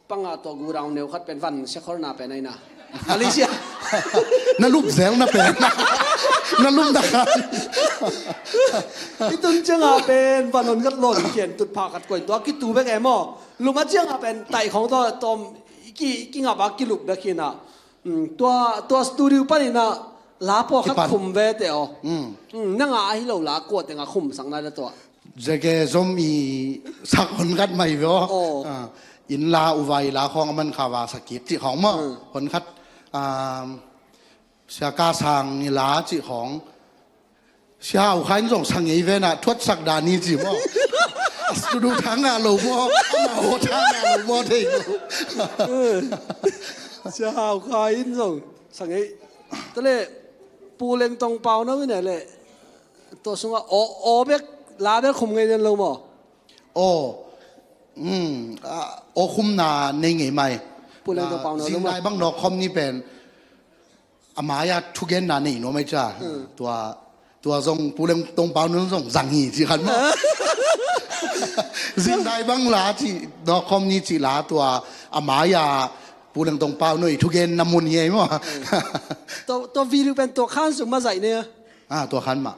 panga tua godown neu khat pen van siakholna pen aina. Malaysia. Na lup zel na pen. Na lup na khan. I tun cianga pen van hon khat lawn kian tutphah khat koih tua kitu bek e maw. Lum a cianga pen taih khawng tua tawm i ki, i kingap a kilup bek hi na. Mm, tua, tua studio panin ah la pawlkhat kipan khum ve te aw. Mm. Mm, nang a ahi lo la kua teng a khumsak na le tua. Zeke zom i sak hon khat mai ve aw. Aw. Ah, inn la, uvai la khawng a man kha va sakit cih khawng maw. Mm. Hon khat, ah, Sia Ka Sang i la cih khawng. Sia Hau Kha in zong sa ngei ve na, thuatsak dan i ci maw. A studio tha ngah lo maw, amau tha ngah lo maw thei lo. Sia Hau Kha in zong sa ngei. Tale, Pu Lengtong Pauno in le, tua sungah aw, aw bek, la bek khum ngei den lo maw? Aw, aw khumna nei ngei mai. Pu Lengtong Pauno zingdai bang nawk khawm ni pen a mai-ah thugenna nei nuam ai ca. Tua, tua zong Pu Lengtong Pauno zong zang hi ci khan maw? Zingdai bang la ci nawk khawm ni ci la tua a mai-ah Pu Lengtong Pauno i thugenna mun hi ei maw? Tua, tua video pen tua khan sung mah zaih ne. Ah, tua khan mah.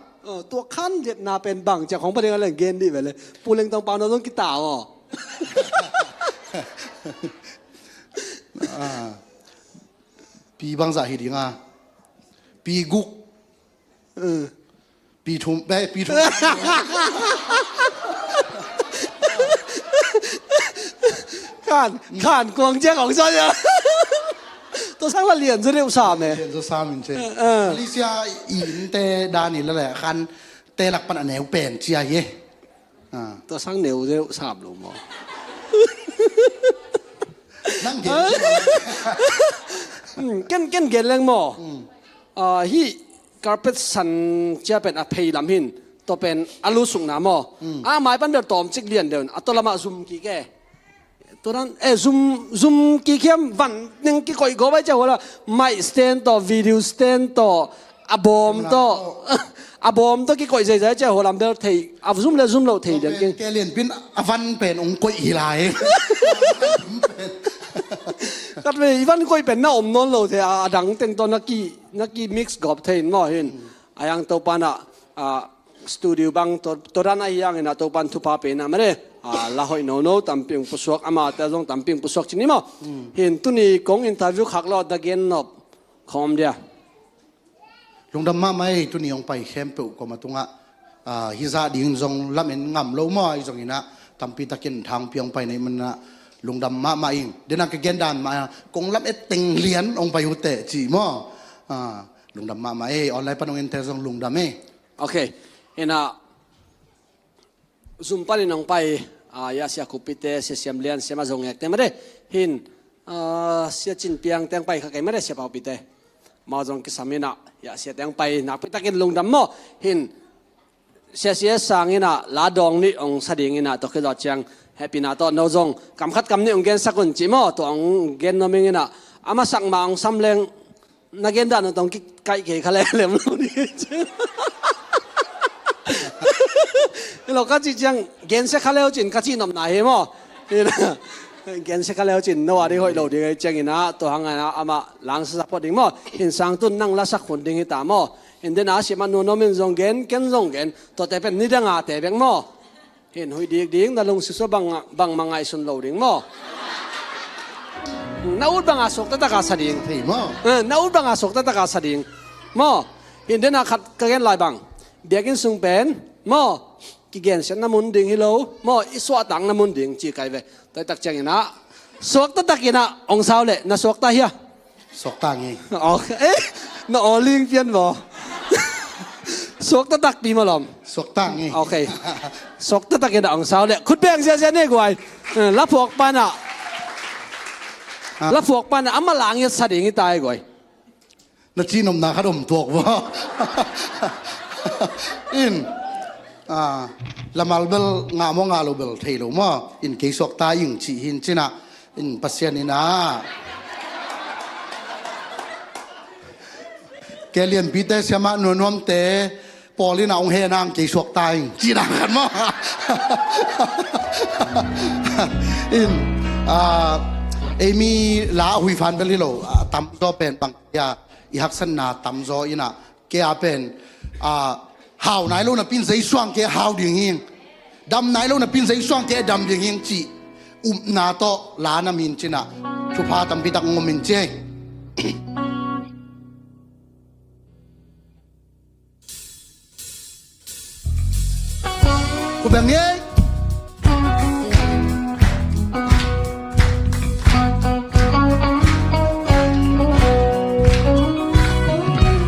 Tua khan liatna pen bang ciang khong pa ding a leng gen dih ve le. Pu Lengtong Pauno zong kita aw. Pi bangzah hi ding a, pi guk, pi thum, eh, pi thum. Khan, khan kuang ciang hong sa ya. Tua sang la lian zaw deuh sam e. Lian zaw sam in ce. Malaysia i innte dan i la le khan te lak pan a neu pen cia hi. Tua sang neu deuh sam lo maw? Nang gen. Ken, ken gen leng maw? Hi carpet san cia pen a phei lam hin, tua pen a lusukna maw? A mai pan bel tawm cik lian deuh in a tua lamah zum kik e. Tua dan e, zum, zum kik hiam, van ning kikoih gawp ai cia hua la, mic stand tawh, video stand tawh, a bawm tawh, a bawm tawh kikoih zeizai cia hua lam bel thei, a zum le zum loh thei lian kik. Ke lian pin a van pen ong koih hi lai. Khat vei i van koih pen na om nawn lo thei, a dang teng tawh na ki, na ki mix gawp thei in maw hin. A yang Topa na, a, studio bang tua, tua dan ahi hangin a Topan thupha pe na mare. A, la hoih nono tampi ong pusuak, amate zong tampi ong pusuak cin ni maw? Hin tuni kong interview khak lo da gen nop khawm dia. Lungdam mahmah ei, tuni ong pai khempeuh koma tungah, a, hi zah ding zong lamen ngam lo maw, ahi zongin ah tampi takin thangpi ong pai na hih manin ah lungdam mahmah ing. Dena ka gen dan mah kong lam et teng lian ong pai uh teh ci maw? A, lungdam mahmah ei, online pan ong ente zong lungdam ei. Ok. Ina, zum panin ong pai, a, ya sia Khupite, sia Siam Lian, sia ma zong ngek te made. Hin, a, sia Cin Piang teng pai kha kei made, sia Pau Pite. Ma zong kisam ina, ya sia teng pai nakpi takin lungdam maw. Hin, sia sia sang ina, la dawng nih ong sa ding ina, tua khit zawh ciang, happy na tawh, no zong, kam khat kam nih ong gen sak un ci maw, tua ong gen nuam ing ina, a masak ma ong sam leng, na gen dan tawh ong kikaih kei kha lem lem lo ni. Lo ka ci ciang, gensia kha leu cin ka ci nopna hi maw. Gensia kha leu cin, no a ding hoih lo ding ei ciang ina, tua hang ina, amah langsa sa phot ding maw. Hin sang tun nang lasak hun ding hi ta maw. Hin dena sia ma nuam nuam in zong gen, ken zong gen, tuate pen nidang a te bek maw. Hin huih dik ding, na lungsim sua bang, bangmah ngaihsun lo ding maw? Na ut banga suak taktak a sa ding. Thei maw? Eh, na ut banga suak taktak a sa ding maw? Hin dena khat ka gen lai bang, biakinn sung pen maw? Kigensiatna mun ding hi lo maw? I suahtakna mun ding ci kai ve. Tua tak ciang ina, suak taktak ina ong sau leh na suakta hia? Suakta ngei. Ok. Eh, na aw ling pian maw? Suakta takpi maw lom? Suakta ngei. Ok. Suakta tak ina ong sau leh khut beng ziazia ne guai. Eh, la phuak pana, la phuak pana ama lang ia sa ding i tai guai. Na ci nopna khat om tuak maw? In, a, lamal bel ngah maw ngah lo bel thei lo maw? In kei suakta ing ci hin cina. In Pasian ina, ke lianpite, siamah nuamnuamte pawl ina ong heh nang kei suakta ing cina khat maw? In, a, ei mi la a huifan bel hi lo, a, tamzaw pen bang, ya, i haksatna tamzaw ina, ke a pen, a, hau nai lo napin zei suang ke hau ding hing. Dam nai lo napin zei suang ke dam ding hing ci. Upna tawh la na min cina. Thupha tampi tak ngom in ci ei. Khut beng ni ei.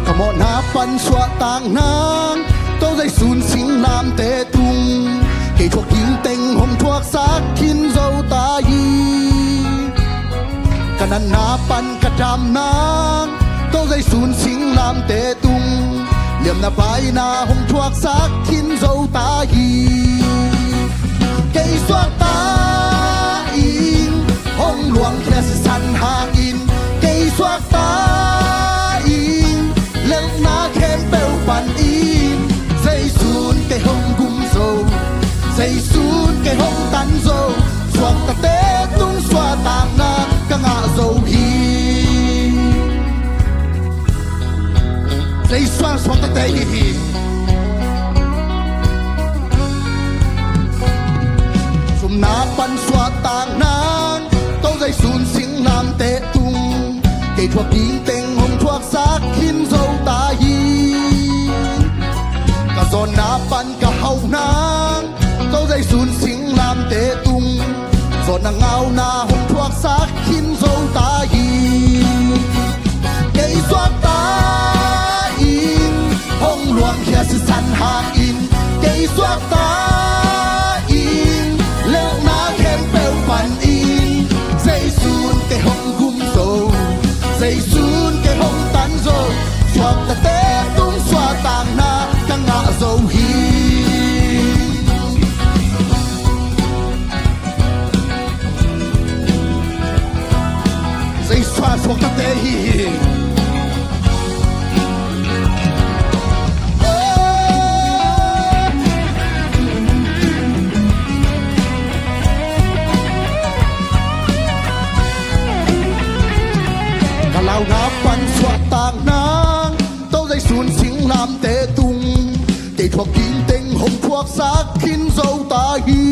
Ka mawhna pan suahtak nang, to zai sun sing namte tung, kei thuak ding teng hong thuaksak khin zo ta hi. Ka natna pan ka dam nang, Tua Zeisun singlamteh tung liamna paina hong thuaksak khin zo ta hi. Kei suakta in hong luangkhia sisan hangin, kei suakta in lelhna khempeuh panin, Zeisun kei hong gum zo, Zeisun kei hong tan zo, suaktate tung suahtakna ka ngah zo hi. Zeisun suaktate hi hi. Sumna pan suahtak nang, tua Zeisun singlamteh tung, kei thuak ding teng hong thuaksak khin zo ta hi. Ka zawnna pan ka hauh nang, tua Zeisun singlamteh tung, zawnna ngauna hong thuaksak khin zo ta hi. Kei suakta in hong luangkhia sisan hangin, kei suakta in lelhna khempeuh panin, Zeisun kei hong gum zo, Zeisun kei hong tan zo, suaktate tung suahtakna ka ngah zo hi. Zeisun suaktate hi hi. Ka launa pan suahtak nang, tua Zeisun singlamteh tung, kei thuak ding teng hong thuaksak khin zo ta hi.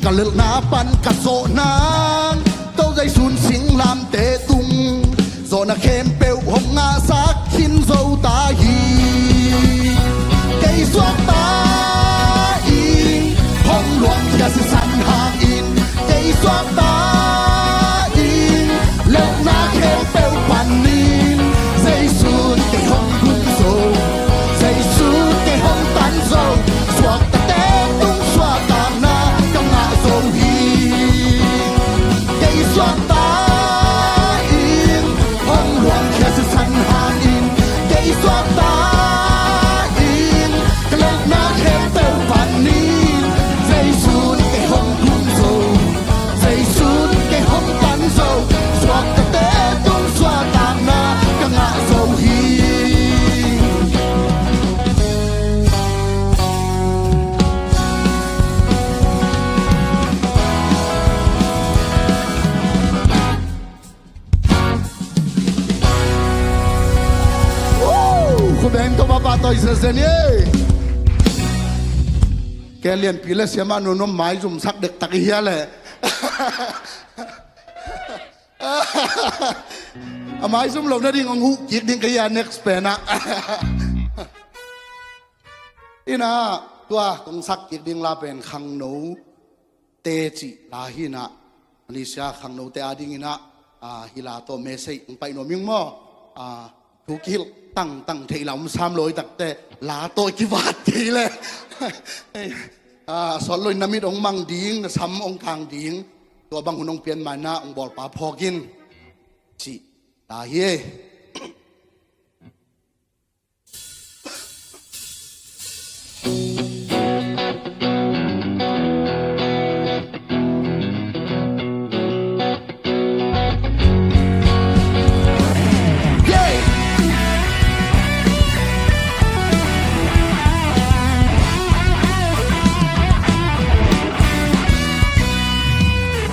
Ka lelhna pan ka zawh nang, tua Zeisun singlamteh tung, zawnna khempeuh hong ngahsak khin zo ta hi. Kei suakta in hong luangkhia sisan hangin, kei suakta in lelhna khempeuh panin, Zeisun kei hong gum zo, Zeisun kei hong tan zo, suaktate tung suahtakna ka ngah zo hi. Kei suakta in hong luangkhia sisan hangin, kei suakta in ka lelhna khempeuh panin, Zeisun kei hong gum zo, Zeisun kei hong tan zo, suaktate tung suahtakna ka ngah zo hi. Khut beng tawh pahpah tawi zenzen hi. Kei lianpi le siamah nu nuam maizum sak dektak i hia leh. A maizum lo nading hong huh kik ding ka hi a, next pen ah. Inah tua kong sak kik ding la pen Khangnote cih la hi inah, Malaysia khangnote ading inah, ah, hi la tawh message hong pai nuam ing maw? Ah, thu kihilh tangtang theih la om sam lo hi takte la tawh kivat kei leh. Ah, sawt lo in na mit hong mang ding, na sam hong kang ding, tua bang hun hong pian ma inah hong bawlpa phawk in cih la hi.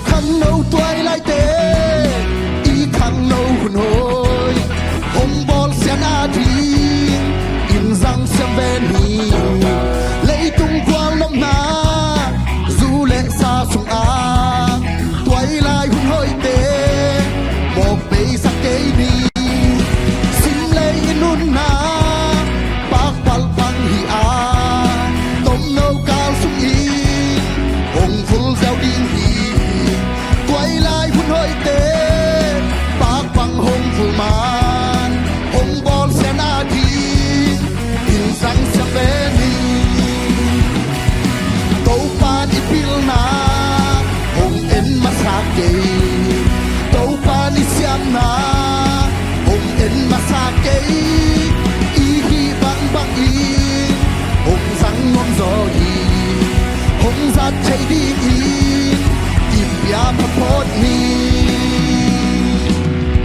Khangno tuailaite, i khangno hun hoi hong bawl sian a ding in zang siam ve ni. Leitung gual nopna zu le sa sungah tuailai hun hoite mawk beisak kei ni. Sim lei i nunna pakpalh pang hi a, tomno kal sungin hong vul ziau ding hi. Tuailai hun hoi I hih bangbang in hong zang nuam zaw hi. Hong zat thei dingin i pia phaphot ni.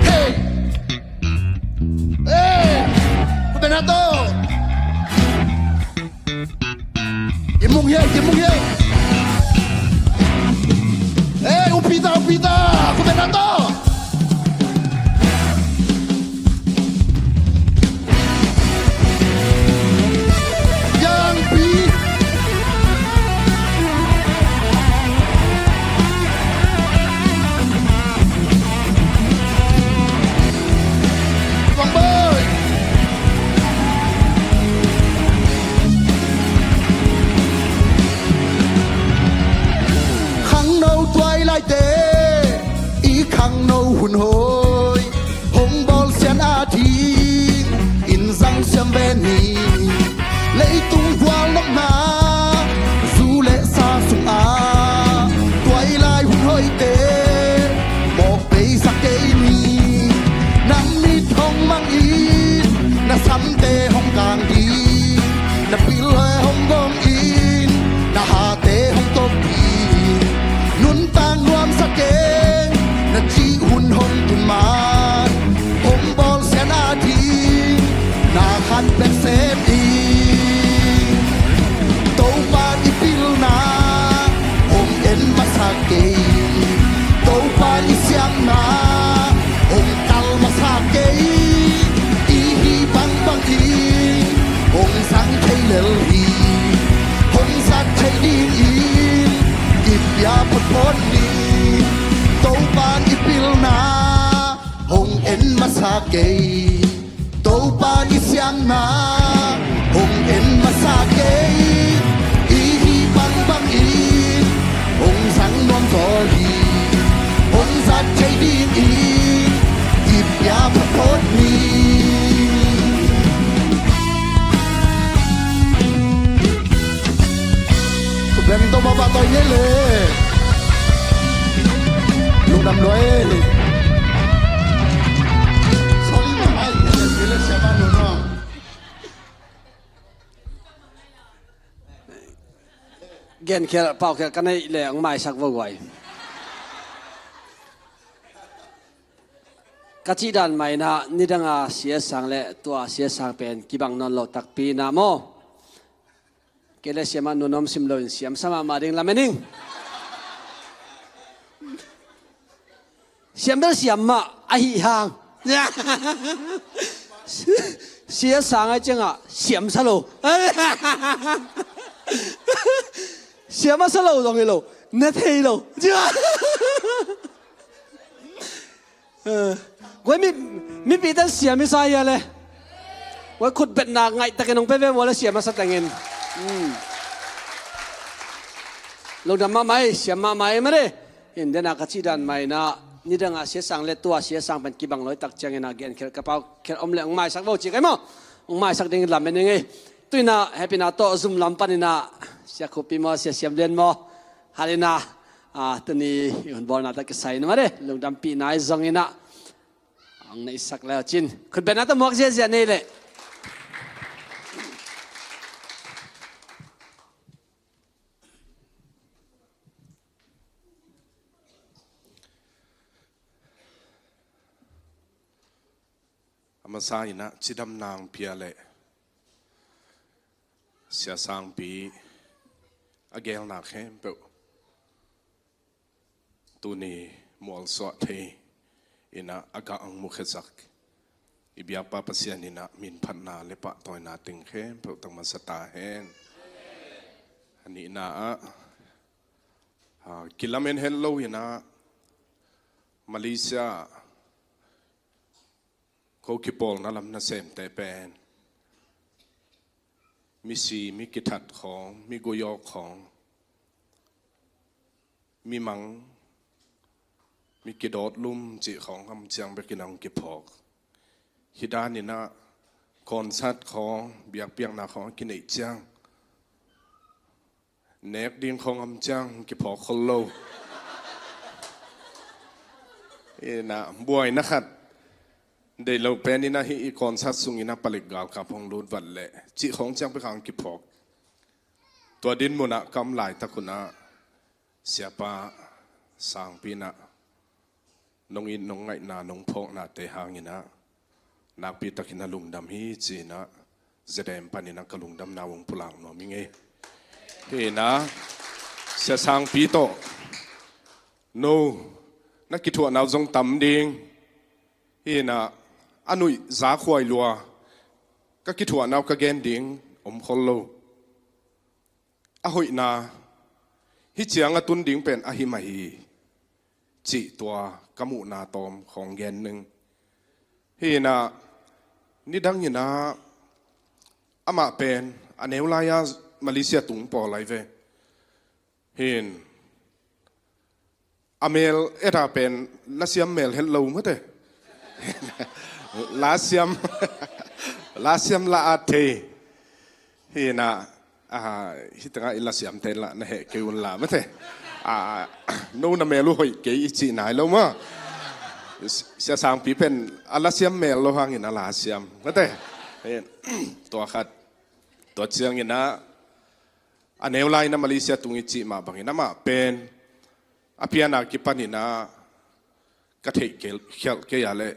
Hey! Hey! Kubenato! Kimung hiai, kimung hiai. Eh, upita, upita. Kubenato. Yang pi. Bang boy. Khangno tuailaite i khangno hun hoi hong bawlsian a ding in zang siam ve ni. Leitung gual nopna zu le sa sungah tuailai hun hoite mawk beisak kei ni. Na mit hong mang in na samte hong kang ding, na pil hong gawng in na hate hong tawp ding. Nuntak nuamsa keng na cih hun hong tun man hong bawlsian a ding na khan bek sem in. Topa i pilna hong en masa kei. Topa i siamna hong kal masa kei. I hih bangbang in hong zang thei lel hi. Hong zat thei dingin i pia photphot ni. Topa i pilna hong en masa kei. Topa i siamna hong en masa kei. I hih bangbang in hong zang nuam zaw hi. Hong zat thei dingin i pia photphot ni. Bem to baba to ye le. Lungdam lua e. Sorry, ma, ai, ele se ba no no. Genkhial, paukhial ka neih leh hong maisak vo guai. Ka cih dan mah in ah nidang a siasang le tua siasang pen kibang nawn lo takpi in ah maw. Kei le siamah nuam nuam sim loin siamsa mahmah ding lamen ing. Siam bel siam mah ahih hang. Siasang ahih ciangah siamsa lo. Siam a sa lo zong hi lo. Na thei lo. Eh, guai mi, mipite siam i sa hia le. Guai khutbetna ngaihtakin hong pe ve vua le siam a sa tengin. Hmm. Lungdam mahmah ei, siam mahmah ei mah de. In dena ka cih dan mah in ah nidang a siasang le tua siasang pen kibang lo i tak ciangin ah Genkhial ka paukhial om le hong maisak vo ci kai maw. Hong maisak ding lamen ing ei. Tu in ah hehpihna tawh zum lam pan in ah Sia Khup Pi maw, Sia Siam Lian maw. Hal in ah, ah, tuni i hun bawlna tawh kisai in ah mah de lungdampihna i zong in ah hong neihsak le uh cin. Khutbetna tawh muak ziahziah nei leh. A masa in ah cidamna hong pia leh siasangpi a gelna khempeuh tuni mualsuah thei in ah a gah hong mukhiasak i biakpa Pasian in ah minphatna le pahtawina teng khempeuh tang masa ta hen. A nihna ah, ah, kilamen het lo in ah Malaysia ah ko kipawlna lam nasemte pen misi, mi kithat khawng, mi guiawk khawng, mi mang, mi kidawt lum cih khawng a om ciang bekin a hong kiphawk. Hih dan in ah concert khawng, biakpiakna khawng a kineih ciang nek ding khawng a om ciang kiphawk khol lo. In ah buaina khat Deih lo pen in ah hih i concert sung in ah palik galkap hong lut vat leh cih khawng ciang pek hang kiphawk. Tua din mun ah ka om laitak hun ah Siapa Sangpi in ah nong it nong ngaihna nong phawknate hang in ah nakpi takin ah lungdam hi ci in ah Z A M pan in ah ka lungdamna hong pulak nuam ing ei. Hi in ah Sia Sangpi tawh no na kithuahna uh zong tam ding. Hi in ah a nuih zakhuai lua ka kithuahna uh ka gen ding om khol lo. A hoihna hih ciang a tun ding pen ahi mah hi cih tua ka muhna tawm khawng gen ning. Hi in ah nidang in ah amah pen a neu lai-a Malaysia tung pawl ahi ve. Hi in a mel et a pen lasiam mel het lo mate. Lasiam lasiam la at thei. Hi in ah hih tengah i lasiamte lah na heh kei un la mate. No na mel uh hoih kei i cih nai lo maw. Sia Sangpi pen a lasiam mel lo hang in a lasiam mate. Tua khat. Tua ciang in ah a neu lai in ah Malaysia tung i cih mah bangin amah pen a pian a kipan in ah ka theih khialh kei a leh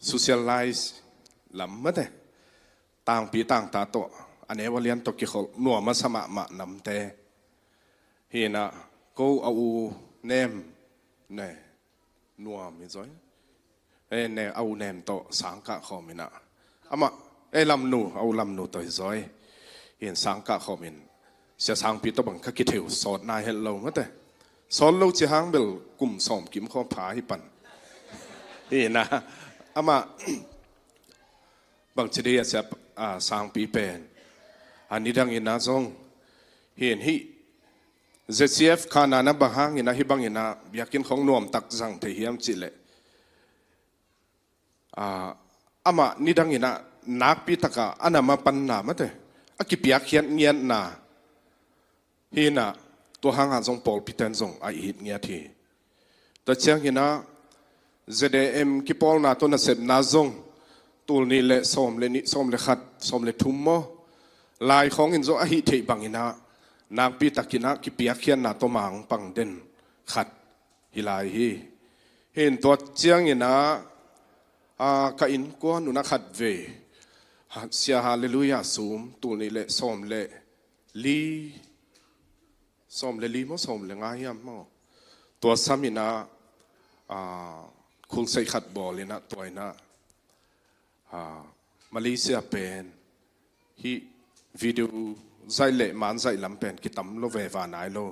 socialize lam mate, tangpi tangta tawh a neu a lian tawh kikholh nuam a sa mahmah namte. Hi in ah ko a u Nem ne nuam hi zaw hi. E ne a u Nem tawh sangkah khawm in ah amah e Lamnu a u Lamnu tawh hi zaw hi. Hi in sangkah khawm in Sia Sangpi tawh bang ka kitheu sawt nai het lo mate. Sawt lo ci hang bel kum sawm kim khaw pha hi pan. Hi in ah amah bang ci dih a Sia Sangpi pen a nidang in ah zong hi in hih Z C F Kanaan ah bang hang in ah hih bang in ah biakinn khawng nuamtak zang thei hiam cih leh amah nidang in ah nakpi taka a nam a panna mate a kipiakkhiat ngiatna. Hi in ah tua hang ah zong pawlpiten zong a it ngiat hi. Tua ciang in ah Z A M kipawlna tawh nasepna zong tul nih le sawm le nih, sawm le khat, sawm le thum maw, lai khawng in zong a hih theih bang in ah nakpi takin ah kipiakkhiatna tawh mang pang den khat hi lai hi. Hi in tua ciang in ah ka innkuan un ah khat vei Sia Halleluiah sum tul nih le sawm le li, sawm le li maw sawm le nga hiam maw, tua sam in ah khulseih khat bawl in ah tua in ah Malaysia pen hih video zaih le man zaih lam pen kitam lo ve va nai lo.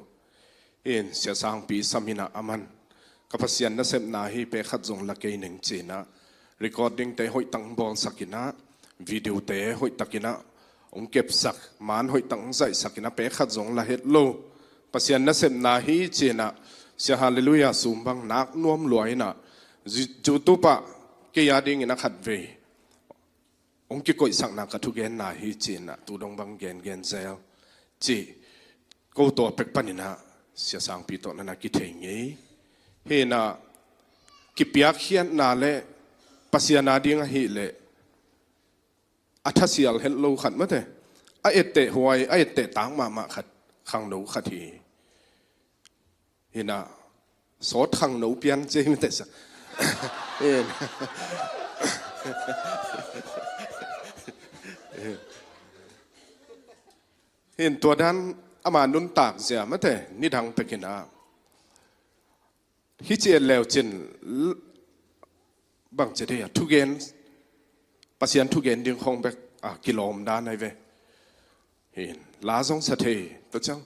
Hi in Sia Sangpi sam in ah aman ka Pasian nasepna hi, pek khat zong la kei ning ci in ah recording te hoih tak bawlsak in ah video te hoih takin ah hong kepsak, man hoih tak hong zaihsak in ah pek khat zong la het lo. Pasian nasepna hi ci in ah Sia Halleluiah sum bang nak nuam lua in ah YouTube ah kei a ding in ah khat vei hong kikoihsakna ka thugenna hi ci in ah tu dong bang gengen zel ci. Ko tua pek pan in ah Sia Sangpi tawh na na kithei ngei. Hi in ah kipiakkhiatna le Pasian a ding ahih leh a thasial het lo khat mate, a etteh huai, a etteh tak mahmah khat khangno khat hi. Hi in ah sawt khangno pian ci hi mate sa. Hi in tua dan ama nuntak zia mate nidang pek in ah hih ci et leu cin bang ci dih a thugen, Pasian thugen ding khawng bek a kilawm dan ahi ve. Hi in la zong sa thei, tua ciang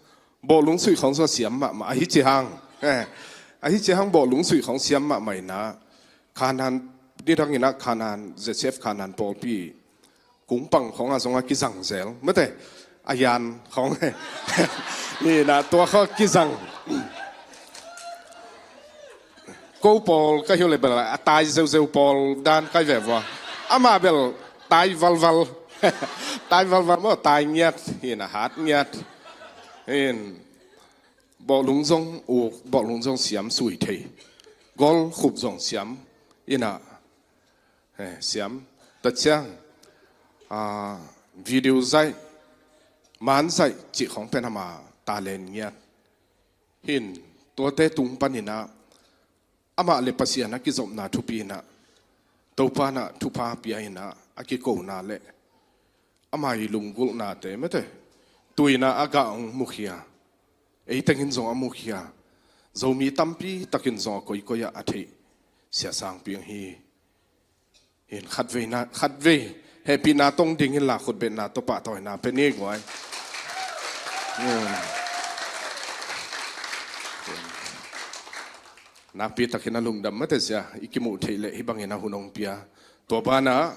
bawhlung suih khawng zong siam mahmah ahi ci hang, ahi ci hang bawhlung suih khawng siam mahmah in ah Kanaan nidang in ah Kanaan Z C F Kanaan pawlpi kungpang khawng ah zong a kizang zel mate, a yan khawng hi in ah tua khawng kizang. Ko pawl ka hi uh leh bel a tai zeuzeu pawl dan kai ve vua. Amah bel tai valval. Tai valval maw, tai ngiat hi in ah hat ngiat. Hi in bawhlung zong uk, bawhlung zong siam sui thei. Gol khup zong siam in ah He, siam. Tua ciang, ah, video zaih, man zaih cih khong pen ama talent ngiat. Hin, tuate tung paninah, amah le Pasian a kizopna thupi inah, Topa inah thupha pia inah, a kikona le ama i lunggulhnate mate, tuinah a gah hong mukhia. Ei tengin zong a mukhia. Zomi tampi takin zong a koikoi ah a theih Sia Sangpi hi. Hin khatvei na, khatvei hehpihna tong dingin la khutbetna tawh pahtawina pe ni guai. Hmm. Nakpi takin a lungdam mate sia, i kimuh theih leh hih bangin a hun hong pia. Tua banah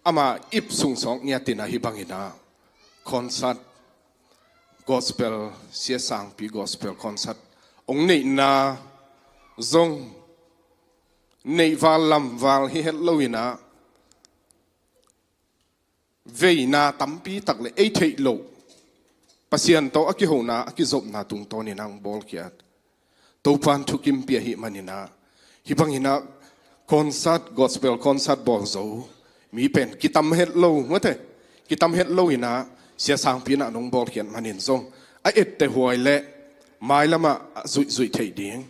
ama ip sungsawk ngiatin a hih bangin a concert, gospel, Sia Sangpi gospel concert hong neihna zong neih val lam val hi het lo inah, veina tampi tak le ei theih loh Pasian tawh a kihona, a kizopna tungtawnin a hong bawlkhiat. Topan thukim pia hih maninah, hih banginah concert, gospel concert bawl zo mi pen kitam het lo mate, kitam het lo inah Sia Sangpi inah nong bawlkhiat manin zong a etteh huai le mailamah a zuihzuih theih ding.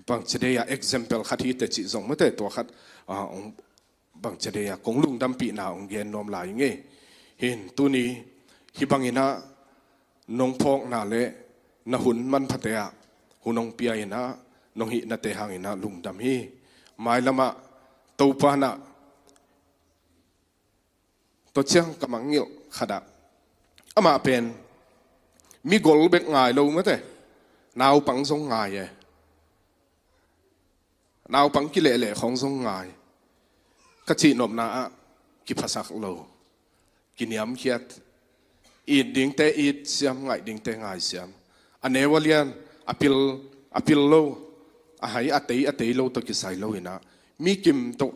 Bangci dei a example khat hi teh cih zong mate, tua khat, ah, hong bangci dei a kong lungdampihna hong gen nuam lai ngei. Hin tuni hih banginah nong phawkna le na hun manphate ah hun hong pia inah nong hihnate hanginah lungdam hi. Mailamah Topa inah tua ciang ka mangngilh khatah, amah pen migol bek ngai lo mate, naupang zong ngai e. Naupang kilehleh khawng zong ngai. Ka cihnopna ah kiphasak lo, kiniamkhiat. It dingte it siam, ngaih dingte ngai siam. A neu a lian, a pil, a pil lo, a hai a tei, a tei lo tawh kisai lo inah, mi kim tawh,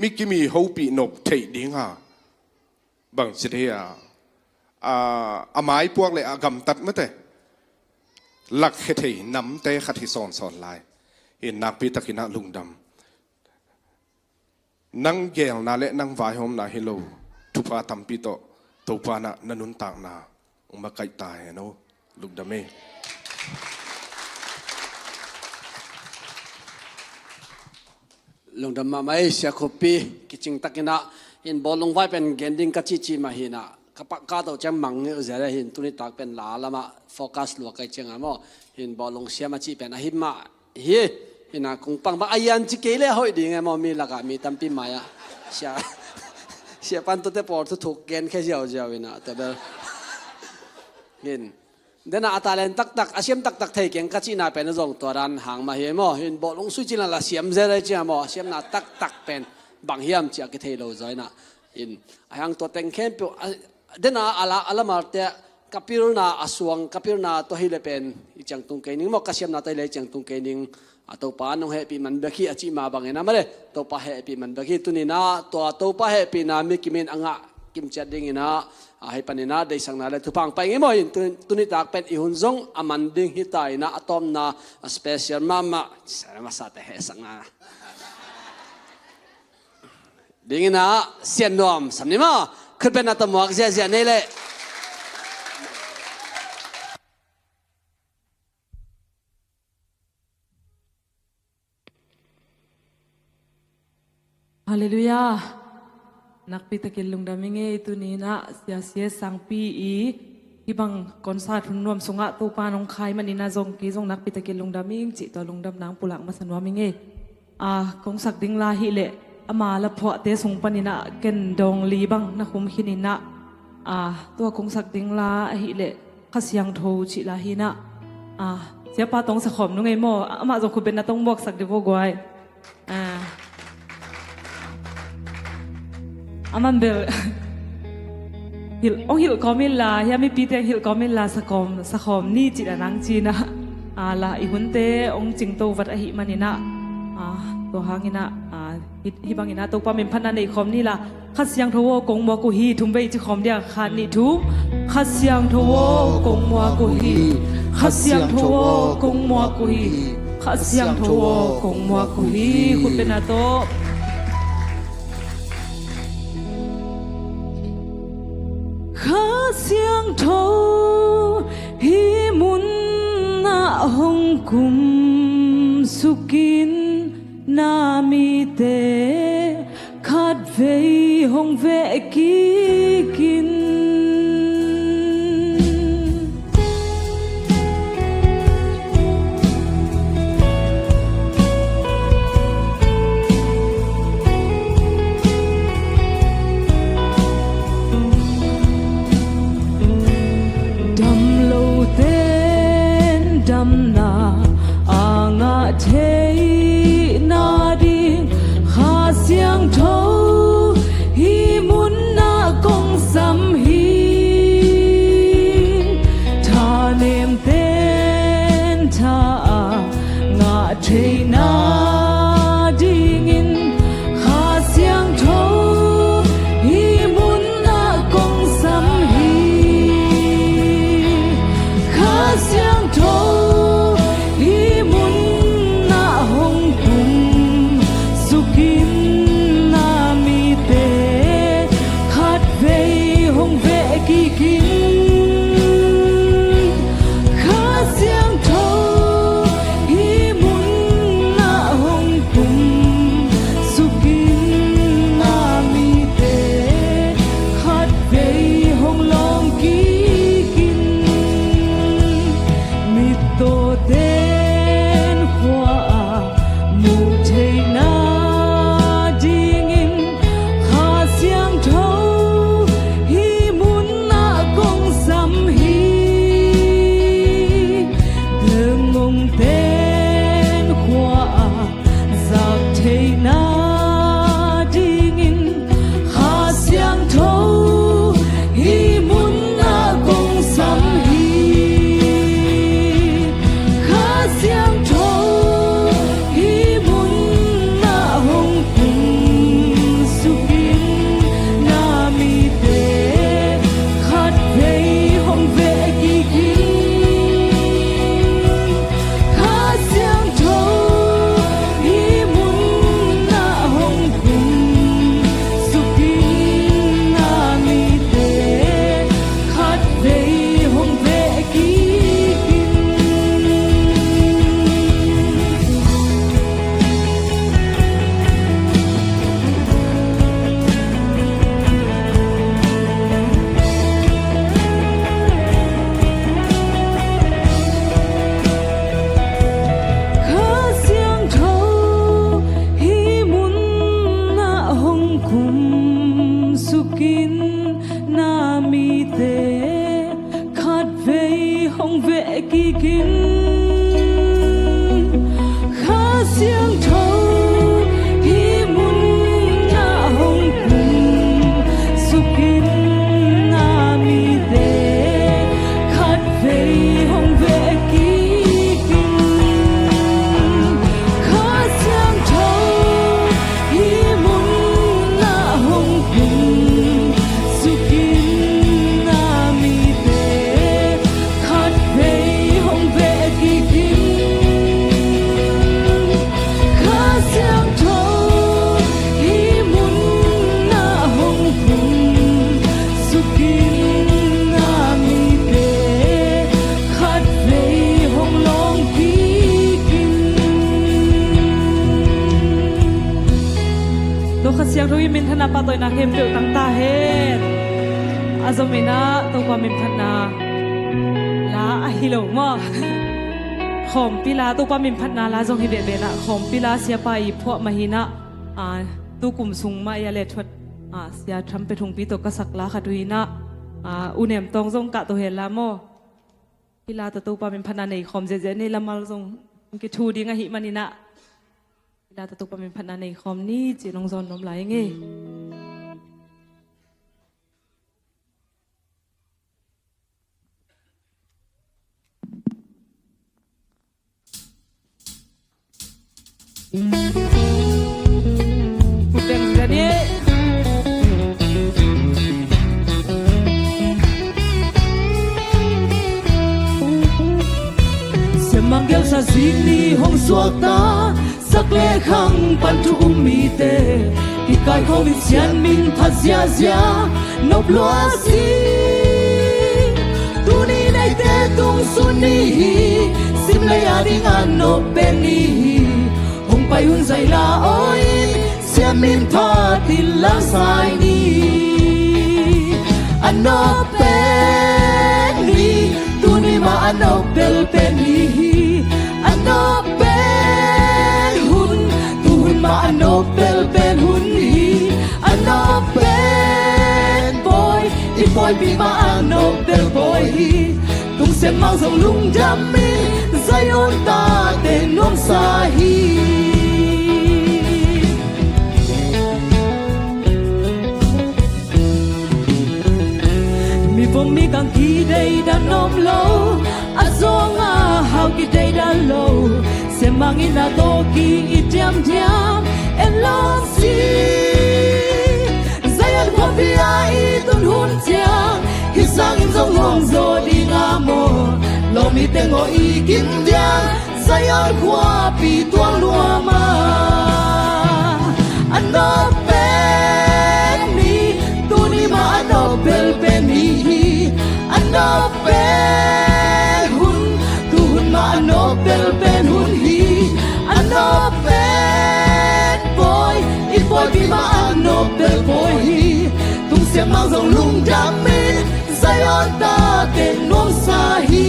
mi kim i hopih nop theih dinga bangci dei a, a, a maipuak le a gamtat mate, lakkhia thei namte khat hi sawnsawn lai. Hin nakpi takinah lungdam. Nang geelna le nang vaihawmna hi lo, thupha tampi tawh Topa inah na nuntakna hong makaih ta hen aw. Lungdam ei. Lungdam mahmah ei Sia Khup Pi, kicing takinah, in bawlung vai pen gen ding ka cihcih mah hinah, ka pakka tawh ciang mangngilh zia le hin tuni tak pen la lamah focus lua kai cianga maw, hin bawlung siam a cih pen a him mah hi. Hinah kong pang bang a yan ci kei le a hoih ding e maw, mi lakah mi tampi mai-ah sia, sia pan tuate pawl thuthuk genkhia ziauziau inah tua bel. Hin Dena a talent taktak, a siam taktak thei keng ka cihna pen a zong tua dan hang mah hi maw. Hin bawlung sui cila la siam zel ai cia maw, a siamna taktak pen bang hiam cia kithei lo zaw inah. Hin a hang tua teng khempeuh, a, dena a la, a lamalte ka pilna a suang, ka pilna tua hi le pen i ciang tung kei ning maw, ka siamna tua hi le i ciang tung kei ning. A Topa nong hehpih man bek hi a cih mah bangin a male, Topa hehpih man bek hi. Tuninah tua Topa hehpihna mi kimin a ngah kimciat dinginah, a hei paninah deisakna le thupha hong pai ngei maw. Hin tu, tuni tak pen i hun zong a man ding hita inah a tawpna a special mahmah, sa masate hehsakna dinginah Sian Nuam Sam ni maw, khutbetna tawh muak ziahziah nei leh. Halleluiah. Nakpi takin lungdam i ngei. Tuninah Sia Sia Sangpi i hih bang concert hun nuam sungah Topa nong khai maninah zong kei zong nakpi takin lungdam i ing cih tua lungdam nang pulak masa nuam i ngei. A, kong sak ding la hi leh ama la phuahte sung paninah ken dawng li bang na khum khininah, a, tua kong sak ding la ahi leh Kha Siangtho cih la hinah, a, siapa tawng sakhawm nung ei maw, amah zong khutbetna tawng muaksak dih vaw guai. A, a man bel hilh, ong hilh kawm inla, hia mipite ang hilh kawm inla, sakhawm, sakhawm ni cih a nang cinah, a, la i hunte ong cingto vat ahi maninah, a, tua hanginah, a, hi, hih banginah Topa min phatna neih khawm ni la. Kha Siangtho aw kong muak uh hi, thum vei ci khawm dia, khat nih thum. Kha Siangtho aw kong muak uh hi. Kha Siangtho aw kong muak uh hi. Kha Siangtho aw, kong muak uh hi. Khut beng a tawh. Kha Siangtho hih munah hong kumsuk in, na mite khatvei hong veh kik in. Damlote in damna a ngah theihna ding Kha Siangtho hih munah kong sam hi. Thanemte in tha a ngah theihna dingin Kha Siangtho hih munah kong sam hi. Kha Siangtho hih munah hong kumsuk in, na mite khatvei hong veh kik in. Kha Siangtho hih munah hong kumsuk in, na mite khatvei hong lawng kik in. Mittawte in khua ah muh theihna dingin Kha Siangtho hih munah kong sam hi. Belngongte in khua ah zak theihna dingin Kha Siangtho hih munah kong sam hi. Kha Siangtho hih munah hong kumsuk in, na mite khatvei hong veh kik in. Kha Siangtho hih munah hong kumsuk in, na mite khatvei hong veh kik in. Kha Siangtho hih munah hong kumsuk in, na mite khatvei hong veh kik in. Kha Siangtho hih munah hong kumsuk in, na mite khatvei hong veh kik in. Kha Siangtho hih munah hong kumsuk in, na mite khatvei hong veh kik in. Kha Siangtho hih munah hong kumsuk in, na mite khatvei hong lawng kik in. Tua Kha Siangtho hih minthanna pahtawina khempeuh tang ta hen. A zom in ah Topa minphatna la ahi lo maw? Khawmpi la, Topa minphatna la zong hi veve in ah, khawmpi la siapa i phuah mah hi in ah, a, tu kum sung mah i a lethuat, a, Sia Thang Pia Thung Pi tawh ka sak la khat uh hi in ah, a, U Nem Tawng zong kah to hen la maw? Hih la tawh Topa minphatna nei khawm ziahziah ni, lamal zong kithu ding ahih manin ah, hih la tawh Topa minphatna nei khawm ni ci-in hong zawn nuam lai ing ei. Gelsa zi ni hong suakta, sak le khang pan thu um mite, i kaikhawm in Sian min phat ziahziah nop lua si. Tuni neite tung sun ni hi, simlei a ding a nop pen ni hi. Hong pai hun zaila aw in, Sian min phat in lamsai ni. A nop pen ni, tuni mah a nop pelpen ni hi. A nop pen hun, tu hun mah a nop pelpen hun ni. A nop pen pawi, i pawipih mah a nop pel pawi hi. Tungsian mang zong lungdam in, Zion tate nuamsa hi. Mi vom mi kang kideidan om lo, a zong a hau kideidan lo. Sian mang in a tawh ki i diamdiam en lawm si. Zion khuapi a i tun hun ciang, hih sangin zong nuam zaw ding a maw? Lawmite ngawh i kim diam, Zion khuapi tuang nuam a. A nop pen ni, tuni mah a nop pelpen ni hi. A nop pen hun, tu hun mah a nop pelpen hun hi. A nop pen pawi, i pawipih mah a nop pel pawi hi. Tungsian mang zong lungdam in, Zion tate nuamsa hi.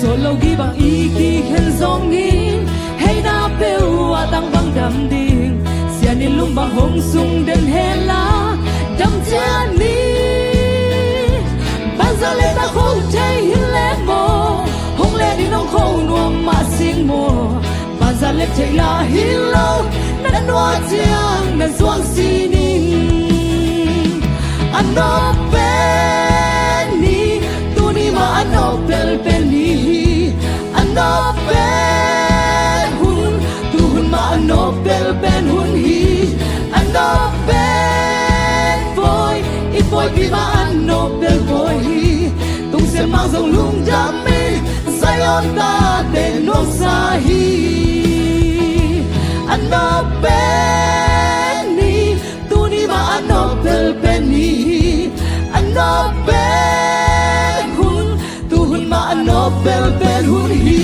Sawt lo gih bang i kikhen zongin, heina peuh ah tang bang dam ding. Sian in lung bang hong sung den hen la, dam ciat ni. Banza le ta kho thei hi le maw, hong le ding nong kho nuam mah sing maw? Banza le thei la hi lo, na nuam ciang na zuang si ning. A nop pen ni, tuni mah a nop pelpen ni hi. A nop pen hun, tu hun mah a nop pelpen hun hi. A nop pen pawi, i pawipih mah a nop pel pawi hi. Tungsian mang zong lungdam in, Zion tate nuamsa hi. A nop pen ni, tuni mah a nop pelpen ni hi. A nop pen hun, tu hun mah a nop pelpen hun hi.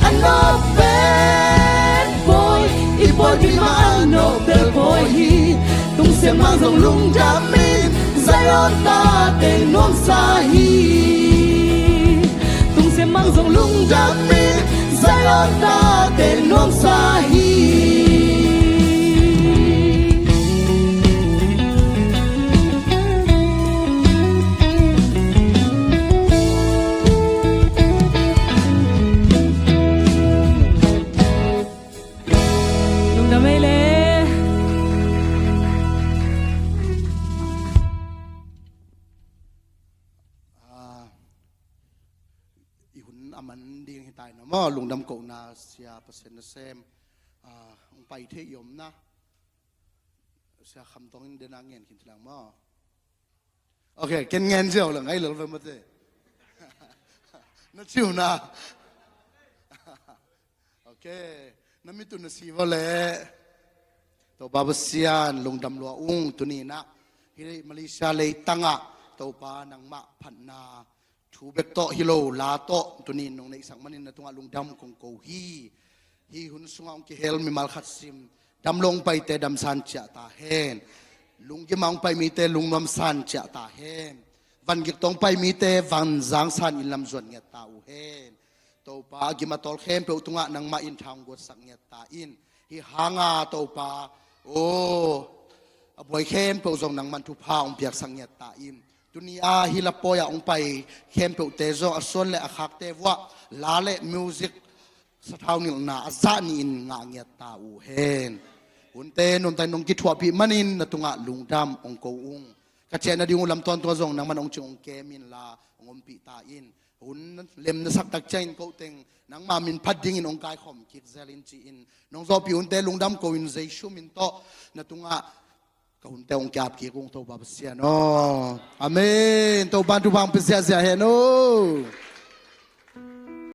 A nop pen pawi, i pawipih mah a nop pel pawi hi. Tungsian mang zong lungdam in, Zion tate nuamsa hi. Tungsian mang zong lungdam in, Zion tate nuamsa hi. Lungdam ei le. Ah, i hun a man ding hi tai na maw, lungdam kohna sia Pasian nasem, ah, hong pai thei i omna. Sia Kham Tong in den a ngen khin thilang maw. Ok, ken ngen ziau la ngai lel ve mate. Na ciu na. Ok, na mit uh na si va le. Topa Pasian lungdam lua ung, tuni na hi Malaysia leitang ah Topa nangmah phatna thu bek tawh hi lo, la tawh tuni in nong neihsak manin na tungah lungdam kong ko hi. Hih hun sungah hong kihel mimal khat sim, dam lo hong paite damsan ciah ta hen. Lunggim ah hong pai mite lungnuamsan ciah ta hen. Vangik tawh hong pai mite vanzangsan in lamzuan ngiat ta uh hen. Topa, a gim a tawl khempeuh tungah nangmah in tha hong guatsak ngiat ta in. Hih hanga Topa, aw, a buai khempeuh zong nangmah in thupha hong piaksak ngiat ta in. Tuni a hih lapawi ah hong pai khempeuhte zong a suan le a khakte vuah la le music sathau nilhna a zah ni-in ngah ngiat ta uh hen. Hunte nuamtakin nong kithuahpih manin na tungah lungdam hong ko ung. Ka ciah nading uh lam tawntung ah zong nangman hong cing hong kem inla hong ompih ta in. Hun lem na sak tak ciangin ko teng nangma min phat dingin hong kaikhawm kik zel in ci-in nong zawhpih hunte lungdam ko in Jesu min tawh na tungah ka hunte hong kiap kik ung Topa Pasian aw. Amen. Topa in thupha hong pia ziahziah hen aw.